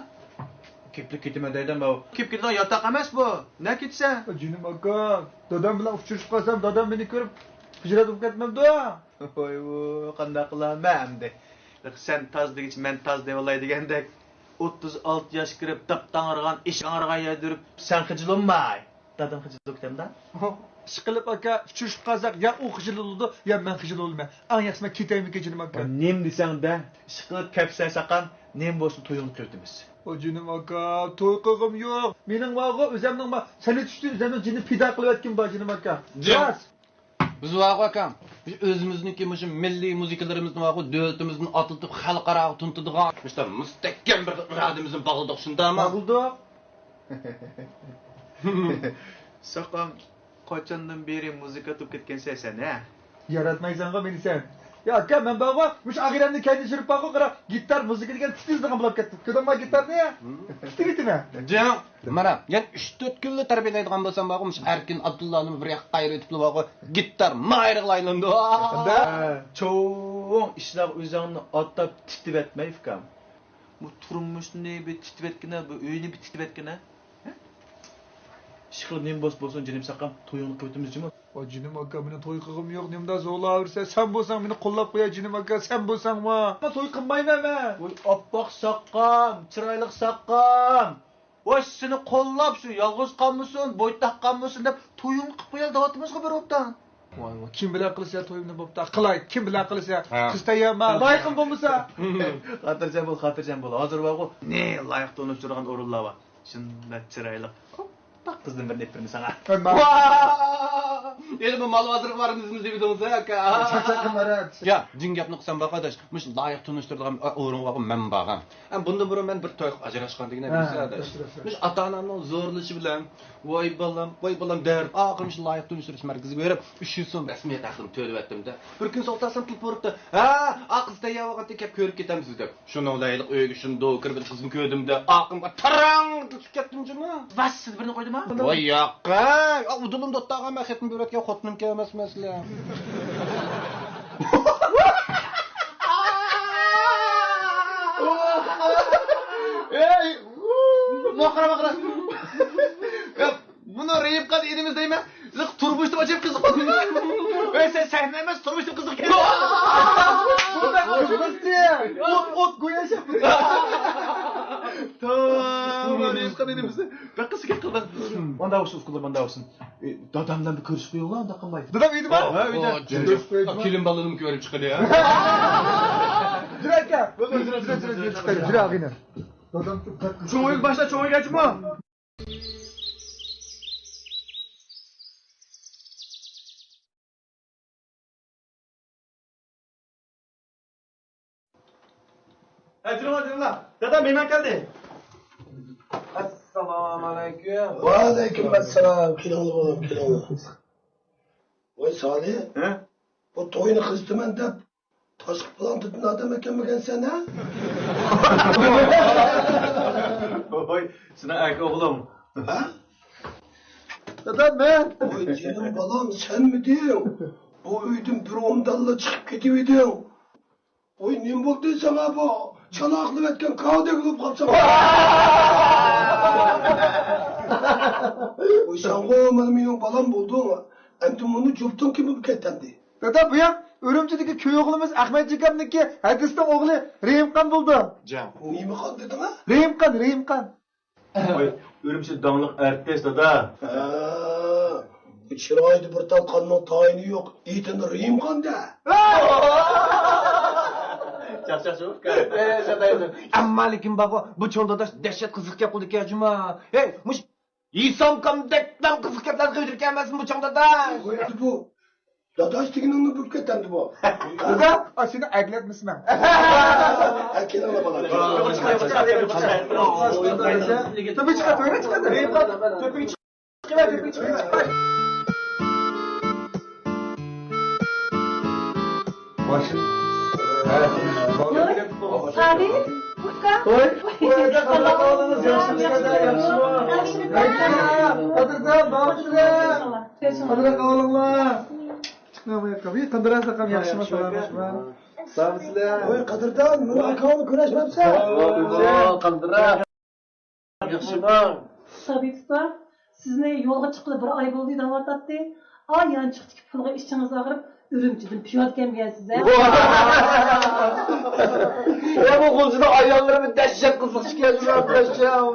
كېپىلىك كېتىمەن دەيدۇ بۇ. كېپىلىك كېتىدىغان ياتاق ئەمەس بۇ. نە كېتىسەن؟ جېنىم ئاكام، دادام بىلەن ئۇچرىشىپ قالسام، دادام مېنى كۆرۈپ ھىجرەت بولۇپ كەتمەمدۇ؟ ۋاي ۋۇ، قانداق قىلارمەن ئەمدى؟ سەن تاز دېگۈچە مەن تاز دەۋالاي دېگەندەك. ئوتتۇز ئالتە ياش كىرىپ، داپ-داڭرىغان، ئېشەك ئاڭرىغان يەردە يۈرۈپ، سەن خىجىل بولماي. دادام خىجىل بولۇپ كېتەمدا. ئىشقىلىپ، ئاكا، ئۇچرىشىپ قالساق، يا ئۇ خىجىل بولىدۇ، يا مەن خىجىل بولىمەن. ئەڭ ياخشىسى مەن كېتەيمىكىن، جېنىم ئاكا. نېمە دېسەڭدە، ئىشقىلىپ كەپسەن ساقام، نېمە بولسۇن تويۇڭنى قىلىۋېتىمىز. ئو جېنىم ئاكا، توي قىلغۇم يوق. مېنىڭ بارغۇ، ئۆزەمنىڭ بار. سەننى چۈشتى، ئۆزەمنىڭ جېنىنى پىدا قىلىۋەتكىن بار، جېنىم ئاكا. جىق. راست. بىز بارغۇ ئاكام، بىز ئۆزىمىزنىڭكى مۇشۇ مىللىي مۇزىكىلىرىمىزنى بارغۇ دۆلىتىمىزدىن ئاتلىتىپ خەلقئاراغا تونۇتىدىغان مۇشۇنداق مۇستەھكەم بىر ئىرادىمىزنى باغلىدۇق، شۇنداقمۇ؟ باغلىدۇق. ساقام، قاچاندىن بېرى مۇزىكانت بولۇپ كەتكەنسەن سەن، ھە؟ ياراتمايسەنغۇ مېنى سەن. يا ئاكا، مەن بارغۇ، مۇشۇ ئاغىنەمنى كەينىدە سۈرۈپ بارغۇ، قارا، گىتار مۇزىكا دېگەن تېتىزلىغان بولۇپ كەتتى. كۆردۈڭما گىتارنى؟ تېتىۋېتىمەن. جىق. مانا، يەنە ئۈچ تۆت كۈنلا تەربىيەلەيدىغان بولسام بارغۇ، مۇشۇ ئەركىن ئابدۇللانى بىر ياققا ئايرىۋېتىپلا بارغۇ، گىتار ماھىرىغىلا ئايلىنىدۇ. چوڭ ئىشلارغا ئۆزۈڭنى ئاتاپ تىتىۋەتمەي، ئۇكام. بۇ تۇرمۇشنى بىر تىتىۋەتكىنە، بۇ ئۆينى بىر تىتىۋەتكىنە. ھە؟ ئىشقىلىپ نېمە بولسا بولسۇن، جېنىم ساقام، تويۇڭنى قىلىۋېتىمىز جۇمۇ. ۋاي جېنىم ئاكا، مېنىڭ توي قىلغۇم يوق، نېمىدا زورلاۋېرىسەن، سەن بولساڭ مېنى قوللاپ قوياي جېنىم ئاكا، سەن بولساڭمۇ. مەن توي قىلمايمەن مەن. ۋاي ئاپئاق ساقام، چىرايلىق ساقام. ۋاي سېنى قوللاپ شۇ يالغۇز قالمىسۇن، بويتاق قالمىسۇن دەپ تويۇڭنى قىلىپ قويايلى دەۋاتىمىزغۇ بىر ئوبدان. ۋاي ۋاي، كىم بىلەن قىلىسە تويۇمنى بوپتا، قىلاي، كىم بىلەن قىلىسە. ھە. قىز تەييارما، لايىقىم بولمىسا. خاتىرجەم بول، خاتىرجەم بول، ھازىر بارغۇ نى لايىق تونۇشتۇرىدىغان ئورۇنلار بار. شۇنداق چىرايلىق، ئاپئاق قىزدىن بىرنى ئېلىپ بېرىمەن ساڭا. ۋاي! ھېلىمۇ مال بازىرىغا بارىمىزمۇ دېمىدىڭىز ھە ئاكا؟ يا، جىڭ گەپنى قىلسام بار ئاداش، مۇشۇ لايىق تونۇشتۇرىدىغان ئورۇنغا مەن بارغان. ھە، بۇندىن بۇرۇن مەن بىر تويغا ئاجراشقان دېگىنە، ھە، بىلىسىز ئاداش. مۇشۇ ئاتا-ئانامنىڭ زورلىشى بىلەن، ۋاي بالام، ۋاي بالام دەپ، ئاخىرى مۇشۇ لايىق تونۇشتۇرۇش مەركىزىگە بېرىپ، ئۈچ يۈز سوم رەسمىيەت ھەققىنى تۆلىۋەتتىم-دە. بىر كۈن سوغۇتاسام تېلېفون ئۇرۇپتۇ. ھە، ئا قىز تەييار بولغانتى، كەپ كۆرۈپ كېتەمسىز دەپ. شۇنىڭ بىلەن ھېلىقى ئۆيگە شۇنداق كىرىپ بىر قىزنى كۆردۈم-دە، ئاقىمغا تاراڭ تۇتۇپ كەتتىم جۇمۇ. ۋاي، سىز بىرنى قويدىما؟ ۋاي ياقەي، ئۇدۇلۇم دوتتاغا مەن خېتىم بېرىۋەتكەن خوتۇنۇم كەلمەس مەسىلە. ئەي، ۋاقىرا، ۋاقىرا. بۇنى رېيىپ قىلىپ ئىنىمىز دەيمەن. تۇرمۇشتا ئاجايىپ قىزىق. ۋەي، سەن سەھنە ئەمەس، تۇرمۇشتا قىزىق ئىكەن. ئوت، ئوت، گويا شەپقەت. تامام رېيىپ قىلىپ ئىنىمىز. بەك قىزىق گەپ قىلدىڭ. ماندا بولسۇن، ئۇكىلار، ماندا بولسۇن. ئى، دادام بىلەن بىر كۆرۈشۈپ قويۇڭلار، ئۇنداق قىلماي. دادام ئۆيدىما؟ ھە، ئۆيدە. كېلىن بالىنىمۇ كۆرۈپ چىقىلى. جۈرە ئاكا. جۈرە، جۈرە، جۈرە، جۈرە، جۈرە، جۈرە ئاغىنە. دادام چوڭ ئۆيگە باشلا، چوڭ ئۆيگە ئاچما. ھە، جۈرۈڭلار، جۈرۈڭلار. دادا، مېھمان كەلدى. ئەسسالامۇئەلەيكۇم. ۋەئەلەيكۇم ئەسسالام. كېلىڭلار، بالام، كېلىڭلار. ۋاي، سالى. ھە؟ بۇ توينى قىزىتىمەن دەپ، تاشقى پىلاندا ئادەم ئەكەلمىگەنسەن ھە؟ ۋاي، سېنىڭ ئەكە ئوغلۇڭ. ھە؟ دادا، مەن. ۋاي جېنىم بالام، سەنمىدىڭ؟ بۇ ئۆيدىن بىر ئومدانلا چىقىپ كېتىۋىدىڭ. ۋاي نېمە بولدى ساڭا بۇ؟ چالا قىلىۋەتكەن كاۋىدەك بولۇپ قاپسەن. ۋاي سەنغۇ مانا مېنىڭ بالام بولدۇڭ. ئەمدى مۇنۇ جۈپتۈڭ كىم بولۇپ كەتتى ئەمدى؟ دادا، بۇ ياق ئۈرۈمچىدىكى كۈيئوغلىمىز ئەخمەتجېكامنىڭكى ھەدىسنىڭ ئوغلى رېھىمخان بولىدۇ. جان. نېمىخان دېدىڭ ھە؟ رېھىمخان، رېھىمخان. ۋاي، ئۈرۈمچىدە داڭلىق ئارتىس، دادا. ھە، بۇ چىرايىدا بىر تال قاننىڭ تايىنى يوق، ئېتىنى رېھىمخان دە. چاقچاق شۇ، ئۇكا. ئەمما لېكىن بارغۇ، بۇ چوڭ داداش دەھشەت قىزىق گەپ قىلىدىكەن جۇما. ھەي، مۇشۇ ھېسامكامدەكلا قىزىق گەپلەرنى قىلىۋېتىدىكەن ئەمەسمۇ بۇ چوڭ داداش؟ بۇ داداش دېگىنىڭنى بىلىپ كەتەمدى بۇ. دادا، ئاشۇنى ئەگلەتمىسىمەن. ھە، كېلىڭلار بالام. سابىت، ئۇكا. ۋوي، ۋوي، قانداق ئەھۋالىڭىز؟ ياخشىمۇ؟ ياخشىمۇ؟ قادىردان، بارمۇسىلەر؟ قادىردان، ئەھۋالىڭلار؟ چىقىڭ بۇ ياققا. ۋوي، قاندىراس ئاكام، ياخشىمۇ؟ سالامەتمۇ؟ بارمۇسىلەر؟ ۋوي، قادىردان، مېنىڭ ئاكامنى كۆرۈشمەپسەن؟ ۋوي، قاندىراس. ياخشىمۇ؟ سابىت ئۇكا، سىزنى يولغا چىققىلى بىر ئاي بولدى دەۋاتاتتى. ئاي يانچۇقتىكى پۇلغا ئىچىڭىز ئاغرىپ، ئۈرۈمچىدىن پىيادە كەلگەنسىز ھە؟ يا، بۇ غۇلجىنىڭ ئاياللىرىمۇ دەھشەت قىزىقىش ئىكەن، ئاكاشجان.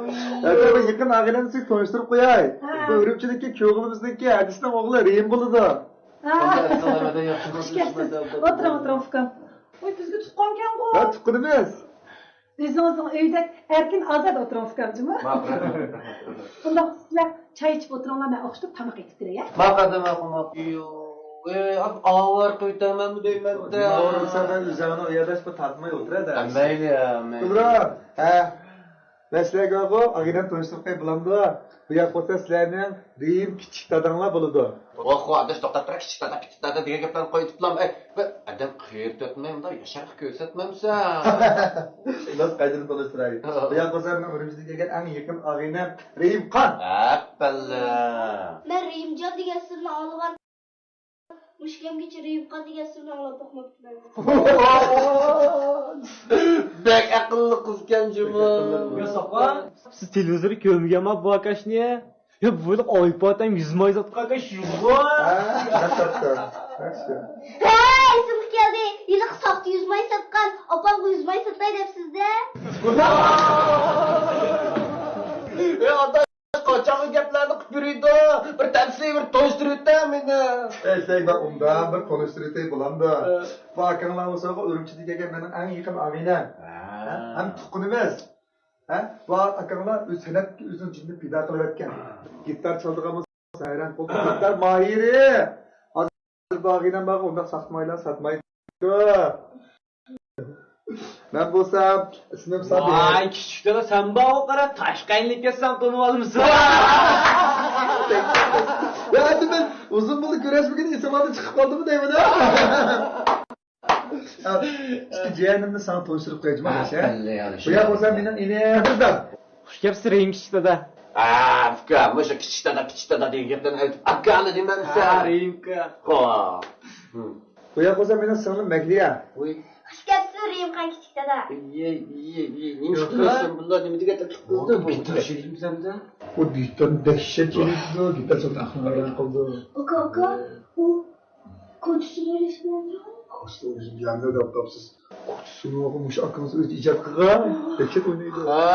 ھەتتا بىر يېقىن ئاغىنەمنى سىزگە تونۇشتۇرۇپ قوياي. ھە. بۇ ئۈرۈمچىدىكى كۈيئوغلىمىزنىڭكى ھەدىسىنىڭ ئوغلى رېھىم بولىدۇ. ھە. خۇش كەپسىز. ئولتۇرۇڭ، ئولتۇرۇڭ، ئۇكام. ۋاي، بىزگە تۇغقانكەنغۇ. ھە، تۇغقىنىمىز. ئۆزىڭىزنىڭ ئۆيىدەك ئەركىن ئازاد ئولتۇرۇڭ، ئۇكام جۇمۇ. ماقۇل، رەھمەت، رەھمەت. بۇنداق سىلەر چاي ئىچىپ ئولتۇرۇڭلار، مەن ئوخشىتىپ تاماق ئېتىپ كىرەي، ھە؟ ماقۇل، ماقۇل، ماقۇل. يو، ئەي، ئاۋارە قىلىۋېتەرمەنمۇ دەيمەن-دە. نېمە ئورۇنسا، مەن ئۆزۈڭنىڭ ئۇياقداش بىر تارتماي ئولتۇراي-دە. ھە، مەيلى، ھە، مەيلى. گۈلران، ھە. مەن سىلەرگە بۇ ئاغىنەمنى تونۇشتۇرۇپ قوياي بولامدۇ؟ بۇ ياق بولسا سىلەرنىڭ رېھىم كىچىك داداڭلار بولىدۇ. ۋاخۇ، ئاداش، توختاپ تۇر، كىچىك دادا، كىچىك دادا دېگەن گەپلەرنى قويۇپ تۇرۇپ، ئەي، بىر ئادەم قېرىتىۋەتمەي، مۇنداق ياشارغا كۆرسەتمەمسەن. ئىلاج قايتىدىن تونۇشتۇراي. بۇ ياق بولسا مېنىڭ ئۈرۈمچىدىن كەلگەن ئەڭ يېقىن ئاغىنەم رېھىمخان. ئەپەللە. مەن رېھىمجان دېگەن ئىسىمنى ئاڭلىغان. مۇشۇ كەمگىچە رېھىمخان دېگەن ئىسىمنى ئاڭلاپ باقماپتىمەن. بەك ئەقىللىق قىزكەن جۇمۇ. يا ساپا، سىز تېلېۋىزوردا كۆرمىگەنما بۇ ئاكاشنى؟ يا، بۇ ھېلىقى ئايپاد ھەم يۈز ماي ساتقان ئاكاش يوقمۇ؟ ھە، ياخشى. ھە، ئېسىمگە كەلدى. ھېلىقى ساختا يۈز ماي ساتقان ئاپامغا يۈز ماي ساتاي دەپسىز-دە. ئەي، ئاتا، قاچانغى گەپلەرنى قىلىپ يۈرىدۇ؟ بىر تەپسىلىي بىر تونۇشتۇرۇۋېتە مېنى. ئەي، سەي، مەن ئۇنداق بىر تونۇشتۇرۇۋېتەي بولامدۇ؟ ھە. بۇ ئاكاڭلار بولسا ئۈرۈمچىدىن كەلگەن مېنىڭ ئەڭ يېقىن ئاغىنەم. ھە. ھەم تۇغقىنىمىز. ھە؟ بۇ ئاكاڭلار ئۆز سەنئەتكە ئۆزىنىڭ جېنىنى پىدا قىلىۋەتكەن. گىتار چالىدىغان بولسا ھەيران قالدىم. گىتار ماھىرى. ھازىر بۇ ئاغىنەم بارغۇ، ئۇنداق ساختىمايلار ساتمايدۇ. مەن بولسام ئىسمىم سابىر. ۋاي، كىچىك دادا، سەن بارغۇ، قارا، تاشقا ئايلىنىپ كەتسەڭ تونۇۋالمىسۇن. يا، ئەمدى مەن ئۇزۇن بولدى كۆرۈشمىگىلى، ئېسىڭلاردىن چىقىپ قالدىمۇ دەيمەن. ئىككى جىيەنىمنى ساڭا تونۇشتۇرۇپ قوياي جۇمۇ، ھە؟ بەللى، ياخشى. بۇ ياق بولسا مېنىڭ ئىنىم قەدىردان. خۇش كەپسىز رېھىم كىچىك دادا. ھە، ئۇكا، مۇشۇ كىچىك دادا، كىچىك دادا دېگەن گەپلەرنى ئېيتىپ، ئاكا دېمەمسەن. ھە، رېھىم ئۇكا. خوپ. بۇ ياق بولسا مېنىڭ سىڭلىم مەھلىيا. ۋۇي. خۇش كەپسىز رېھىمخان كىچىك دادا. يېي، يېي، يېي، نېمە ئىش قىلىسەن بۇلار، نېمە دېگەن تەكلىپ قىلدى بۇ؟ گىتار چېلىۋېتىمسەن-دە. ئۇ گىتار دەھشەت چېلىۋېتىدۇ، گىتار چالسا ئەقلىڭ ھەيران قالىدۇ. ئۇكا، ئۇكا، ئۇ كوچىسىنى ئويناش بىلەن. كوچىسىنى ئويناش بىلەن دەپ قاپسىز. كوچىسىنى مۇشۇ ئاكىڭىز ئۆزى ئىجاد قىلغان. دەھشەت ئوينايدۇ. ھە،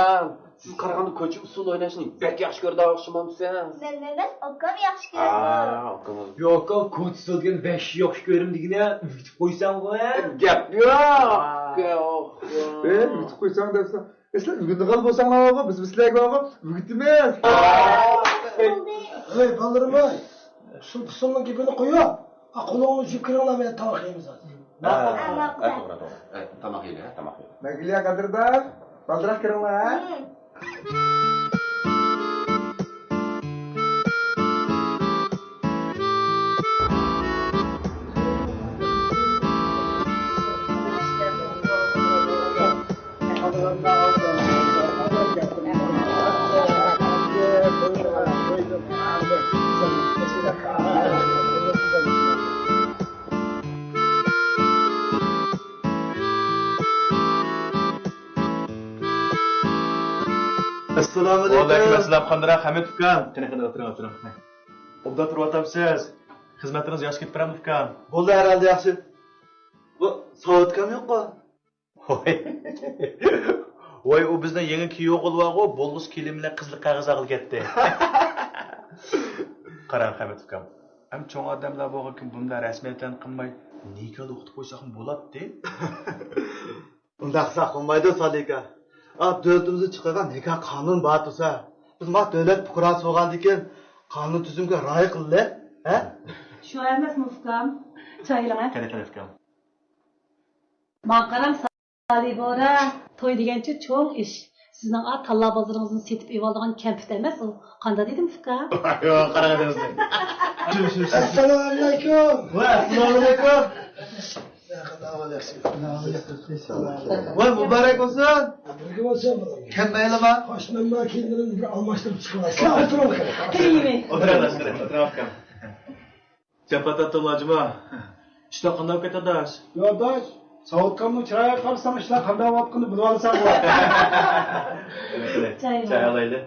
سىز قارىغاندا كوچا ئۇسسۇل ئويناشنى بەك ياخشى كۆرىدىغان ئوخشىمامسىز؟ مەن ئەمەس، ئاكام ياخشى كۆرىدۇ. ھە، ئاكىڭىز. ياق، ئاكا، كوچا ئۇسسۇل دېگەن ۋەھشىي ياخشى كۆرىمەن دېگىنە، ئۆگىتىپ قويساڭغۇ، ھە؟ گەپ يوق. ھە. ئۇكا، ئوخ. ئە، ئۆگىتىپ قويساڭ دەپسەن. ئە، سىلەر ئۆگىنىدىغان بولساڭلار بارغۇ، بىز، بىز سىلەرگە بارغۇ ئۆگىتىمىز. ھەي، بالىلىرىم-ئاي، شۇ ئۇسسۇلنىڭ گېپىنى قويۇڭ. ئا، قولۇڭلارنى يۇيۇپ كىرىڭلار، مەن تاماق يەيمىز ھازىر. ھە، ماقۇل. ھە، توغرا، توغرا. ئە، تاماق يەيلى، ھە، تاماق يەيلى. مەگلىيا قەدىردان، بالدۇراق كىرىڭلار، ھە؟ ھە. ئەسسالامۇئەلەيكۇم. ۋەئەلەيكۇم ئەسسالام، قانداق، ھەمىت ئۇكام؟ قېنى، قېنى، ئولتۇرۇڭ، ئولتۇرۇڭ. ئوبدان تۇرۇۋاتامسىز؟ خىزمەتلىرىڭىز ياخشى كېتىپ بارامدۇ، ئۇكام؟ بولدى، ھەر ھالدا ياخشى. بۇ ساۋۇت ئۇكام يوققۇ؟ ۋاي. ۋاي، ئۇ بىزنىڭ يېڭى كۈيئوغۇل بارغۇ، بولغۇسى كېلىن بىلەن قىزىل قەغەز ئالغىلى كەتتى. قاراڭ، ھەمىت ئۇكام. ھەم چوڭ ئادەملەر بولغانكىن بۇنداق رەسمىيەتلەرنى قىلماي، نىكاھنى ئوقۇتۇپ قويساقمۇ بولاتتى. ئۇنداق قىلساق بولمايدۇ، سالىكا. ئا، دۆلىتىمىزدە چىقارغان نىكاھ قانۇن بار تۇرسا، بىز ما دۆلەت پۇقراسى بولغاندىكىن قانۇن تۈزۈمگە رىئايە قىلىلى، ھە؟ شۇ ئەمەسمۇ ئۇكام؟ چاي ئېلىڭ، ھە؟ قېنى، قېنى، ئۇكام. ماڭا قاراڭ، سالىبورا، توي دېگەنچە چوڭ ئىش. سىزنىڭ ئا تاللا بازىرىڭىزنى سېتىپ ئېلىۋالىدىغان كەمپۈت ئەمەس ئۇ. قانداق دېدىم، ئۇكا؟ ياق، قاراڭ دېمىسە. ئەسسالامۇئەلەيكۇم. ۋە ئەسسالامۇئەلەيكۇم. ۋە مۇبارەك بولسۇن. بىرگە بولسۇن، بالام. كەلمەيلىما؟ خوش، مەن مانا كىيىملىرىمنى بىر ئالماشتۇرۇپ چىقىۋالسام. ئولتۇرۇڭ. قېنى. ئولتۇرۇڭ، ئولتۇرۇڭ، ئۇكام. جاپا تارتتىڭلار جۇما. ئىشلار قانداق كېتىۋاتىدۇ، ئاداش؟ يا ئاداش، ساۋۇتكامنىڭ چىرايىغا قارىساڭ، ئىشلار قانداق بولۇۋاتقىنىنى بىلىۋالىسەن. چاي ئالايلى.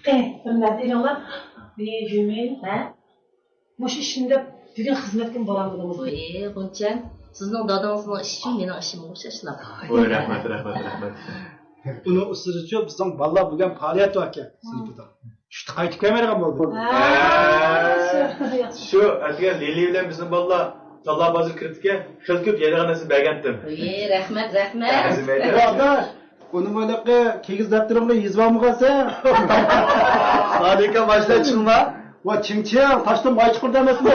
ئېھ، بىر نەرسە ئېلىڭلار. بىر جۈمىل، ھە؟ مۇشۇ ئىشنى دەپ بۈگۈن خىزمەتكىمۇ بارالمىدىڭىزمۇ؟ ۋوي، غۇنچەم، سىزنىڭ دادىڭىزنىڭ ئىشىمۇ مېنىڭ ئىشىم ئوخشاشلا. ۋوي، رەھمەت، رەھمەت، رەھمەت. ئۇنىڭ ئۇستىزىچۇ، بىزنىڭ بالىلار بۈگۈن پائالىيەت باركەن، سىنىپىدا. چۈشتە قايتىپ كەلمەيدىغان بولدى. ھە، شۇ. شۇ، ئەتىگەن لىلى بىلەن بىزنىڭ بالىلار تاللا بازىرىغا كىرىپتىكەن، خېلى كۆپ يەيدىغان نەرسە بەرگەنتىم. ۋوي، رەھمەت، رەھمەت. ئەرزىمەيدۇ. ئۇنىمۇ ھېلىقى كىگىز دەپتىرىڭنى يېزىۋالمىغانسەن. سالىكا باشلاپ چىڭما. ۋا چىڭ چىڭ، تاشتىن ماي چىقىرىدۇ ئەمەسمۇ؟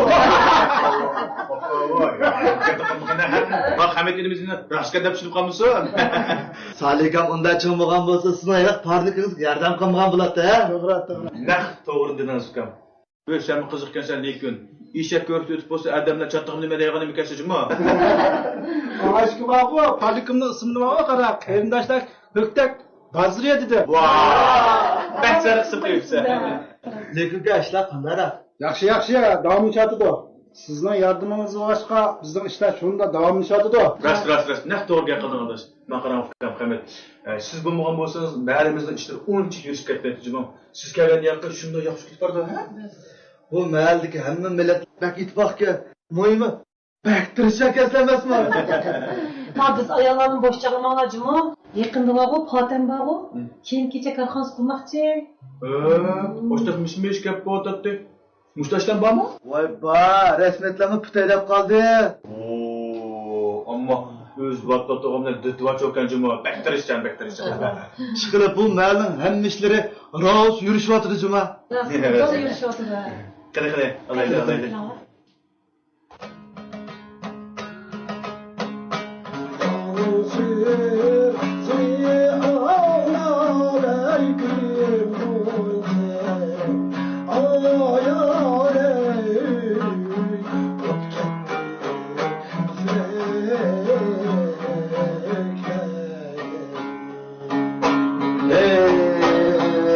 ۋاي، ھەممىنى راست گەپ دەپ چۈشىنىپ قالمىسۇن. سالىكام ئۇنداق چىڭ بولغان بولسا، سىزنىڭ ھېلىقى پارنىكىڭىزغا ياردەم قىلمىغان بولاتتى، ھە؟ توغرا، توغرا. نەق توغرا دېدىڭىز، ئۇكام. ۋەي، سەنمۇ قىزىقكەنسەن، لېكىن ئېشەك كۆرۈپ ئۆتۈپ بولسا، ئادەملەر چاتىقىم نېمە دەيدىغان نېمىكەنسەن جۇمۇ؟ ئاشۇ بارغۇ، پالىكىمنىڭ ئىسمىنى بارغۇ، قارا، قېرىنداشلار كۆكتەك بازىرى دېدى. ۋاي، بەك سەرخىس قىلىپسەن. لېكىن ئىشلار قانداقراق؟ ياخشى، ياخشى، داۋاملىشىۋاتىدۇ. سىزنىڭ ياردىمىڭىز بولغاچقا، بىزنىڭ ئىشلار شۇنداق داۋاملىشىۋاتىدۇ. راست، راست، راست. نەق توغرا گەپ قىلدىڭ، ئاداش. ماقارام ئۇكام، قەمەت. ئە، سىز بولمىغان بولسىڭىز، مەھەللىمىزنىڭ ئىشلىرى ئۇنچە يۈرۈشۈپ كەتمەيتتى جۇمۇ. سىز كەلگەن ياققا شۇنداق ياخشى كېتىپ بارىدۇ، ھە؟ بۇ مەھەللىدىكى ھەممە مىللەت بەك ئىتتىپاقكەن. مۇھىمى، بەك تىرىشچانكەنسىلەر ئەمەسمۇ؟ ھە، بىز ئاياللارنى بوش چاغلىماڭلار جۇمۇ. يېقىندا بارغۇ، پاتەم بارغۇ. ھە. كىيىم-كېچەك كارخانىسى قۇرماقچى. ھە، ئاشۇنداق مىش-مىش گەپ بولۇۋاتاتتى. مۇشۇ ئاشلام بارمۇ؟ ۋاي بار، رەسمىيەتلەرمۇ پۈتەي دەپ قالدى. ئوو، ئەمما ئۆز ۋات-ۋاتىغا بىلەن دۆتى بار چوكان جۇمۇ، بەك تىرىشچان، بەك تىرىشچان. ئىشقىلىپ بۇ مەھەللىنىڭ ھەممە ئىشلىرى راۋۇس يۈرۈشۈۋاتىدۇ جۇمۇ. راست، راست يۈرۈشۈۋاتىدۇ. قېنى، قېنى، ئالايلى، ئالايلى.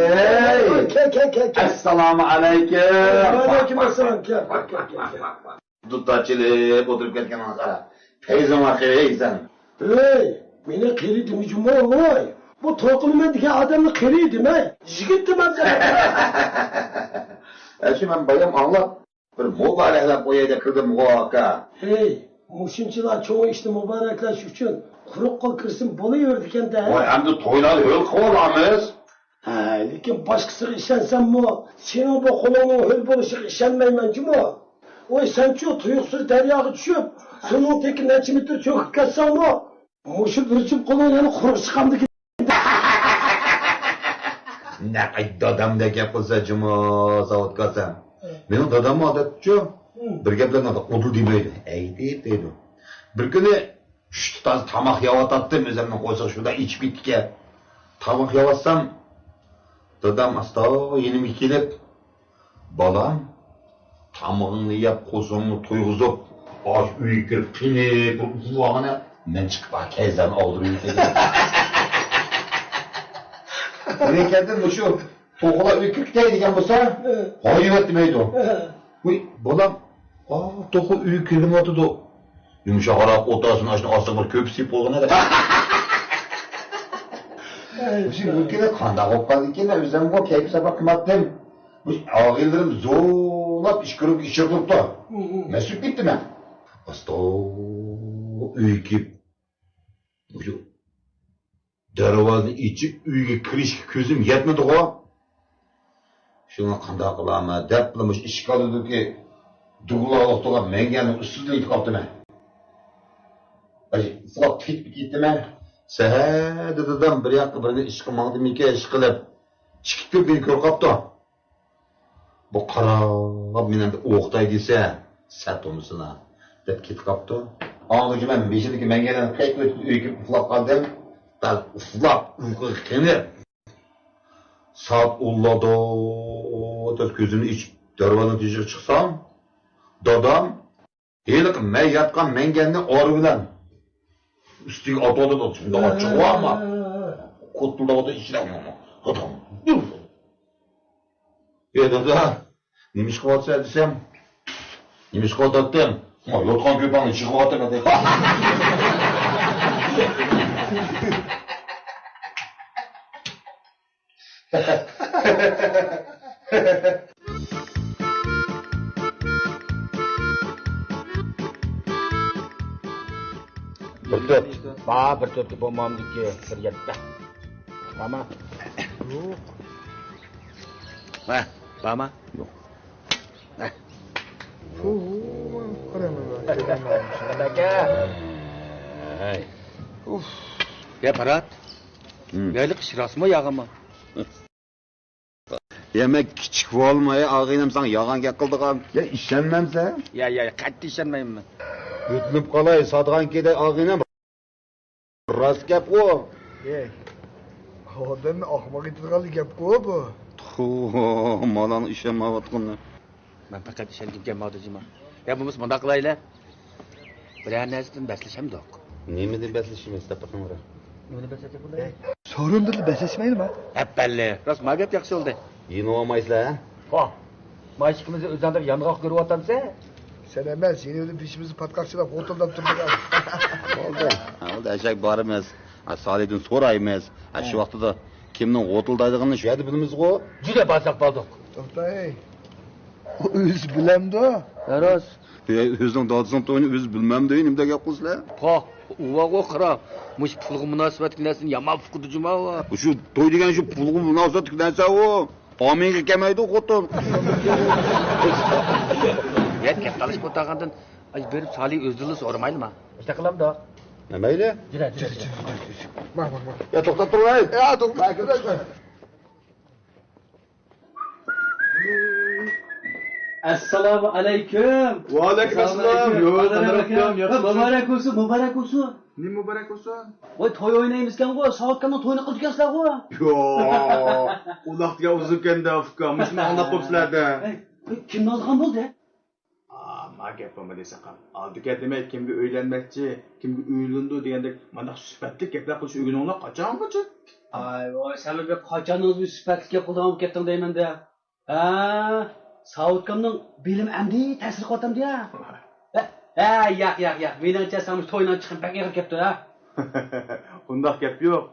ھەي! كەل، كەل، كەل، كەل. ئەسسالامۇ ئەلەيكۇم. ۋەئەلەيكۇم ئەسسالام. كەل، كەل، كەل، كەل. دۇتار چېلىپ ئولتۇرۇپ كەتكىنىڭگە قارا. پەيزىڭ ۋاقىي سەن. ھەي، مېنى قېرى دېمە جۇمۇ، ۋاي. بۇ توي قىلىمەن دېگەن ئادەمنى قېرى دېمە. يىگىت دېمە. ئەشۇ مەن بايام ئاڭلاپ، بىر مۇبارەكلەپ قوياي دەپ كىردىمغۇ، ئاكا. ھەي، مۇشۇنچىلا چوڭ ئىشنى مۇبارەكلەش ئۈچۈن قۇرۇق قول كىرسىمۇ بولۇۋېرىدىكەن-دە. ۋاي، ئەمدى تويلارنى ھۆل قىلىۋالامىز. ھە، لېكىن باشقىسىغا ئىشەنسەممۇ، سېنىڭ بۇ قولۇڭنىڭ ھۆل بولۇشىغا ئىشەنمەيمەن جۇمۇ. ۋاي، سەنچۇ تۇيۇقسىز دەرياغا چۈشۈپ، سۇنىڭ تېكى نەچچە مېتىر چۆكۈپ كەتسەڭمۇ، مۇشۇ بىر جۈپ قولۇڭ يەنە قۇرۇق چىقامدىكىن. نەق دادامدەك گەپ قىلسا جۇمۇ، ساۋۇتكا سەن. ھە. مېنىڭ داداممۇ ئادەتتىچۇ، ھە، بىر گەپلەرنى ئۇدۇل دېمەيدۇ، ئەيدىپ دەيدۇ. بىر كۈنى ئۈچ تۇتاس تاماق يەۋاتاتتىم، ئۆزۈمنىڭ قورسىقى شۇنداق ئېچىپ كېتىدىكەن. تاماق يەۋاتسام، دادام ئاستا يېنىمغا كېلىپ، بالام، تامىقىڭنى يەپ، قورسىقىڭنى تويغۇزۇپ، ئاشۇ ئۆيگە كىرىپ قېنىپ بىر ئۇخلىۋالغىنە، مەن چىقىپ كەيزەرنى ئالدۇرۇۋېتەي. بىرىنچىدىن مۇشۇ توخۇلار ئۆيگە كىرىپ كېتەي دېگەن بولسا، ھايۋەت دېمەيدۇ. ۋۇي، بالام، ئا، توخۇ ئۆيگە كىرگىنىۋاتىدۇ. يۇمشاقراق ئولتۇرسۇن، ئاشۇنى ئاستىغا بىر كۆپۈس يەپ قويغىنا دەپ. مۇشۇ مۇمكىن قانداق بولۇپ قالدىكىن، ئۆزۈممۇ كەيپ ساپا قىلماپتىم. مۇشۇ ئاغىنىلىرىم زورلاپ ئىچكىرىگە ئىچىرىپ تۇرۇپتۇ. مەن سۈرۈپ كەتتىم مەن. ئاستا ئۆيگە كىرىپ، مۇشۇ دەرۋازىنى ئېچىپ، ئۆيگە كىرىشكە كۆزۈم يەتمىدىغۇ. شۇڭا قانداق قىلارمەن دەپلا مۇشۇ ئىشىك ئالدىدىكى دۇغلاق تۇغان مەڭگەننىڭ ئۈستىدىن ئېتىپ قاپتىمەن. ئاي، ئۇخلاپ كېتىپ كېتىمەن. سەھەردە دادام بىر ياققا بىرنى ئىشقا ماڭدىمىكىن، ئىشقىلىپ، ئىككى كۆپ مېنى كۆرۈپ قاپتۇ. بۇ قاراپ مېنى ئوقۇتاي دېسە، سەت بولمىسىنا، دەپ كېتىپ قاپتۇ. ئاڭغىچە مەن بېشىدىكى مەڭگەننى قېقىۋېتىپ ئۆيگە كىرىپ ئۇخلاپ قالدىم. بەس ئۇخلاپ، ئۇيقۇغا قېنىپ، سائەت ئونلاردا كۆزۈمنى ئېچىپ، دەرۋازىنىڭ تېشىغا چىقسام، دادام ھېلىقى مەن ياتقان مەڭگەننى ئارا بىلەن ئۈستىگە ئاتىۋاتىدۇ، شۇنداق ئاچچىقى بارمۇ؟ كوتۇلداۋاتىدۇ ئىچىدە. ئى دادا، نېمە ئىش قىلىۋاتىسەن دېسەم، نېمە ئىش قىلىۋاتاتتىم؟ ما، يوتقان كۆپەڭنى چىقىۋاتىمەن دەپ. بىر تۆت. بار، بىر تۆتكە بولمامدىكى بىر يەتتە. بارما؟ ھە، بارما؟ يوق. ھە. ئۇھ. يا پارات. ھە. يايلىق ئىش راستمۇ ياغىمۇ؟ يا مەن كىچىك بولماي، ئاغىنەم ساڭا يالغان گەپ قىلىدىغان. يا ئىشەنمەمسەن؟ يا، يا، قەتئىي ئىشەنمەيمەن. ئۆتۈنۈپ قالاي، ساتىدىغان كېدەي ئاغىنەم. راست گەپقۇ. ئەي، ئادەمنى ئاخماق ئېتىدىغانلا گەپقۇ بۇ. تۇخۇ، مالانى ئىشەنمەيۋاتقىنى. مەن پەقەت ئىشەنگۈم كەلمەيدۇ جۇما. يا بولمىسا مۇنداق قىلايلى. بىرەر نەرسىدىن بەسلىشەمدۇق. نېمىدىن بەسلىشىمىز دەپ بېقىڭ. نېمىدىن بەسلىشەمدۇق؟ سورۇندىن بەسلەشمەيلىما؟ ئەپەللى. راست ما گەپ ياخشى بولدى. يېنىۋالمايسىلەر ھە؟ ھا. ما ئىككىمىزنى ئۆزۈڭدەك يانغاق كۆرۈۋاتامسەن؟ سەن ئەمەس، يېنىۋېلىپ بېشىمىزنى پاتقاقچىلاپ غوتۇلداپ تۇردۇق. بولدى. ھە، بولدى، ئەشەك بارىمىز. ھە، سالىدىن سورايمىز. ھە، شۇ ھە. ۋاقتىدا كىمنىڭ غوتۇلدايدىغىنىنى شۇ يەردە بىلىمىزغۇ. جۈدە بازاق بالدۇق. توختاي. ئۇ ئۆزى بىلەمدۇ؟ ھە، راست. ھە، ئۆزىنىڭ دادىسىنىڭ تويىنى ئۆزى بىلمەمدۇ، نېمىدەك گەپ قىلىسىلەر؟ پاھ، ئۇۋاغۇ قارا. مۇشۇ پۇلغا مۇناسىۋەتلىك نەرسىنى يامان ئۇقىدۇ جۇما ئۇ. شۇ توي دېگەن شۇ پۇلغا مۇناسىۋەتلىك نەرسە ئۇ. ئامىغا كەلمەيدۇ خوتۇن. يا، گەپ تالىشىپ ئولتۇرغاندىن، ئاي، بېرىپ سالى ئۆزىدىنلا سورىمايلىما؟ ئىشتە قىلامدۇ. ھە، مەيلى. جۈرە، جۈرە، جۈرە. ماڭ، ماڭ، ماڭ. يا، توختاپ تۇرۇڭ، ھەي. يا، توختاپ. ئەسسالامۇ ئەلەيكۇم. ۋەئەلەيكۇم ئەسسالام. يو، قادىر ئاكام. مۇبارەك بولسۇن، مۇبارەك بولسۇن. نېمە مۇبارەك بولسۇن؟ ۋاي، توي ئوينايمىزكەنغۇ، ساۋۇتكامنىڭ تويىنى قىلىدىكەنسىلەرغۇ. يوق، ئۇنداق دېگەن ئۇزۇنكەندە، ئۇكام. مۇشۇنى ئاڭلاپ قوپسىلەردە. ئەي، كىمنى ئالىدىغان بولدى؟ ئا، ما گەپ بولمىدى ساقام. ئالدىكەن دېمەي، كىمگە ئۆيلەنمەكچى، كىمگە ئۆيلىنىدۇ دېگەندەك مانداق سۈپەتلىك گەپلەر قىلىشنى ئۆگىنىڭلار، قاچانغىچە؟ ئاي ۋاي، سەن بىر قاچانىڭىز بىر سۈپەتلىك گەپ قىلىدىغان بولۇپ كەتتىڭ دەيمەن-دە. ھە، ساۋۇتكامنىڭ بىلىم ئەمدى تەسىر قىلىۋاتامدۇ يا؟ ھە، ھە، ياق، ياق، ياق. مېنىڭچە ساڭا توينىڭ چىقىمى بەك ئېغىر كەپتۇ ھە. ئۇنداق گەپ يوق.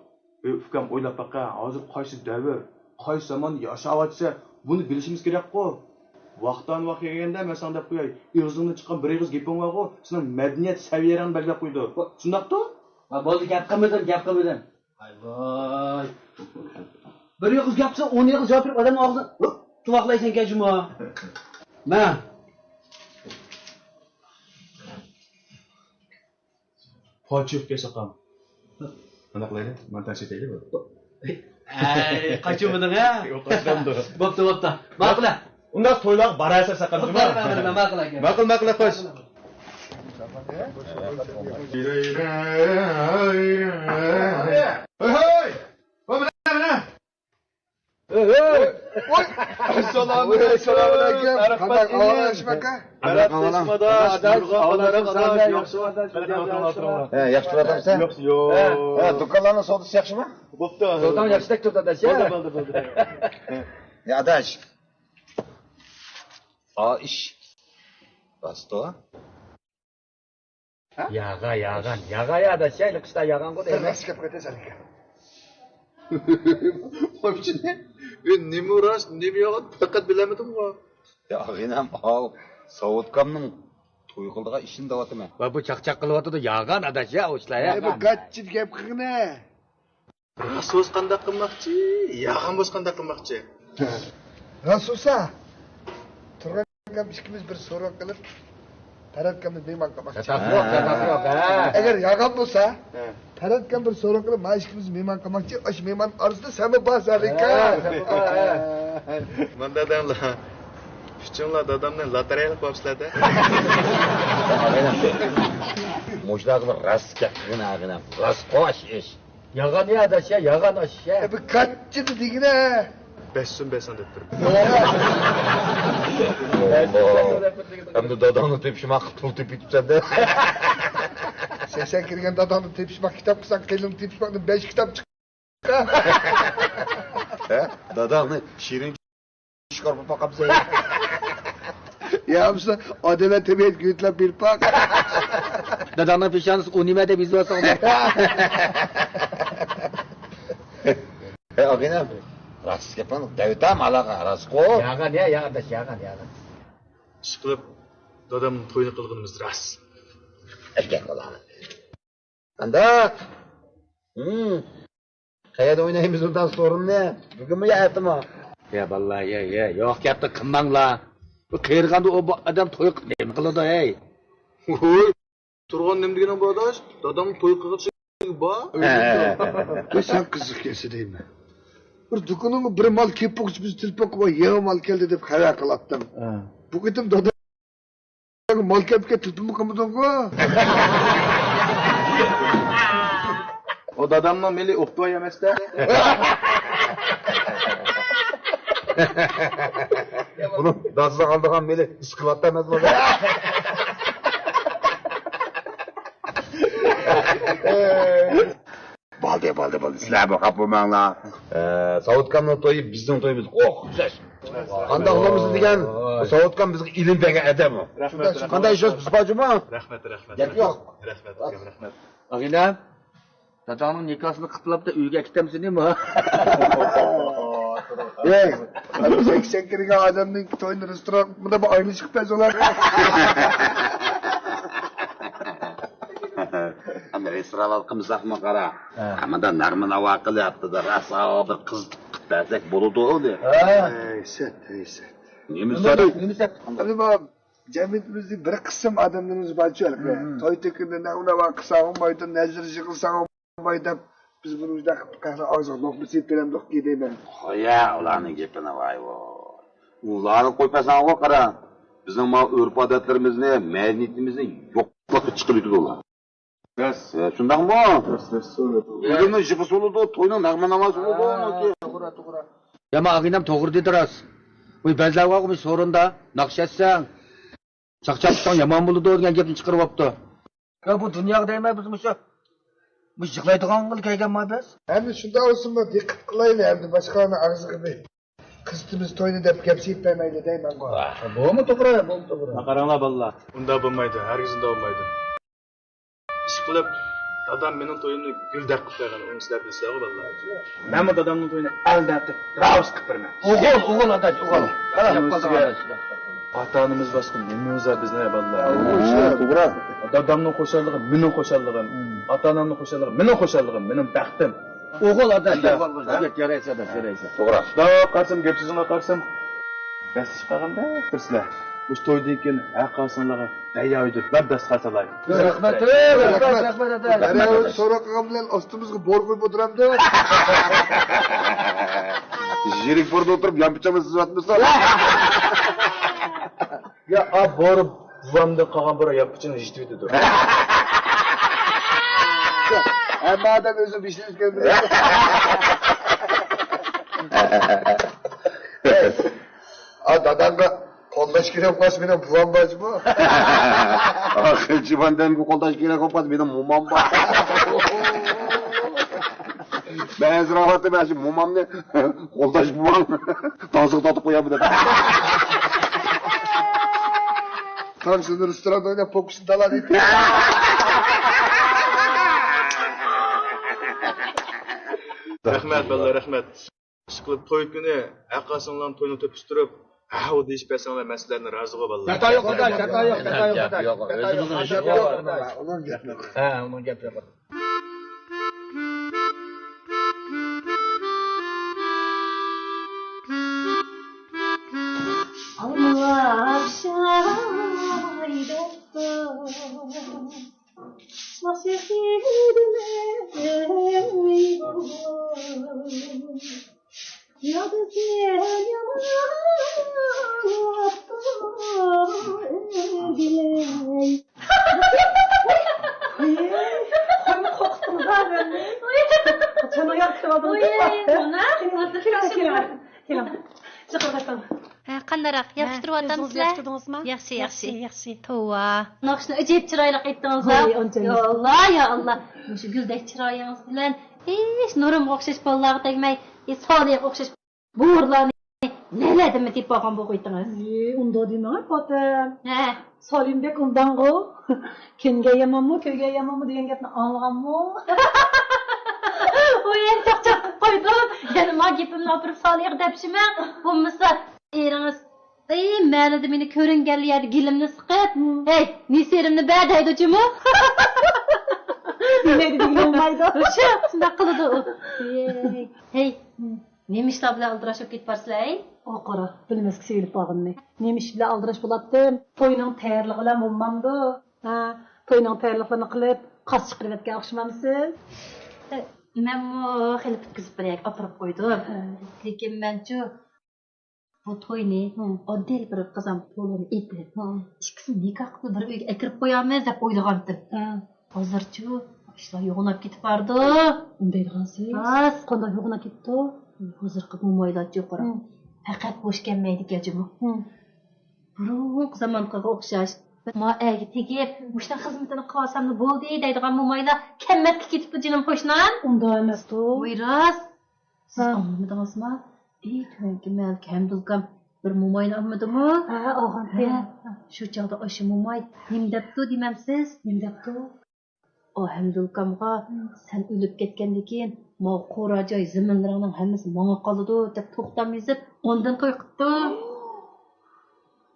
ئەي ئۇكام، ئويلاپ باقە، ھازىر قايسى دەۋر، قايسى زاماندا ياشاۋاتىسەن، بۇنى بىلىشىمىز كېرەكقۇ. ۋاقتانۋاق كەلگەندە مەن ساڭا دەپ قوياي، ئېغىزىڭدىن چىققان بىر ئېغىز گېپىڭ بارغۇ، سېنىڭ مەدەنىيەت سەۋىيەڭنى بەلگىلەپ قويىدۇ. شۇنداقتۇ؟ ھە، بولدى، گەپ قىلمىدىم، گەپ قىلمىدىم. ۋاي ۋاي. بىر ئېغىز گەپ قىلسا، ئون ئېغىز جاۋاب بېرىپ، ئادەمنىڭ ئاغزىنى تۇۋاقلايسەنكەن جۇمۇ. مە. پاچىق كەسەقام. قانداق قىلايلى؟ مانا تەڭشىتەيلى بۇ. ئەي، قاچۇرمىدىڭ ھە؟ يوق، قاچۇرامدۇ. بوپتۇ، بوپتۇ. ماقۇل. ئۇنداق تويلارغا بارارسەن ساقام جۇمۇ. بارىمەن، بارىمەن، ماقۇل ئاكا. ماقۇل، ماقۇل، خوش. ھەي، ھەي. ۋاي، مانا، مانا. ھەي، ھەي. ۋاي. ئەسسالامۇ ئەلەيكۇم. قانداق ئەھۋال ئەشمەكە؟ قانداق ئەھۋال؟ ئاداش، ئاداش، ئاداش، ياخشى. ھە، ياخشى تۇرۇۋاتامسەن؟ ياخشى، يوق. ھە، دۇكانلارنىڭ سودىسى ياخشىمۇ؟ بوپتۇ. سوداڭ ياخشىدەك تۇرىدۇ ئاداش، يا؟ بولدى، بولدى، بولدى. يا ئاداش. ئا ئىش. راستتۇ. ياغا، ياغان. ياغا يا ئاداش، يا، قىشتا ياغانغۇ دەيمەن. راست گەپ قىلىۋاتىسەن ئاكا. قويچىنى. ئۆ، نېمە راست، نېمە ياغان، پەقەت بىلەلمىدىمغۇ. يا ئاغىنەم، ئاۋۇ ساۋۇتكامنىڭ توي قىلىدىغان ئىشىنى دەۋاتىمەن. ۋە بۇ چاقچاق قىلىۋاتىدۇ، ياغان ئاداش يا، ئۇ ئىشلار يا. ئەي، بۇ گاچچىدە گەپ قىلغىنە. راست بولسا قانداق قىلماقچى؟ ياغان بولسا قانداق قىلماقچى؟ راست بولسا، تۇرغان ئاكام ئىككىمىز بىر سوراق قىلىپ، پەرھات ئاكامنى مېھمان قىلماقچى. چاتاق يوق، چاتاق يوق، ھە. ئەگەر ياغان بولسا، ھە. پەرھات ئاكام بىر سوراق قىلىپ، ما ئىككىمىزنى مېھمان قىلماقچى. ئاشۇ مېھماننىڭ ئارىسىدا سەنمۇ بارسەن، ھە، ھە. سەنمۇ بار، ھە. مانا داداڭلار، ئۈچۈڭلار دادامنى لاتېرېيىلىق بوپسىلەر-دە. مۇشۇلارغا راست گەپ قىلغىن، ئاغىنەم. راست قوش ئىش. ياغان يا ئاداش يا، ياغان ئاش يا. ئە، بۇ كاچچىدە دېگىنە. بەش سوم بەرسەڭ دەپ تۇرۇپ. ئەمدى داداڭنى تېپىشماققا پۇل تېپىپ يېتىپسەن-دە. سەكسەن كىرگەن داداڭنى تېپىشماق كىتاب قىلساڭ، قېنىڭنى تېپىشماقتىن بەش كىتاب چىققان. ھە؟ داداڭنى شېرىن چىقارىپ باقامسەن؟ يا بولمىسا ئادەملەر تېمەيدىغان يۆتىلەپ بېرىپ باق. داداڭنىڭ پېشانىسىغا ئۇ نېمە دەپ يېزىۋالساڭ. ھەي، ئاغىنەم، راست گەپنى دەۋېتەم، ھالاغا راستقۇ. ياغان يا، يا ئاداش، ياغان، ياغان. ئىشقىلىپ، دادامنىڭ تويىنى قىلغىنىمىز راست. ئەركەك بالا. قانداق؟ ھىم. قەيەردە ئوينايمىز ئۇنداق سورۇننى؟ بۈگۈنمۇ يا ئەتىمۇ؟ يا بالىلار، يە، يە، يوق گەپنى قىلماڭلار. بۇ قېرىغاندا ئۇ بۇ ئادەم توي قىلىپ نېمە قىلىدۇ، ھەي؟ ۋوي! تۇرغان نېمە دېگىنىڭ بۇ ئاداش؟ دادامنىڭ توي قىلغۇچىلىكى بار. ھە، ھە، ھە، ھە. ۋە سەن قىزىق ئىكەنسەن دەيمەن. بىر دۇكىنىڭغا بىر مال كېلىپ بولغۇچە بىز تېلېفون قىلىپ، يېڭى مال كەلدى دەپ خەۋەر قىلاتتىڭ. ھە. بۇ قېتىم دادا مال كەپكە تېلېفونمۇ قىلمىدىڭغۇ؟ ئۇ دادامنىڭ مېلى ئوپتۇۋاي ئەمەستە. بۇنىڭ دادىسى ئالىدىغان مېلى ئىسكىلاتتا ئەمەسمۇ؟ بولدى، بولدى، بولدى. سىلەر بۇ خاپا بولماڭلار. ئە، ساۋۇتكامنىڭ تويى بىزنىڭ تويىمىزغا ئوخشاش. قانداق بولمىسۇن دېگەن، ساۋۇتكام بىزگە ئىلىم بەرگەن ئادەم ئۇ. رەھمەت، رەھمەت. قانداق ئىش بولسا بىز بار جۇمۇ. رەھمەت، رەھمەت. گەپ يوق. رەھمەت، ئاكام، رەھمەت. ئاغىنەم، داداڭنىڭ نىكاسىنى قىپلاپتا ئۆيگە ئەكېتەمسىنى ما؟ ئەي، سەكسەن كىرگەن ئادەمنىڭ تويىنى رېستوران مۇندا بىر ئايلىشىپ بەرسەڭلار. ئەمدى رېستوران قىلمىساقمۇ قارا. ھە. ئەمدى نەغمە ناۋا قىلىپ ھەپتىدە راسا بىر قىز قىلىپ بەرسەك بولىدۇ ئۇنى. ھە. ھەي سەت، ھەي سەت. نېمە سەت؟ نېمە سەت؟ ئەمدى بۇ جەمئىيىتىمىزدە بىر قىسىم ئادەملىرىمىز بارچۇ، ھېلىقى توي تۆكۈندە نەغمە ناۋا قىلساڭ بولمايدۇ، نەزىر يىغساڭ بولمايدۇ دەپ، بىز بۇنى مۇنداق قىلىپ ئاغزىغا لوقما سېلىپ بېرەمدۇق دەيمەن. قويە، ئۇلارنىڭ گېپىنى ۋاي ۋوي. ئۇلارنى قويۇپ بەرسەڭغۇ قارا. بىزنىڭ ماۋۇ ئۆرپ-ئادەتلىرىمىزنى، مەدەنىيىتىمىزنى يوقلۇققا چىقىرىۋېتىدۇ ئۇلار. راست. ھە، شۇنداقمۇ؟ راست، راست، توغرا، توغرا. ئۆزىنىڭ يىغىسى بولىدۇ، توينىڭ نەغمە ناۋاسى بولىدۇ، ھە، ئۇنىڭكى. توغرا، توغرا. يامان ئاغىنەم توغرا دېدى راست. بۇ بەزىلەر بارغۇ، بۇ سورۇندا ناخشا ئېيتساڭ، چاقچاق قىلساڭ يامان بولىدۇ دېگەن گەپنى چىقىرىۋاپتۇ. يا بۇ دۇنياغا دەيمەن بىز مۇشۇ، مۇشۇ يىغلايدىغانغىلا كەلگەنما بىز؟ ئەمدى شۇنداق بولسۇنمۇ، دىققەت قىلايلى، ئەمدى باشقىلارنىڭ ئاغزىغا بىر قىزىتىمىز توينى دەپ گەپ سېلىپ بەرمەيلى دەيمەنغۇ. بولما توغرا، بولما توغرا. قاراڭلار بالىلار، ئۇنداق بولمايدۇ، ھەرگىز ئۇنداق بولمايدۇ. ئىشقىلىپ، دادام مېنىڭ تويۇمنى گۈلدەك قىلىپ بەرگەن، ئۇنى سىلەر بىلىسىلەرغۇ بالىلار. مەنمۇ دادامنىڭ تويىنى ئەلدەتىپ راۋۇس قىلىپ بېرىمەن. ئوغۇل، ئوغۇل ئاداش، ئوغۇل. قاراپ قالدىڭ ئاداش. ئاتا-ئانىمىز باشقا نېمىمىز بار بىزنىڭ بالىلار؟ توغرا. دادامنىڭ خۇشاللىقى مېنىڭ خۇشاللىقىم. ئاتا-ئانامنىڭ خۇشاللىقى مېنىڭ خۇشاللىقىم، مېنىڭ بەختىم. ئوغۇل ئاداش، ئوغۇل. يارايسىز ئاداش، يارايسىز. توغرا. شۇنداق قارىسام، گەپ سۆزۈڭلارغا قارىسام، بەسلىشىپ قالغاندەك تۇرىسىلەر. مۇشۇ تويدىن كېيىن ھەر قايسىڭلارغا دەريا يۈزىدە بىر داستىخان سالاي. رەھمەت، رەھمەت، رەھمەت، رەھمەت. دەريا يۈزى سوراق قىلغان بىلەن ئاستىمىزغا بور قۇيۇپ ئولتۇرامدۇ؟ يىرىك بوردا ئولتۇرۇپ يان پىچاقنى سىزىۋاتمىسا. يا، ئا، بور بوۋامدىن قالغان بور يان پىچىقنى يىتىۋېتىدۇ. ھەممە ئادەم ئۆزى بېشىنى ئۆتكەن بىلەن. ئا، داداڭغا قولداش كېرەك بولسا مېنىڭ بوۋام بار جۇمۇ. ئاخىر جىۋاندەنگە قولداش كېرەك بولسا مېنىڭ مومام بار. مەن ھازىر ئاۋاتىمەن شۇ مومامنى قولداش بوۋاڭ تازىغا تارتىپ قويامدۇ دەپ. تاڭ سىزنى رېستوراندا ئويناپ پوكىسىنى تالا دەيتتى. رەھمەت بالىلار، رەھمەت. ئىشقىلىپ توي كۈنى ھەر قايسىڭلارنى توينى تۆپۈشتۈرۈپ، ھەۋ دېيىشىپ بەرسەڭلار، مەن سىلەردىن رازىغۇ بالىلار. خاتا يوق، خاتا يوق، خاتا يوق، خاتا يوق. يوق، يوق، ئۆزىمىزنىڭ ئىشى بار. ئۇنىڭ گەپى يوق. ھە، ئۇنىڭ گەپى يوق. ئاڭلاپ شايداققا. كېلىڭ. ھە، قانداقراق؟ ياخشى تۇرۇۋاتامسىلەر؟ ياخشى، ياخشى. ياخشى، ياخشى. توۋا. ناخشىنى ئاجايىپ چىرايلىق ئېيتتىڭىزلار. ۋاي، ئانچە. يا ئاللا، يا ئاللا. مۇشۇ گۈلدەك چىرايىڭىز بىلەن ھېچ نۇرۇمغا ئوخشاش بالىلارغا تەگمەي، ھېچ سالىيەگە ئوخشاش بورىلارنى نەلەردىنمۇ تېپىپ ئالغان بولغىيتىڭىز؟ ئى، ئۇنداق دېمەڭ، پاتەم. ھە. سالىيەم بەك ئۇنداڭغۇ. كۆنگەن يامانمۇ، كۆرگەن يامانمۇ دېگەن گەپنى ئاڭلىغانمۇ؟ ۋاي، چاقچاق قىلىپ قويدۇم. يەنە ما گېپىمنى ئاپىرىپ سالىيەگە دەپشىمەڭ. بولمىسا ئېرىڭىز ئەي، مەنىدە مېنى كۆرۈنگەنلا يەردە گېلىمنى سىقىپ، ھەي، نېسىرىمنى بەر دەيدۇ جۇمۇ. دېمەيدۇ دېگىلى بولمايدۇ. شۇ، شۇنداق قىلىدۇ ئۇ. ھەي، نېمە ئىشلار بىلەن ئالدىراش بولۇپ كېتىپ بارسىلەر، ھەي؟ ئۇ قارا، بىلمەسكە سېلىپ بارغىنىنى. نېمە ئىش بىلەن ئالدىراش بولاتتىم؟ توينىڭ تەييارلىقى بىلەن بولمامدۇ؟ ھە، توينىڭ تەييارلىقلىرىنى قىلىپ، قاس چىقىرىۋەتكەن ئوخشىمامسىز؟ مەنمۇ خېلى پۈتكۈزۈپ بېرەي، ئاپىرىپ قويدۇم. ھە. لېكىن مەنچۇ، بۇ توينى ھە. ئاددىيلا بىر قازان پۇلىنى ئېتىپ، ھە. ئىككىسىنى نىكاھ قىلىپ بىر ئۆيگە ئەكىرىپ قويارمىز دەپ ئويلىغانتىم. ھە. ھازىرچۇ ئىشلار يوغىناپ كېتىپ بارىدۇ. ئۇندايدىغانسىز؟ راست. قانداق يوغىناپ كېتىپتۇ؟ ھازىرقى مومايلارچۇ قارا. ھە. پەقەت بوش كەلمەيدىكەنچۇ بۇ. ھە. بۇرۇنقى زامانقىغا ئوخشاش. ما ئەگە تېگىپ، مۇشۇنىڭ خىزمىتىنى قىلساملا بولدى دەيدىغان مومايلار كەممەسكە كېتىپتۇ، جېنىم قوشنام. ئۇنداق ئەمەستۇ. ۋاي راست. سىز ھە. ئاڭلىمىدىڭىزما؟ ئى، تۆۋەنكى مەھەللىدىكى ھەمدۇلكام بىر موماينى ئالمىدىمۇ؟ ھە، ئالغانتى. ھە. شۇ چاغدا ئاشۇ موماي نېمە دەپتۇ دېمەمسىز؟ نېمە دەپتۇ؟ ئا، ھەمدۇلكامغا، ھە. سەن ئۆلۈپ كەتكەندىن كېيىن، ماۋۇ قورا جاي زېمىنلىرىڭنىڭ ھەممىسى ماڭا قالىدۇ، دەپ توختام يېزىپ، ئاندىن توي قىپتۇ.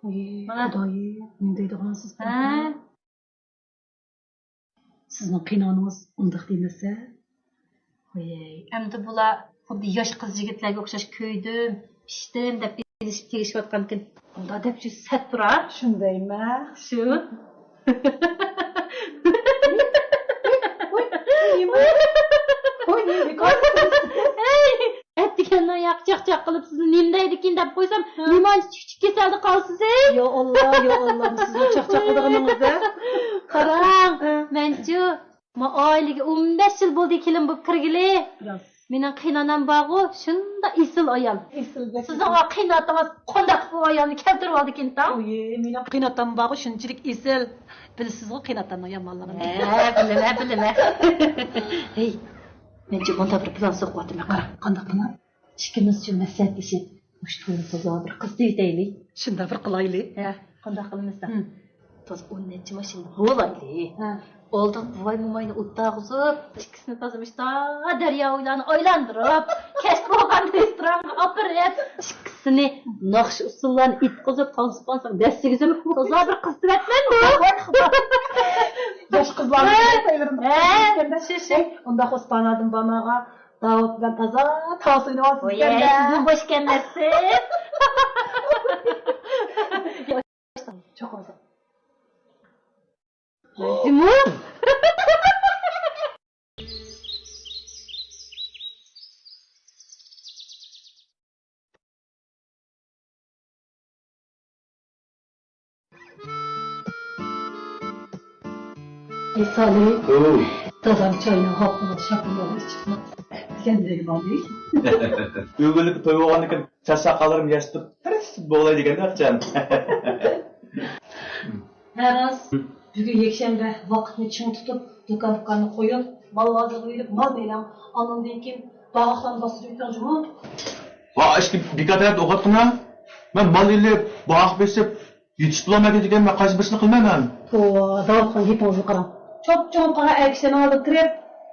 ئى، مانا. خۇدايىم، نېمە دەيدىغانسىز ھە؟ سىزنىڭ قىينىغىنىڭىز ئۇنداق دېمەسە. ۋەي، ئەمدى بۇلار خۇددى ياش قىز-يىگىتلەرگە ئوخشاش كۆيدۈم، پىشتىم دەپ ئېلىشىپ تېگىشىۋاتقانكىن، ئۇنداق دەپ يۈرسە سەت تۇرار. شۇندايمۇ؟ شۇ. ھەي، ئەتىگەندىن ياق چاقچاق قىلىپ سىزنى نېمە دەيدىكىن دەپ قويسام، ھە. نېمانچە كىچىك كېسەلدە قالسىز، ھەي؟ يا ئاللا، يا ئاللا، سىزنىڭ چاقچاق قىلىدىغىنىڭىز-دە. قاراڭ، ھە. مەنچۇ، ما ئائىلىگە ئون بەش يىل بولدى كېلىن بولۇپ كىرگىلى. راست. مېنىڭ قېينانام بارغۇ، شۇنداق ئېسىل ئايال. ئېسىل گەپ. سىزنىڭ ئۇ قېيناتىڭىز قانداق بۇ ئايالنى كەلتۈرۈۋالدىكىن تاڭ؟ ئۇي، مېنىڭ قېيناتام بارغۇ، شۇنچىلىك ئېسىل. بىلىسىزغۇ قېيناتامنىڭ يامانلىقىنى. ھە، بىلىمەن، بىلىمەن. ھەي، مەنچۇ مۇنداق بىر پىلان سوقۇۋاتىمەن، قارا. قانداق پىلان؟ ئىككىمىزچۇ مەسلىھەتلىشىپ، مۇشۇ توينى تازا بىر قىزىتىۋېتەيلى. شۇنداق بىر قىلايلى. ھە، قانداق قىلىمىز دە؟ ھىم. تازا ئون نەچچە ماشىنا بولايلى. ھە. ئالدىن بوۋاي موماينى ئولتۇرغۇزۇپ، ئىككىسىنى تازا مۇشتا دەريا بويلارنى ئايلاندۇرۇپ، كەچ بولغان رېستورانغا ئاپىرىپ، ئىككىسىنى ناخشا ئۇسسۇللارنى ئېيتقۇزۇپ، تانسىق-پانسىق دەسسىگۈزۈپ، تازا بىر قىزىتىۋەتمەمدۇ؟ ياش قىزلارنى ھە. ھە، شۇ، شۇ. ئۇنداق بولسا بانادىن باناغا داۋۇت بىلەن تازا تانسا ئويناۋالسىز ئىكەن-دە. سىزمۇ بوش ئىكەنمەسسىز. چوقۇم. جۇمۇ. ئەي سالى، ھو. دادام چاينى ھاپىلىق شاپىلىق ئىچىپلا دېگەن دېگەن بارمىدى. ئۆگۈنلۈك توي بولغاندىن كېيىن چاچ ساقاللىرىم ياسىتىپ تىرىشىپ بوغلاي دېگەندە ئاچام. ھە راست، بۈگۈن يەكشەنبە، ۋاقىتنى چىڭ تۇتۇپ، دۇكان-پۇكاننى قويۇپ، مال بازىرىغا بېرىپ مال بېرىڭ. ئاندىن كېيىن باغاقلارنى باستۇرۇپ ئۆتۈڭ جۇمۇ. ۋا ئىشكى بىكار تەرەپتە ئوقۇۋاتقىنا. مەن مال ئېلىپ، باغاق بېسىپ، يېتىشىپ بولالماي كېتىدىكەنمەن، قايسى بىرسىنى قىلىمەن مەن؟ توۋا، داۋۇتخان گېپىڭىزنى قاراڭ. چوپچوڭ قارا ئەر كىشىلەرنىڭ ئالدىغا كىرىپ،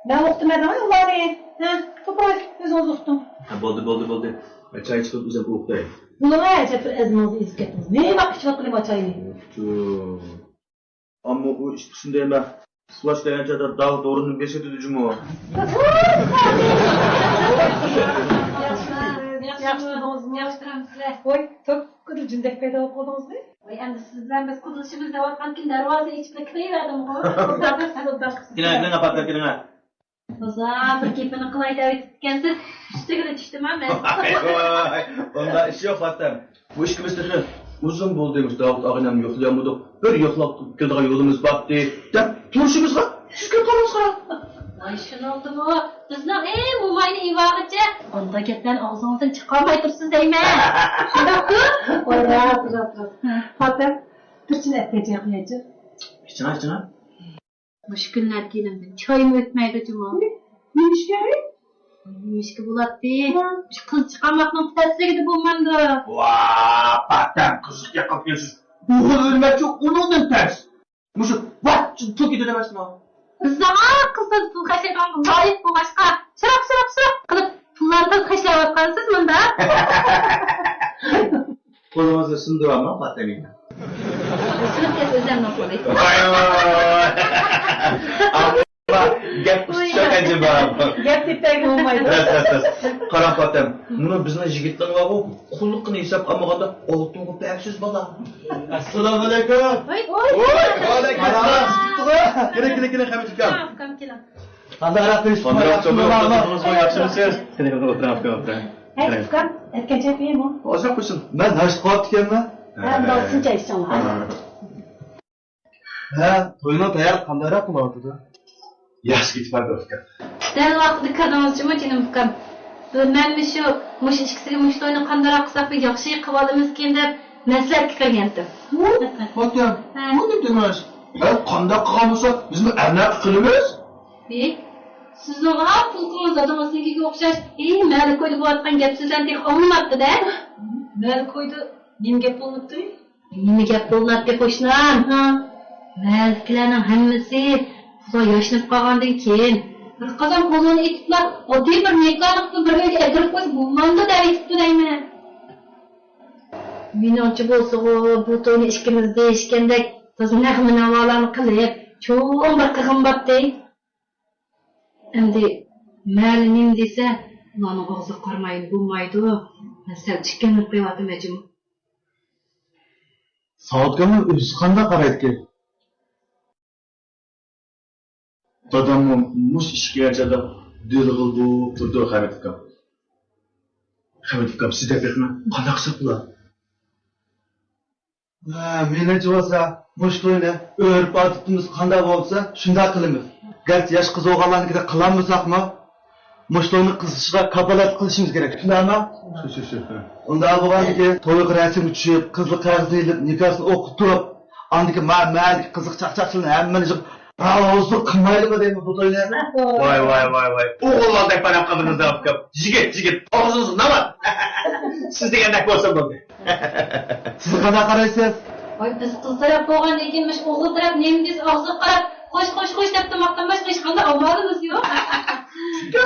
مەن ئوقۇتىمەن دېمەي ئۇلارنى. ھە، توپا، ئۆزىڭىز ئوقۇتۇڭ. ھە، بولدى، بولدى، بولدى. مەن چاي ئىچىپ ئۆزۈم ئوقۇتاي. بولۇڭ، ئەجەب بىر ئەزمىڭىزنى ئېزىپ كەتتىڭىز. نېمە ۋاقىت ئىچىۋاتقىلى ما چاينى؟ چۇ. ئەمما ئۇ ئىش پىشىم دەيمەن. ئۇخلاش دېگەن چاغدا داۋۇت ئورنىدىن بېسىۋېتىدۇ جۇمۇ. ياخشى، ياخشى، ياخشى تۇرامسىلەر. ۋاي، توك قىدىر جىندەك پەيدا بولۇپ قالدىڭىزمۇ؟ ۋاي، ئەمدى سىز بىلەن بىز قۇدىلىشىمىز دەۋاتقانكىن دەرۋازىنى ئېچىپلا كىرىۋەردىمغۇ. كېلىڭە، كېلىڭە، پاتەم، كېلىڭە. تازا بىر گېپىنى قىلاي دەۋېتىپتىكەنسىز، ئۈستىگىلا چۈشتۈم مەن. ۋاي، ۋاي، ئۇنداق ئىش يوق، پاتەم. بۇ ئىككىمىز تېخى ئۇزۇن بولدى، مۇشۇ داۋۇت ئاغىنەمنى يوقلىيالمىدۇق. بىر يوقلاپ كېلىدىغان يولىمىز بارتتى، دەپ تۇرۇشىمىزغا سىز كىرىپ قالدىڭىز قارا. ۋاي، شۇنىڭدىمۇ بىزنىڭ، ئى، موماينى ئېۋارغىچە ئانداق گەپلەرنى ئاغزىڭىزدىن چىقارماي تۇرسىز دەيمەن. شۇنداقتۇ؟ ۋاي، راست، راست، راست. ھە. پاتەم، بىر چىنە ئەتكەچە قويايچۇ. ئىچىڭە، ئىچىڭە. مۇشۇ كۈنلەردە كېلىنىمدىن چايمۇ ئۆتمەيدۇ جۇمۇ. نېمىشكە؟ نېمىشكە بولاتتى؟ ھە. مۇشۇ قىز چىقارماقنىڭ تەسلىكىدە بولمامدۇ؟ ۋا، پاتەم قىزىق گەپ قىلىپ كېلىسىز. بۇ خىل ھۆرمەتچۇ ئۇنىڭدىن تەس. مۇشۇ ۋاچچىدە پۇل كېتىدۇ ئەمەسمۇ؟ بىزنىڭ قىزىمىز پۇل خەجلەيدىغانغا لايىق بولغاچقا، شىراق، شىراق، شىراق قىلىپ پۇللارنى تېز خەجلەۋاتقان سىز مۇندا. قولىڭىزنى سۇندۇرۇۋالماڭ، پاتەمگە. سۇنۇپ كەتسە ئۆزۈمنىڭ قولى. ۋاي، ۋاي، ۋاي، ۋاي. ئاپا، گەپ ئۇچۇشاق ئەجەبا. گەپ تېپەرگە بولمايدۇ. راست، راست، راست. قاراڭ پاتەم، مۇنۇ بىزنىڭ يىگىتلىرىڭلارغۇ قۇللۇقىنى ھېساب ئالمىغاندا ئالتۇنغا بەرسىز بالا. ئەسسالامۇئەلەيكۇم. ۋاي. ۋاي. ۋەئەلەيكۇمئەسسالام. كېلىڭ، كېلىڭ، كېلىڭ، خەمىت ئۇكام. ئۇكام، كېلىڭ. قانداق ئەھۋالىڭىز؟ قانداق، ياخشىمۇ؟ ياخشىمۇسىز؟ كېلىڭ، ئولتۇرۇڭ، ئۇكام، ئولتۇرۇڭ. ھەي، ئۇكام، ئەتكەن چاي قۇيايمۇ؟ ئازراق قويسۇن. مەن ھەرىسى قاپتىكەنمەن. ھە، ئەمدى ئالسۇن چاي ئىچىڭلار. ھە، توينىڭ تەييارلىقى قانداقراق بولۇۋاتىدۇ؟ ياخشى كېتىپ بارىدۇ ئۇكام. دەل ۋاقتىدا كىردىڭىز جۇمۇ جېنىم ئۇكام. بۇ مەنمۇ شۇ، مۇشۇ ئىككىسىگە مۇشۇ توينى قانداقراق قىلساق بىر ياخشى قىلىۋالىمىزكىن دەپ مەسلىھەتكە كىرگەنتىم. ئۇكام، ھە. بۇ نېمە دېمەش؟ ھە، قانداق قىلغان بولسا بىزمۇ ئەرنەقە قىلىمىز. ھېي، سىزنىڭ ھە پۇلكىڭىز دادىڭىزنىڭكىگە ئوخشاش. ھېي، مەلىكويدا بولۇۋاتقان گەپ سۆزلەرنى تېخى ئاڭلىماپتۇ-دە. مەلىكويدا نېمە گەپ بولۇپتۇ؟ نېمە گەپ بولۇناتتى قوشنام؟ ھا؟ مەھەللىدىكىلەرنىڭ ھەممىسى قۇدا ياشىنىپ قالغاندىن كېيىن، بىر قازان پولۇنى ئېتىپلا، ئاددىي بىر نىكاھلىقنى بىر ئۆيگە ئەكىرىپ قويسا بولمامدۇ دەۋېتىپتۇ دەيمەن. مېنىڭچە بولسىغۇ، بۇ توينى ئىككىمىز دېيىشكەندەك تازا نەغمە-ناۋالارنى قىلىپ، چوڭ بىر قىلغىن باتتى. ئەمدى مەھەللە نېمە دېسە، ئۇلارنىڭ ئاغزىغا قارىمايلى بولمايدۇ. مەن سەل ئىككىلىنىپ قېلىۋاتىمەن جۇمۇ. ساۋۇتكامنىڭ ئۆزى قانداق قارايدىكىن؟ داداممۇ مۇشۇ ئىشقا يانچاقلاپ دىلغىل بولۇپ تۇرىدۇ، خەمىت ئۇكام. خەمىت ئۇكام، سىز دەپ بېقىڭ، قانداق قىلساق بولار؟ ھە، مېنىڭچە بولسا، مۇشۇ توينى ئۆرپ-ئادىتىمىز قانداق بولسا، شۇنداق قىلىمىز. گەرچە ياش قىز بولغانلارنىڭكىدەك قىلالمىساقمۇ، مۇشۇ توينى قىلىشىغا كاپالەتلىك قىلىشىمىز كېرەك، شۇنداقمۇ؟ شۇ، شۇ، شۇ. ئۇنداق بولغاندىكىن، تويغا رەسىمگە چۈشۈپ، قىزلار قەغىزىنى ئېلىپ، نىكاسىنى ئوقۇپ تۇرۇپ، ئاندىكىن ما-، مەھەللىدىكى قىزىق چاقچاقچىلارنى ھەممىنى يىغىپ، راۋۇزلۇق قىلمايلىمۇ دەيمەن بۇ توينى. ۋاي، ۋاي، ۋاي، ۋاي. ئوغۇللاردەك پاراق قىلدىڭىز داۋۇت ئۇكام. يىگىت، يىگىت. ئاغزىڭىزغا ناۋات. سىز دېگەندەك بولسا بولدى. سىز قانداق قارايسىز؟ ۋاي، بىز قىز تەرەپ بولغاندىن كېيىن مۇشۇ ئوغۇل تەرەپ نېمە دېسە ئاغزىغا قاراپ، خوش، خوش، خوش دەپ تاماقتىن باشقا ھېچقانداق ئامالىمىز يوق. چاي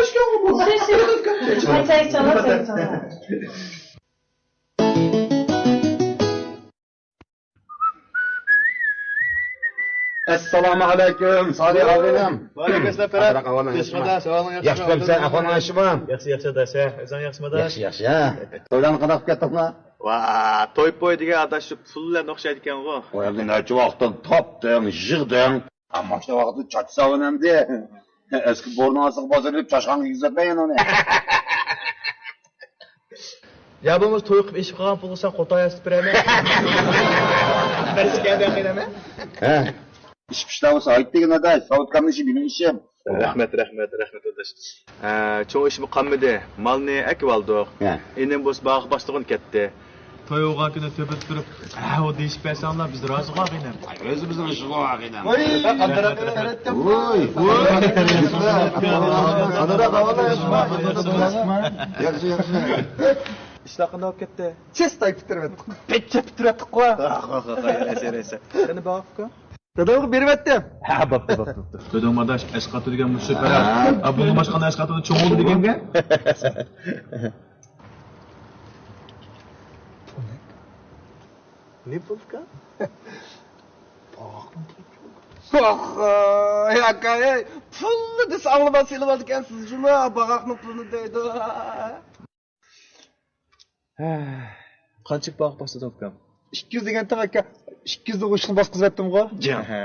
ئىچىڭلار، چاي ئىچىڭلار. ئەسسالامۇئەلەيكۇم، سالىھ ئاغىنەم. ۋەئەلەيكۇم ئەسسالام، پەرھات. قانداق ئەھۋالىڭ، ياخشىمۇ؟ ياخشى، ئەھۋالىڭ ياخشىمۇ؟ ياخشى، ياخشى، ئاداش. ئۆزۈڭ ياخشىمۇ، ئاداش؟ ياخشى، ياخشى، ھە. تويلارنى قانداق قىلىپ كەتتىڭلار؟ ۋا، توي پوي دېگەن ئاداش شۇ پۇل بىلەن ئوخشايدىكەن غۇ. ئۇ ئەمدى نەچچە ۋاقىتتىن تاپتىڭ، يىغدىڭ. ئەمما شۇ ۋاقىتتا چاچ ساۋۇن ئەمدى. ئەسكى بورنىڭ ئاستىغا باسىۋېلىپ چاشقانغا كىيگۈزۈۋەتمەي يەنە ئۇنى. يا بولمىسا توي قىلىپ ئېشىپ قالغان پۇلغا سەن قوتان ياسىتىپ بېرەيمەن. بەرسىكەن بەقىنەمە. ھە. ئىش پىشتا بولسا ئايت دېگىن ئاداش، ساۋۇتكامنىڭ ئىشى مېنىڭ ئىشىم. رەھمەت، رەھمەت، رەھمەت ئاداش. ھە، چوڭ ئىشمۇ قالمىدى، مالنى ئەكىۋالدۇق. ھە. ئىنىم بولسا باغ باشلىغىلى كەتتى. توي بولغان كۈنى تۆپە تۇرۇپ، ھەۋۇ دېيىشىپ بەرسەڭلار، بىز رازىغۇ ئاغىنەم. ئۆزىمىزنىڭ ئىشىغۇ ئاغىنەم. ۋوي، قانداق ئەۋەتتىم؟ ۋوي، ۋوي. قانداق ئەۋەتتىم؟ ياخشى، ياخشى. ئىشلار قانداق بولۇپ كەتتى؟ چىستاي پۈتتۈرۈۋەتتۇق. پەچچە پۈتتۈرۈۋەتتۇققۇ. ئەسەر، ئەسەر. قېنى باغ ئۇكا؟ دادامغا بېرىۋەتتىم. ھە، بوپتۇ، بوپتۇ، بوپتۇ. داداڭ ئاداش، ئەسقاتىدىكەن مۇشۇ پەرھات. ھە. ئا، بۇنىڭ باشقا ئەسقاتىدىن چوڭ بولدى دېگەنگە. نېمە بولدىكەن؟ باغاقنىڭ پۇلى. ئاخ، ئاكا، ئەي، پۇلنى دېسە ئاڭلىماس سېلىۋالىدىكەنسىز جۇمۇ، باغاقنىڭ پۇلىنى دەيدۇ. قانچىلىك باغاق باستىڭ ئۇكام؟ ئىككى يۈز دېگەنتىڭ ئاكا، ئىككى يۈزنىڭ ئۇشىنى باسقۇزۇۋەتتىمغۇ. جان. ھە.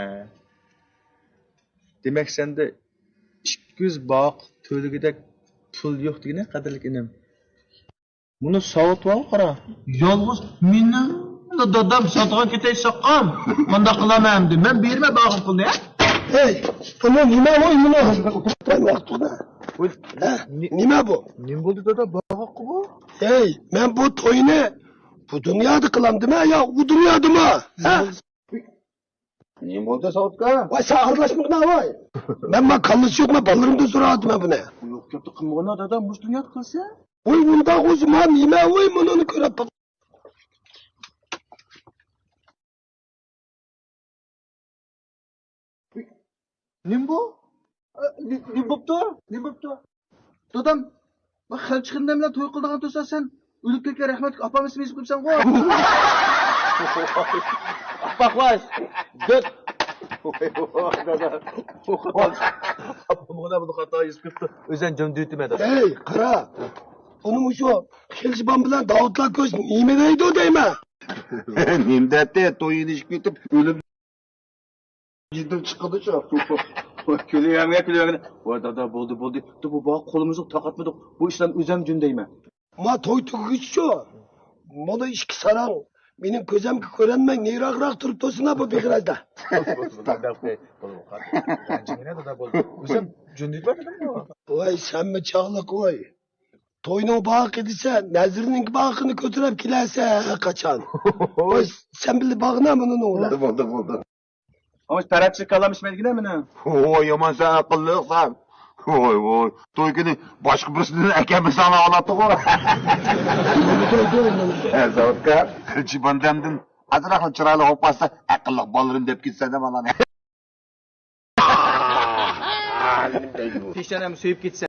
دېمەك سەندە ئىككى يۈز باغاق تۆلىگۈدەك پۇل يوق دېگىنە، قەدىرلىك ئىنىم. مۇنۇ ساۋۇت بارغۇ، قارا. يالغۇز مېنىڭلا دادام ساتقان كېتەي ساقام. قانداق قىلارمەن ئەمدى؟ مەن بېرىمەن باغاق پۇلنى، ھە؟ ھەي، بۇ نېمە ۋوي مۇنۇ؟ ۋاقتىدا. ۋوي، ھە؟ نېمە بۇ؟ نېمە بولدى دادا، باغاققۇ بۇ؟ ھەي، مەن بۇ توينى بۇ دۇنيادا قىلامدىمەن يا ئۇ دۇنيادىمۇ؟ ھە؟ نېمە بولدى ساۋۇتكا؟ ۋاي، سەن ئارىلاشمىغىنا ۋاي. مەن، مانا كاللىسى يوق، مەن بالىلىرىمدىن سوراۋاتىمەن بۇنى. يوق گەپنى قىلمىغىنا دادا، مۇشۇ دۇنيادا قىلسا. ۋوي، مۇنداق بولسا مانا نېمە ۋوي، مۇنۇنى كۆرۈپ. نېمە بۇ؟ ئە، نېمە بوپتۇ؟ نېمە بوپتۇ؟ دادام، بۇ خەلچە خېنىم بىلەن توي قىلىدىغان تۇرسا سەن ئۆلۈپ كەتكەن رەھمەتلىك ئاپام ئىسمىنى يېزىپ قويۇپسەنغۇ؟ ئاپاقلاش، دۆت. دادا، بۇ خاتا، بۇ خاتا يۈز كۆپتۇ. ئۆزۈم جۆندۈيتىمەن، دادا. ھەي، قارا. ئۇنى مۇشۇ خىلجىبان بىلەن داۋۇتلار كۆز نېمە دەيدۇ دەيمەن. نېمە دەتتى؟ توي ئېلىشىپ كېتىپ، ئۆلۈپ جىدىم چىقىدۇ شۇ. كۈلۈۋەرمە، كۈلۈۋەرمە. ۋاي دادا، بولدى، بولدى. بۇ بار قولىمىزغا تاقاتمىدۇق. بۇ ئىشلارنى ئۆزۈم جۆندەيمەن. ما توي تۈگىگىچىچۇ، مانا ئىككى ساراڭ مېنىڭ كۆزۈمگە كۆرۈنمەي نېرىراقراق تۇرۇپ تۇرسۇن بۇ بېغىرازدا. بولدى، بولدى، بولدى. رەنجىمىگىنە دادا، بولدى. ئۆزۈم جۆندۈيۈپ بەردىم. ۋاي سەنمۇ چاغلىق ۋاي. توينىڭ باغىقى دېسە، نەزىرنىڭكى باغىقىنى كۆتۈرۈپ كېلەرسەن ھەر قاچان. ۋاي سەن بىللە باغىنا مۇنىنىڭ بىلەن. بولدى، بولدى، بولدى. ئاۋۇ تەرەپچىلىك كالام ئىچمەيدىغىنە مېنى. ۋوي، يامان سەن ئەقىللىقسەن. ۋوي، ۋوي. توي كۈنى باشقا بىرسىدىن ئەكەلمىسەڭلار بولاتتىغۇ. ھە، زاۋۇتكار. خىلچى بەندەمدىن ئازراقلا چىرايلىق بولۇپ قالسا، ئەقىللىق بالىلىرىم دەپ كېتىسەن دە بالانى. پېشانەمنى سۆيۈپ كېتىسەن.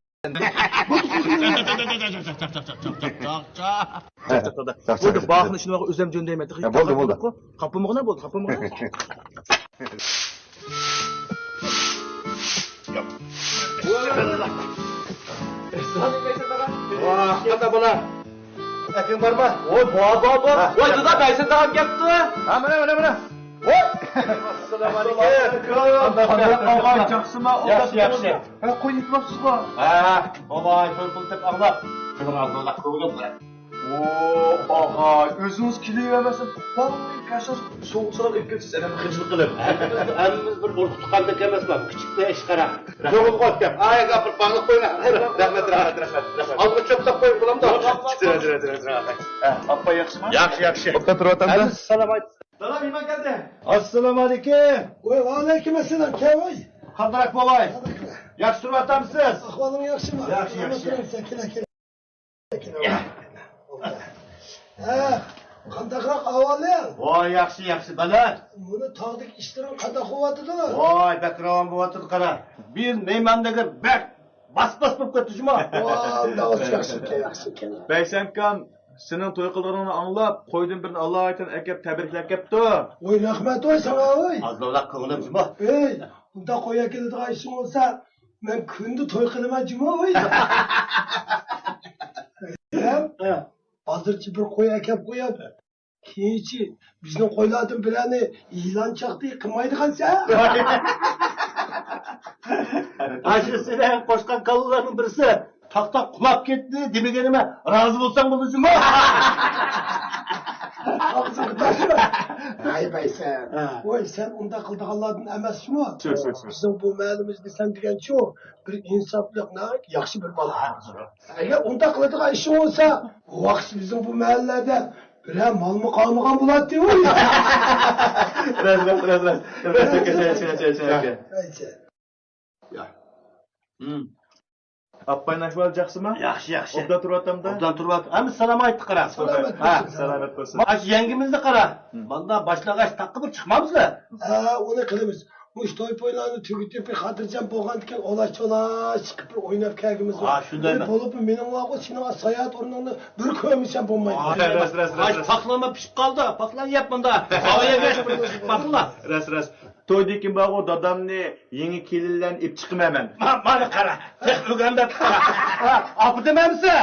بولدى، باغنى شۇنىڭغا ئۆزۈم جۆندەيمەن. يا، بولدى، بولدى. خاپا بولمىغىنا، بولدى، خاپا بولمىغىنا. ۋاھ، قانداق بالا؟ ئەپىڭ بارمۇ؟ ۋوي، بار، بار، بار. ھە. ۋوي، دادا، بەيسەن تاغام كەپتۇ. ھە، مانا، مانا، مانا. ۋوي. ئەسسالامۇ ئەلەيكۇم. قانداق، قانداق، ئاغا، ياخشىمۇ؟ ياخشى، ياخشى. ھە، قوي يېتىۋاپسىزغۇ؟ ھە، بوۋاي، توي پۇل تېپىپ ئاڭلاپ. قىزىڭ ئابدۇللا كۆڭلۈم بىلەن. ۋو، ئاغا، ئۆزىڭىز كېلىۋەرمەسە، ۋاي، كەلسىڭىز، سوغۇق سوراق ئېلىپ كېلىسىز، ئەنە خىجىل قىلىپ. ھەممىمىز، ھەممىمىز بىر ئۇرۇق تۇغقاندەك ئەمەسمۇ؟ كىچىكتە ئىش قارا. كۆڭۈل قويۇپ كەپ. ئاياغ ئاپىرىپ باغلاپ قويۇڭ. رەھمەت، رەھمەت، رەھمەت، رەھمەت. ئالدىغا چۆپلەپ قويۇپ بولامدۇ؟ بولىدۇ، بولىدۇ. ھە، ئاپا ياخشىمۇ؟ ياخشى، ياخشى. ئوبدان تۇرۇۋاتامدۇ؟ ھەممىسى سالام ئېيت. دادا، مېھمان كەلدى. ئەسسالامۇ ئەلەيكۇم. ۋەي، ۋەئەلەيكۇم ئەسسالام، كەل ۋەي. قانداق بوۋاي؟ قانداق؟ ياخشى تۇرۇۋاتامسىز؟ ئەھۋالىڭ ياخشىمۇ؟ ياخشى، ياخشى. ئولتۇرۇڭ، كېلە، كېلە. ھە، قانداقراق ئەھۋالىڭ؟ ۋاي، ياخشى، ياخشى، بالا. مۇنۇ تاغدىكى ئىشلىرىڭ قانداق بولۇۋاتىدۇ؟ ۋاي، بەك راۋان بولۇۋاتىدۇ، قارا. بىر مېھماندىن بەك باس-باس بولۇپ كەتتى جۇمۇ. ۋاي، ئۇنداق بولسا ياخشىكەن، ياخشىكەن. بەيسەمكام، سېنىڭ توي قىلىدىغىنىڭنى ئاڭلاپ، قويدىن بىرنى ئالايىتەن ئەكەپ تەبرىكلەپ كەپتۇ. ۋاي، رەھمەت ۋاي ساڭا ۋاي. ئازدىلا كۆڭلۈم جۇمۇ. ئەي، ئۇنداق قوي ئەكېلىدىغان ئىشىڭ بولسا، مەن كۈندە توي قىلىمەن جۇمۇ ۋاي. ھە؟ ھازىرچە بىر قوي ئەكەپ قويۇپ، كېيىنچە بىزنىڭ قويلاردىن بىرەرنى يىلان چاقتى قىلمايدىغانسەن. ئاشۇ سېنىڭ قوشقان كالىلارنىڭ بىرسى تاختا قۇلاپ كەتتى دېمىگىنىمە رازى بولساڭ بولدى جۇمۇ. ئاغزىڭغا تاش بەر. ھەي بەيسەم. ھە. ۋاي، سەن ئۇنداق قىلىدىغانلاردىن ئەمەسمۇ؟ شۇ، شۇ، شۇ. بىزنىڭ بۇ مەھەللىمىزدە سەن دېگەنچۇ بىر ئىنساپلىق، ناھايىتى ياخشى بىر بالا. ئەگەر ئۇنداق قىلىدىغان ئىشىڭ بولسا، ۋاقىت بىزنىڭ بۇ مەھەللىلەردە بىرەر مالمۇ قالمىغان بولاتتى. راست، راست، راست، راست. راست، راست، راست، راست، راست. ھەي، سەن. يا. ھىم. ئاپپاينىڭ ئەھۋالى ياخشىمۇ؟ ياخشى، ياخشى. ئوبدان تۇرۇۋاتامدۇ؟ ئوبدان تۇرۇۋاتىدۇ. ھەممە سالام ئېيتتى، قارا. سالامەت ھە، بولسۇن. سالامەت بولسۇن. ئاشۇ يەڭگىمىزنى قارا. ھىم. مانا باشلانغاچ تاغقا بىر چىقمامسىلەر؟ ھە، ئۇنى قىلىمىز. مۇشۇ توي-پويلارنى تۈگىتىپ، بىر خاتىرجەم بولغاندىكىن، ئولاش-چولاش چىقىپ بىر ئويناپ كەلگۈمىز. ھا، شۇندايمۇ؟ بولۇپمۇ مېنىڭ بارغۇ، سېنىڭ ساياھەت ئورنۇڭنى بىر كۆرمىسەم بولمايدۇ. ھا، راست، راست، راست، راست. پاقلانما پىشىپ قالدى، پاقلان يەپ مۇندا. ھاۋا يەپ، پاقلا. راست، راست. تويدىن كېيىن بارغۇ، دادامنى يېڭى كېلىنلەرنى ئېلىپ چىقىمەن مەن. ما-، مانا قارا، تېخى ئۆگەندەپ قارا. ھە، ئاپا دېمەمسە؟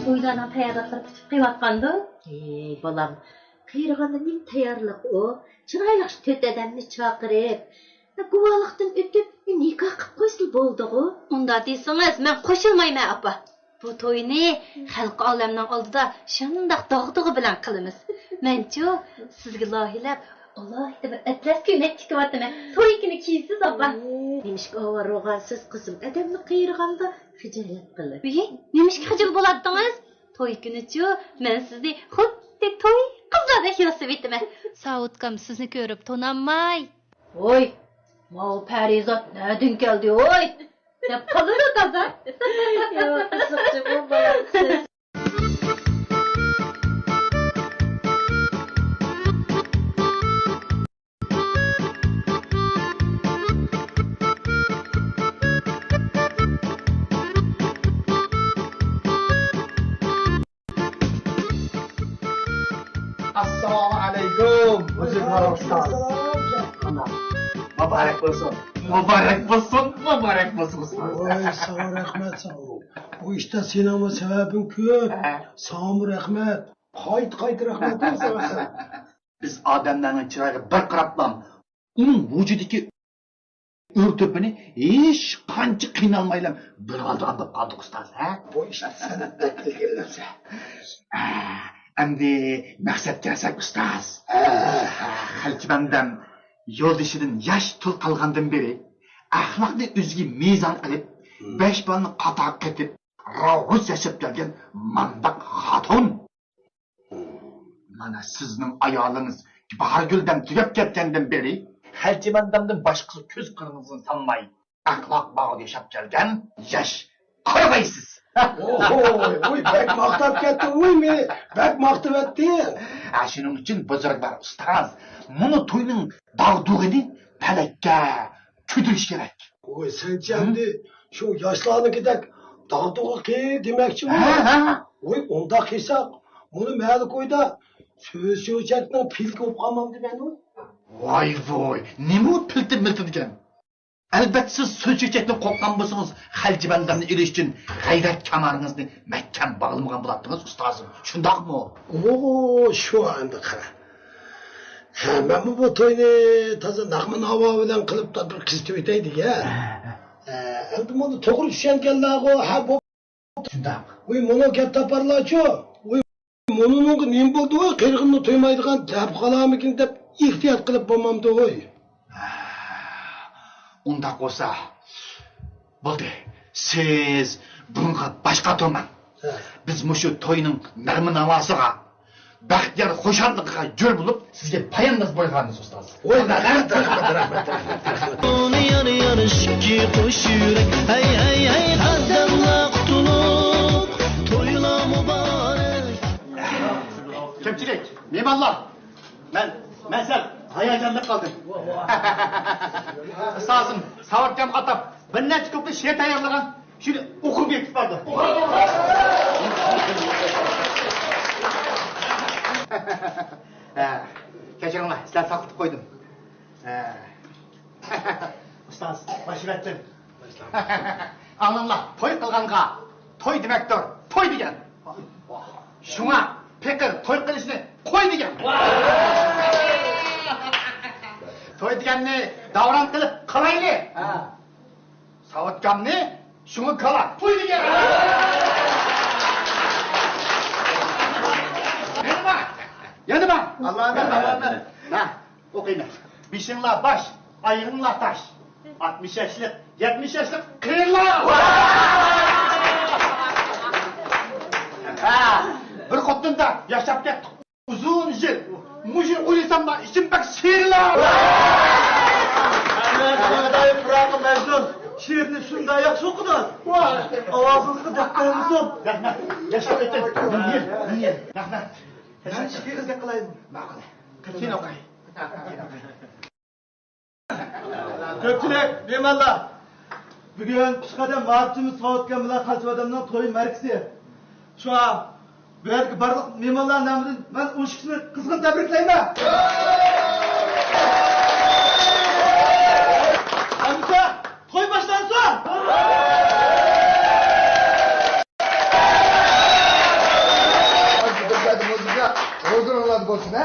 تويلارنىڭ تەييارلىقلىرى پۈتۈپ قېلىۋاتقاندۇ؟ ئەي، بالام، قېرىغاندا نېمە تەييارلىق ئۇ؟ چىرايلىق تۆت ئادەمنى چاقىرىپ، گۇۋاھلىقتىن ئۆتۈپ، نىكاھ قىپ قويسىلا بولدىغۇ. ئۇنداق دېسىڭىز، مەن قوشۇلمايمەن، ئاپا. بۇ توينى خەلقى ئالەمنىڭ ئالدىدا شۇنداق داغدۇغا بىلەن قىلىمىز. مەنچۇ، سىزگە لايىھەلەپ، ئالاھىدە بىر ئەتلەس كۆينەك تىكىۋاتىمەن. توي كۈنى كىيىسىز، ئاپا. نېمىشقا ئاۋارە بولغانسىز، قىزىم؟ ئادەمنى قېرىغاندا خىجالەت قىلىپ. ئۇيى، نېمىشقا خىجىل بولاتتىڭىز؟ توي كۈنىچۇ، مەن سىزنى خۇددى توي قىزلاردەك ياسىۋېتىمەن. ساۋۇتكام سىزنى كۆرۈپ تونالماي، ۋوي، ماۋۇ پەرىزات نەدىن كەلدى ۋوي؟ دەپ قالىدۇ دادا. ياق، قىزىقچى بۇ بالا. مۇبارەك بولسۇن. مۇبارەك بولسۇن. مۇبارەك بولسۇن، ئۇستاز. ۋاي، ساڭا رەھمەت، ساڭا. بۇ ئىشتا سېنىڭمۇ سەۋەبىڭ كۆپ. ھە. ساڭىمۇ رەھمەت. قايتا، قايتا رەھمەت ساڭا. بىز ئادەملەرنىڭ چىرايىغا بىر قاراپلا، ئۇنىڭ ۋۇجۇدىدىكى ئۆر تۆپىنى ھېچ قانچە قىينالمايلا بىلىۋالىدىغان بولۇپ قالدۇق، ئۇستاز، ھە؟ بۇ ئىشتا سەن بەك ئىلگىرىلەمسەن. ئەمدى مەقسەتكە كەلسەك، ئۇستاز. خەلچە بەندەم يولدىشىدىن ياش تۇل قالغاندىن بېرى ئەخلاقنى ئۆزىگە مىزان قىلىپ، بەش بالىنى قاتارغا قېتىپ، راۋۇس ياشاپ كەلگەن مانداق خاتۇن. مانا سىزنىڭ ئايالىڭىز باھارگۈلدەم تۈگەپ كەتكەندىن بېرى، خەلچە بەندەمدىن باشقىسىغا كۆز قىرىڭىزنى سالماي، ئەخلاق باغدا ياشاپ كەلگەن ياش قارىغايسىز. ئوھوي، ئۇي، بەك ماختاپ كەتتى، ئۇي، مېنى بەك ماختىۋەتتى. ھە، شۇنىڭ ئۈچۈن بۇزرۇكۋار ئۇستاز، مۇنۇ توينىڭ داغدۇغىنى پەلەككە كۆتۈرۈش كېرەك. ۋوي، سەنچە ئەمدى شۇ ياشلارنىڭكىدەك داغدۇغا قىل دېمەكچىمۇ؟ ھە، ھە. ۋوي، ئۇنداق قىلساق، مۇنۇ مەھەللە كويىدا سۆز چۆچەكنىڭ پىلكى بولۇپ قالمامدىمەن؟ ۋاي ۋوي، نېمە ئۇ پىلتە مىلتە دېگەن؟ ئەلبەتتە، سىز سۆز چۆچەكتىن قورققان بولسىڭىز، خەلچە بەندەمنى ئېلىش ئۈچۈن غەيرەت كامارىڭىزنى مەھكەم باغلىمىغان بولاتتىڭىز، ئۇستازىم. شۇنداقمۇ؟ ئوھو، شۇ ئەمدى قارا. ھە، مەنمۇ بۇ توينى تازا نەغمە ناۋا بىلەن قىلىپ بىر قىزىتىۋېتەي دېگەن. ھە، ئەمدى مۇنى توغرا چۈشەنگەنلەرغۇ، ھە، بۇ شۇنداق. ۋوي، مۇنۇ گەپ تاپارلارچۇ؟ ۋوي، مۇنىڭغا نېمە بولدى ۋوي؟ قېرىغىنىنى تۇيمايدىغان گەپ قالارمىكىن دەپ ئېھتىيات قىلىپ بولمامدۇ ۋوي؟ ھە، ئۇنداق بولسا، بولدى. سىز بۇنىڭغا باش قاتۇرماڭ. ھە. بىز مۇشۇ توينىڭ نەغمە ناۋاسىغا، بەختىيار خۇشاللىقىغا جور بولۇپ، سىزگە پايانداز بويىغانمىز، ئۇستاز. ۋوي، رەھمەت، رەھمەت، رەھمەت، رەھمەت. ئۇنى يار يار ئىككى قوش يۈرەك، ھەي، ھەي، ھەي، قەدەملەر قۇتۇلۇپ، تويلار مۇبارەك. كۆپچىلىك، مېھمانلار، مەن، مەن سەل ھاياجانلىنىپ قالدىم. ئۇستازىم ساۋۇتكام ئاتاپ بىر نەچچە كۇپلېت شېئىر تەييارلىغان. شۇنى ئوقۇپ يېتىپ باردى. ھە، كەچۈرۈڭلار، سىلەرنى ساقلىتىپ قويدۇم. ھە. ئۇستاز، باش ئەۋەتتىم. ئاڭلاڭلار، توي قىلغانغا توي دېمەكتۇر توي دېگەن. شۇڭا پېقىر توي قىلىشنى قوي دېگەن. توي دېگەننى داۋراڭ قىلىپ قىلايلى. ساۋۇتكامنى شۇڭا كالا توي دېگەن. يەنە بار، يەنە بار. ئاللا ئەمىن، ئاللا ئەمىن. ھە، ئوقۇيمەن. بېشىڭلار باش، ئايىغىڭلار تاش. ئاتمىش ياشلىق، يەتمىش ياشلىق قېرىلار. ھە، بىر خوتۇندا ياشاپ كەتتۇق. ئۇزۇن يىل مۇشۇ ئويلىساملا ئىچىم بەك سىيرىلار. ئەمەت، خۇداي پىراقى مەجنۇن شېئىرنى شۇنداق ياخشى ئوقۇدى. ۋاي. ئاۋازىڭىزغا دەپ قويمىسۇن. رەھمەت. ياشاپ ئۆتۈڭ. مىڭ يىل، مىڭ يىل. رەھمەت. مەن ئىككى قىزدەك قىلايمۇ؟ ماقۇل. كېيىن ئوقۇي. كۆپچىلىك، مېھمانلار! بۈگۈن پېشقەدەم مارشىمىز ساۋۇتكام بىلەن خەلچە بەندەمنىڭ توي مەرىكىسى. شۇڭا بۇ يەردىكى بارلىق مېھمانلار نامىدىن مەن ئۇ ئىككىسىنى قىزغىن تەبرىكلەيمەن. ئەمىسە، توي باشلانسۇن! بىر پەردە مۇزىكا ھۇزۇرۇڭلاردا بولسۇن، ھە؟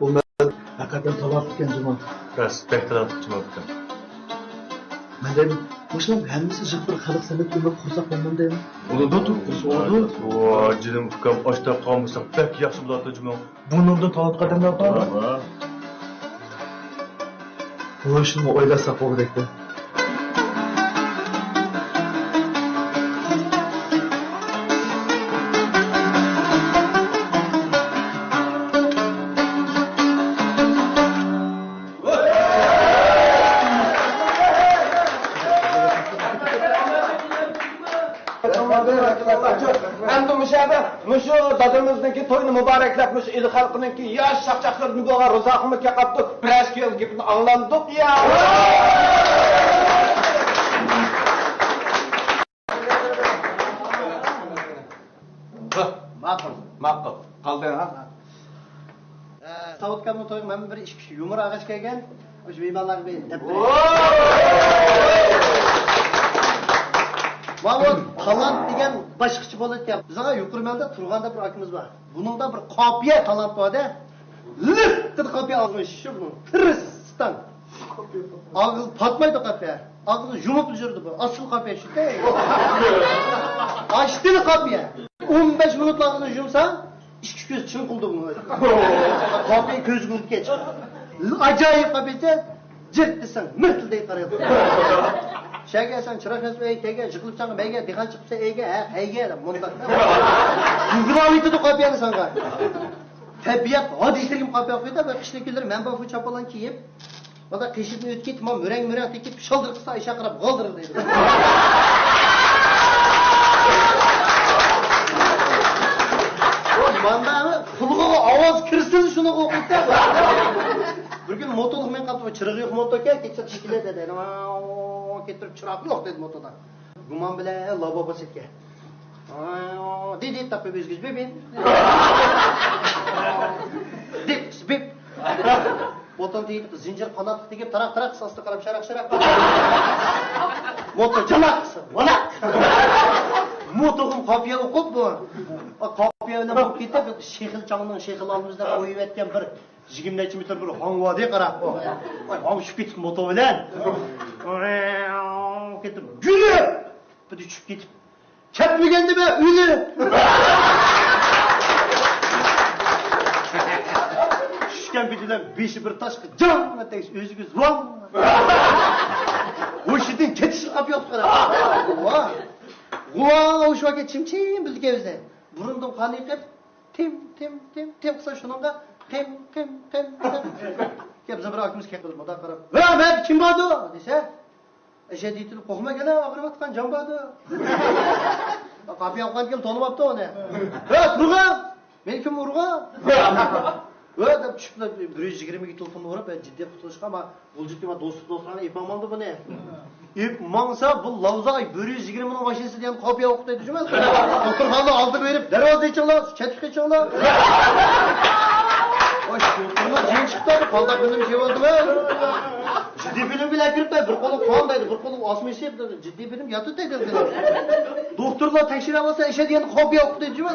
بۇ مەن ھەقىقەتەن تالانتلىق ئىكەن جۇمۇ. راست، بەك تالانتلىق جۇمۇ ئاكا. مەن دەيمەن، مۇشۇلارنىڭ ھەممىسى جىق بىر خەلق سەنئەت ئۆمىك قۇرساق بولمامدۇ؟ بولىدۇ، قۇرسا بولىدۇ. ۋاي، جېنىم ئۇكام، ئاشتا قالمىساق بەك ياخشى بولاتتى جۇمۇ. بۇنىڭدىن تالانتلىق ئادەملەر بار. بۇ ئىشنىمۇ ئويلاشساق بولغۇدەكتە. ئەمدى مۇشۇ يەردە مۇشۇ دادىمىزنىڭكى تويىنى مۇبارەكلەپ، مۇشۇ ئىل خەلقىنىڭكى ياش چاقچاقلىرىدىن بولغان روزاخۇنمۇ كەپ قاپتۇ. بىرەر ئىككى گېپىنى ئاڭلاندۇق يا. ماقۇل، ماقۇل. قالدى، ھا؟ ئە، ساۋۇت ئاكامنىڭ تويىغا مەن بىر ئىككى يۇمۇر ئاغاچ كەلگەن. مۇشۇ مېھمانلارغا بېرىپ دەپ بېرەي. ماۋۇ تالانت دېگەن باشقىچە بولىدىكەن. بىزنىڭ يۇقىرى مەلدە تۇرغاندا بىر ئاكىمىز بار. بۇنىڭدا بىر قاپىيە تالانت بار-دە. لىق دېدى قاپىيە ئاغزىنى شۇ بۇنىڭ. تىرىستان. ئاغزى پاتمايدۇ قاپىيە. ئاغزىنى يۇمۇپ يۈرىدۇ بۇ. ئاسىل قاپىيە شۇ. ئاچتىلا قاپىيە. ئون بەش مىنۇتلا ئاغزىنى يۇمسا، ئىككى كۆز چىڭقىلدى بۇنىڭ. قاپىيە كۆزگە ئۇرۇپ كەتتى. ئاجايىپ قاپىيە. جىرت دېسەڭ مىرتىلدەي قارايدۇ. شەگە سەن چىراغ ياسىماي ئەيگە، يىقىلىپ ساڭا بەيگە، دېھقان چىقىپ سەن ئەيگە، ھە، ھەيگە دەپ مۇنداق. يۈگۈرۈۋېتىدۇ قاپىيەنى ساڭا. تەبىئەت ھادىسىلىرىم قاپىيە ئوقۇيدۇ، بىر قىشنىڭ كۈنلىرى مەن بار شۇ چاپانلارنى كىيىپ، مانا قېشىدىن ئۆتۈپ كېتىپ، ما مۈرەڭ مۈرەڭ تېكىپ، شالدىر قىلسا ئىشاق قاراپ غالدىر دەيدۇ. ئۇ ماندا قۇلىقىغا ئاۋاز كىرسىلا شۇنى ئوقۇيتتى. بىر كۈنى موتولۇق مېڭىپ قاپتۇ، چىراغى يوق موتوكەن، كېچە ئىككىلەردە دەيدۇ. كەتتۈرۈپ چىراغ يوق دېدى موتودا. گۇمان بىلەن لاۋا باسىدىكەن. دىدى تاپىپ ئۆزگىز بىبىن. دىپ بىپ. بوتۇن تېگىپ، زىنجىر قاناتلىق تېگىپ، تاراق تاراق ساستا قاراپ شاراق شاراق. موتو جالاق، ۋالاق. موتوغۇم قاپىيە ئوقۇپ بۇ. قاپىيە بىلەن بولۇپ كېتىپ، شېخىل چاڭنىڭ شېخىل ئالدىمىزدا قويۇۋەتكەن بىر يىگىرمە نەچچە مېتىر بىر ھاڭ بار دە، قارا. ھاڭ چۈشۈپ كېتىپ موتو بىلەن. كېتىپ، گۈلۈپ! بىر چۈشۈپ كېتىپ. كەتمىگەندىمۇ ئۆلۈپ. چۈشكەن پېتى بىلەن بېشى بىر تاشقا جاڭ تەگسە ئۆزىگە زۇۋاڭ. ھوشىدىن كېتىشى قاپى يوق قارا. غۇۋا. غۇۋا ئوشۇۋاكى چىم چىم بىلدىكەن ئۆزىنى. بۇرنىدىن قان ئېقىپ، تىم، تىم، تىم، تىم قىلسا شۇنىڭغا قىم، قىم، قىم، قىم. كەپ بىر ئاكىمىز كەپ قېلىپ مۇنداق قاراپ، ھە، مەن كىم باردۇ؟ دېسە، ئەشەدە يېتىلىپ قورقماي كەلە ئاغرىۋاتقان جان باردۇ. قاپىيە ئالغان كېلىپ تونۇماپتۇ ئۇنى. ھە، تۇرغان! مېنى كىم ئۇرغان؟ ھە، دەپ چۈشۈپلا بىر يۈز يىگىرمىگە تېلېفون ئۇرۇپ، جىددىي قۇتۇلۇشقا، ما، غۇلجىدىكى ما دوستلۇق دوستلارنى ئېپىڭ ماڭدى بۇنى. ئېپ ماڭسا، بۇ لاۋزا بىر يۈز يىگىرمىنىڭ ماشىنىسى دېگەن قاپىيە ئوقۇپ دەيدۇ جۇمۇ. دوختۇرخانىنىڭ ئالدىغا بېرىپ، دەرۋازىنى ئېچىڭلار، چەتكە قېچىڭلار. ۋاي، شۇ دوختۇرنىڭ جېنى چىقتى، پالتا بىلىم شەي بولدىمۇ؟ جىددىي بىلىم بىلەن كىرىپ، بىر قولۇڭ قان دەيدۇ، بىر قولۇڭ ئاسما ئېسىپ، جىددىي بىلىم ياتىدۇ دەيدۇ. دوختۇرلار تەكشۈرۈۋالسا، ئەشەدە دېگەن قاپىيە ئوقۇپ دەيدۇ جۇمۇ.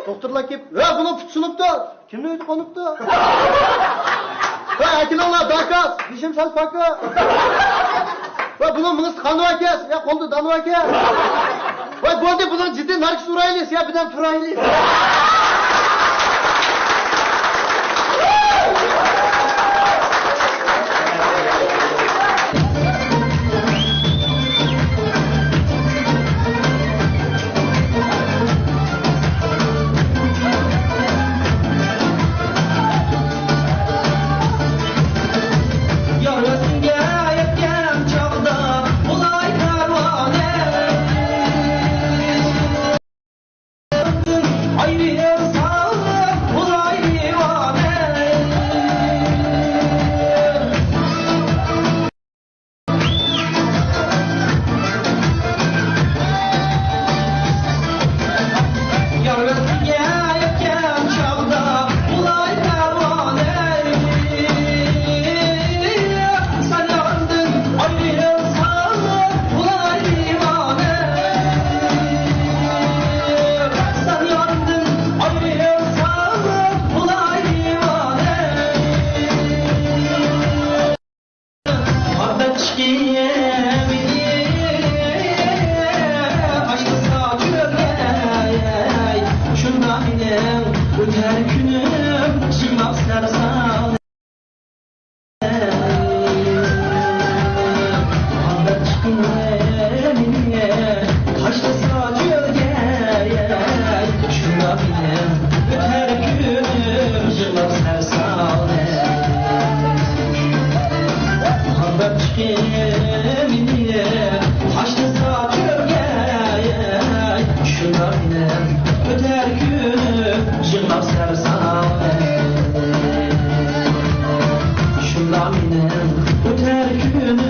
دوختۇرلار كېلىپ، ۋە، بۇنىڭ پۇتى سۇنۇپتۇ. كىمنىڭ ئۆيىدە قونۇپتۇ؟ ۋە ئەكېلىڭلار داكاس، بېشىم سەل پاكا. ۋە بۇنىڭ مېڭىسىدا قان باركەن، يا قولدا دان باركەن. ۋە بولدى، بۇنىڭ جىددىي ناركوز ئۇرايلى، يا بىلەن تۇرايلى. يار ۋەسلىڭگە يەتكەن چاغدا بولاي پەرۋانە. ئايرىم مېنى تاشلىسا چۆلگە، شۇنداق مېنىڭ ئۆتەر كۈنۈم يىغلاپ سەرسان. شۇنداق مېنىڭ ئۆتەر كۈنۈم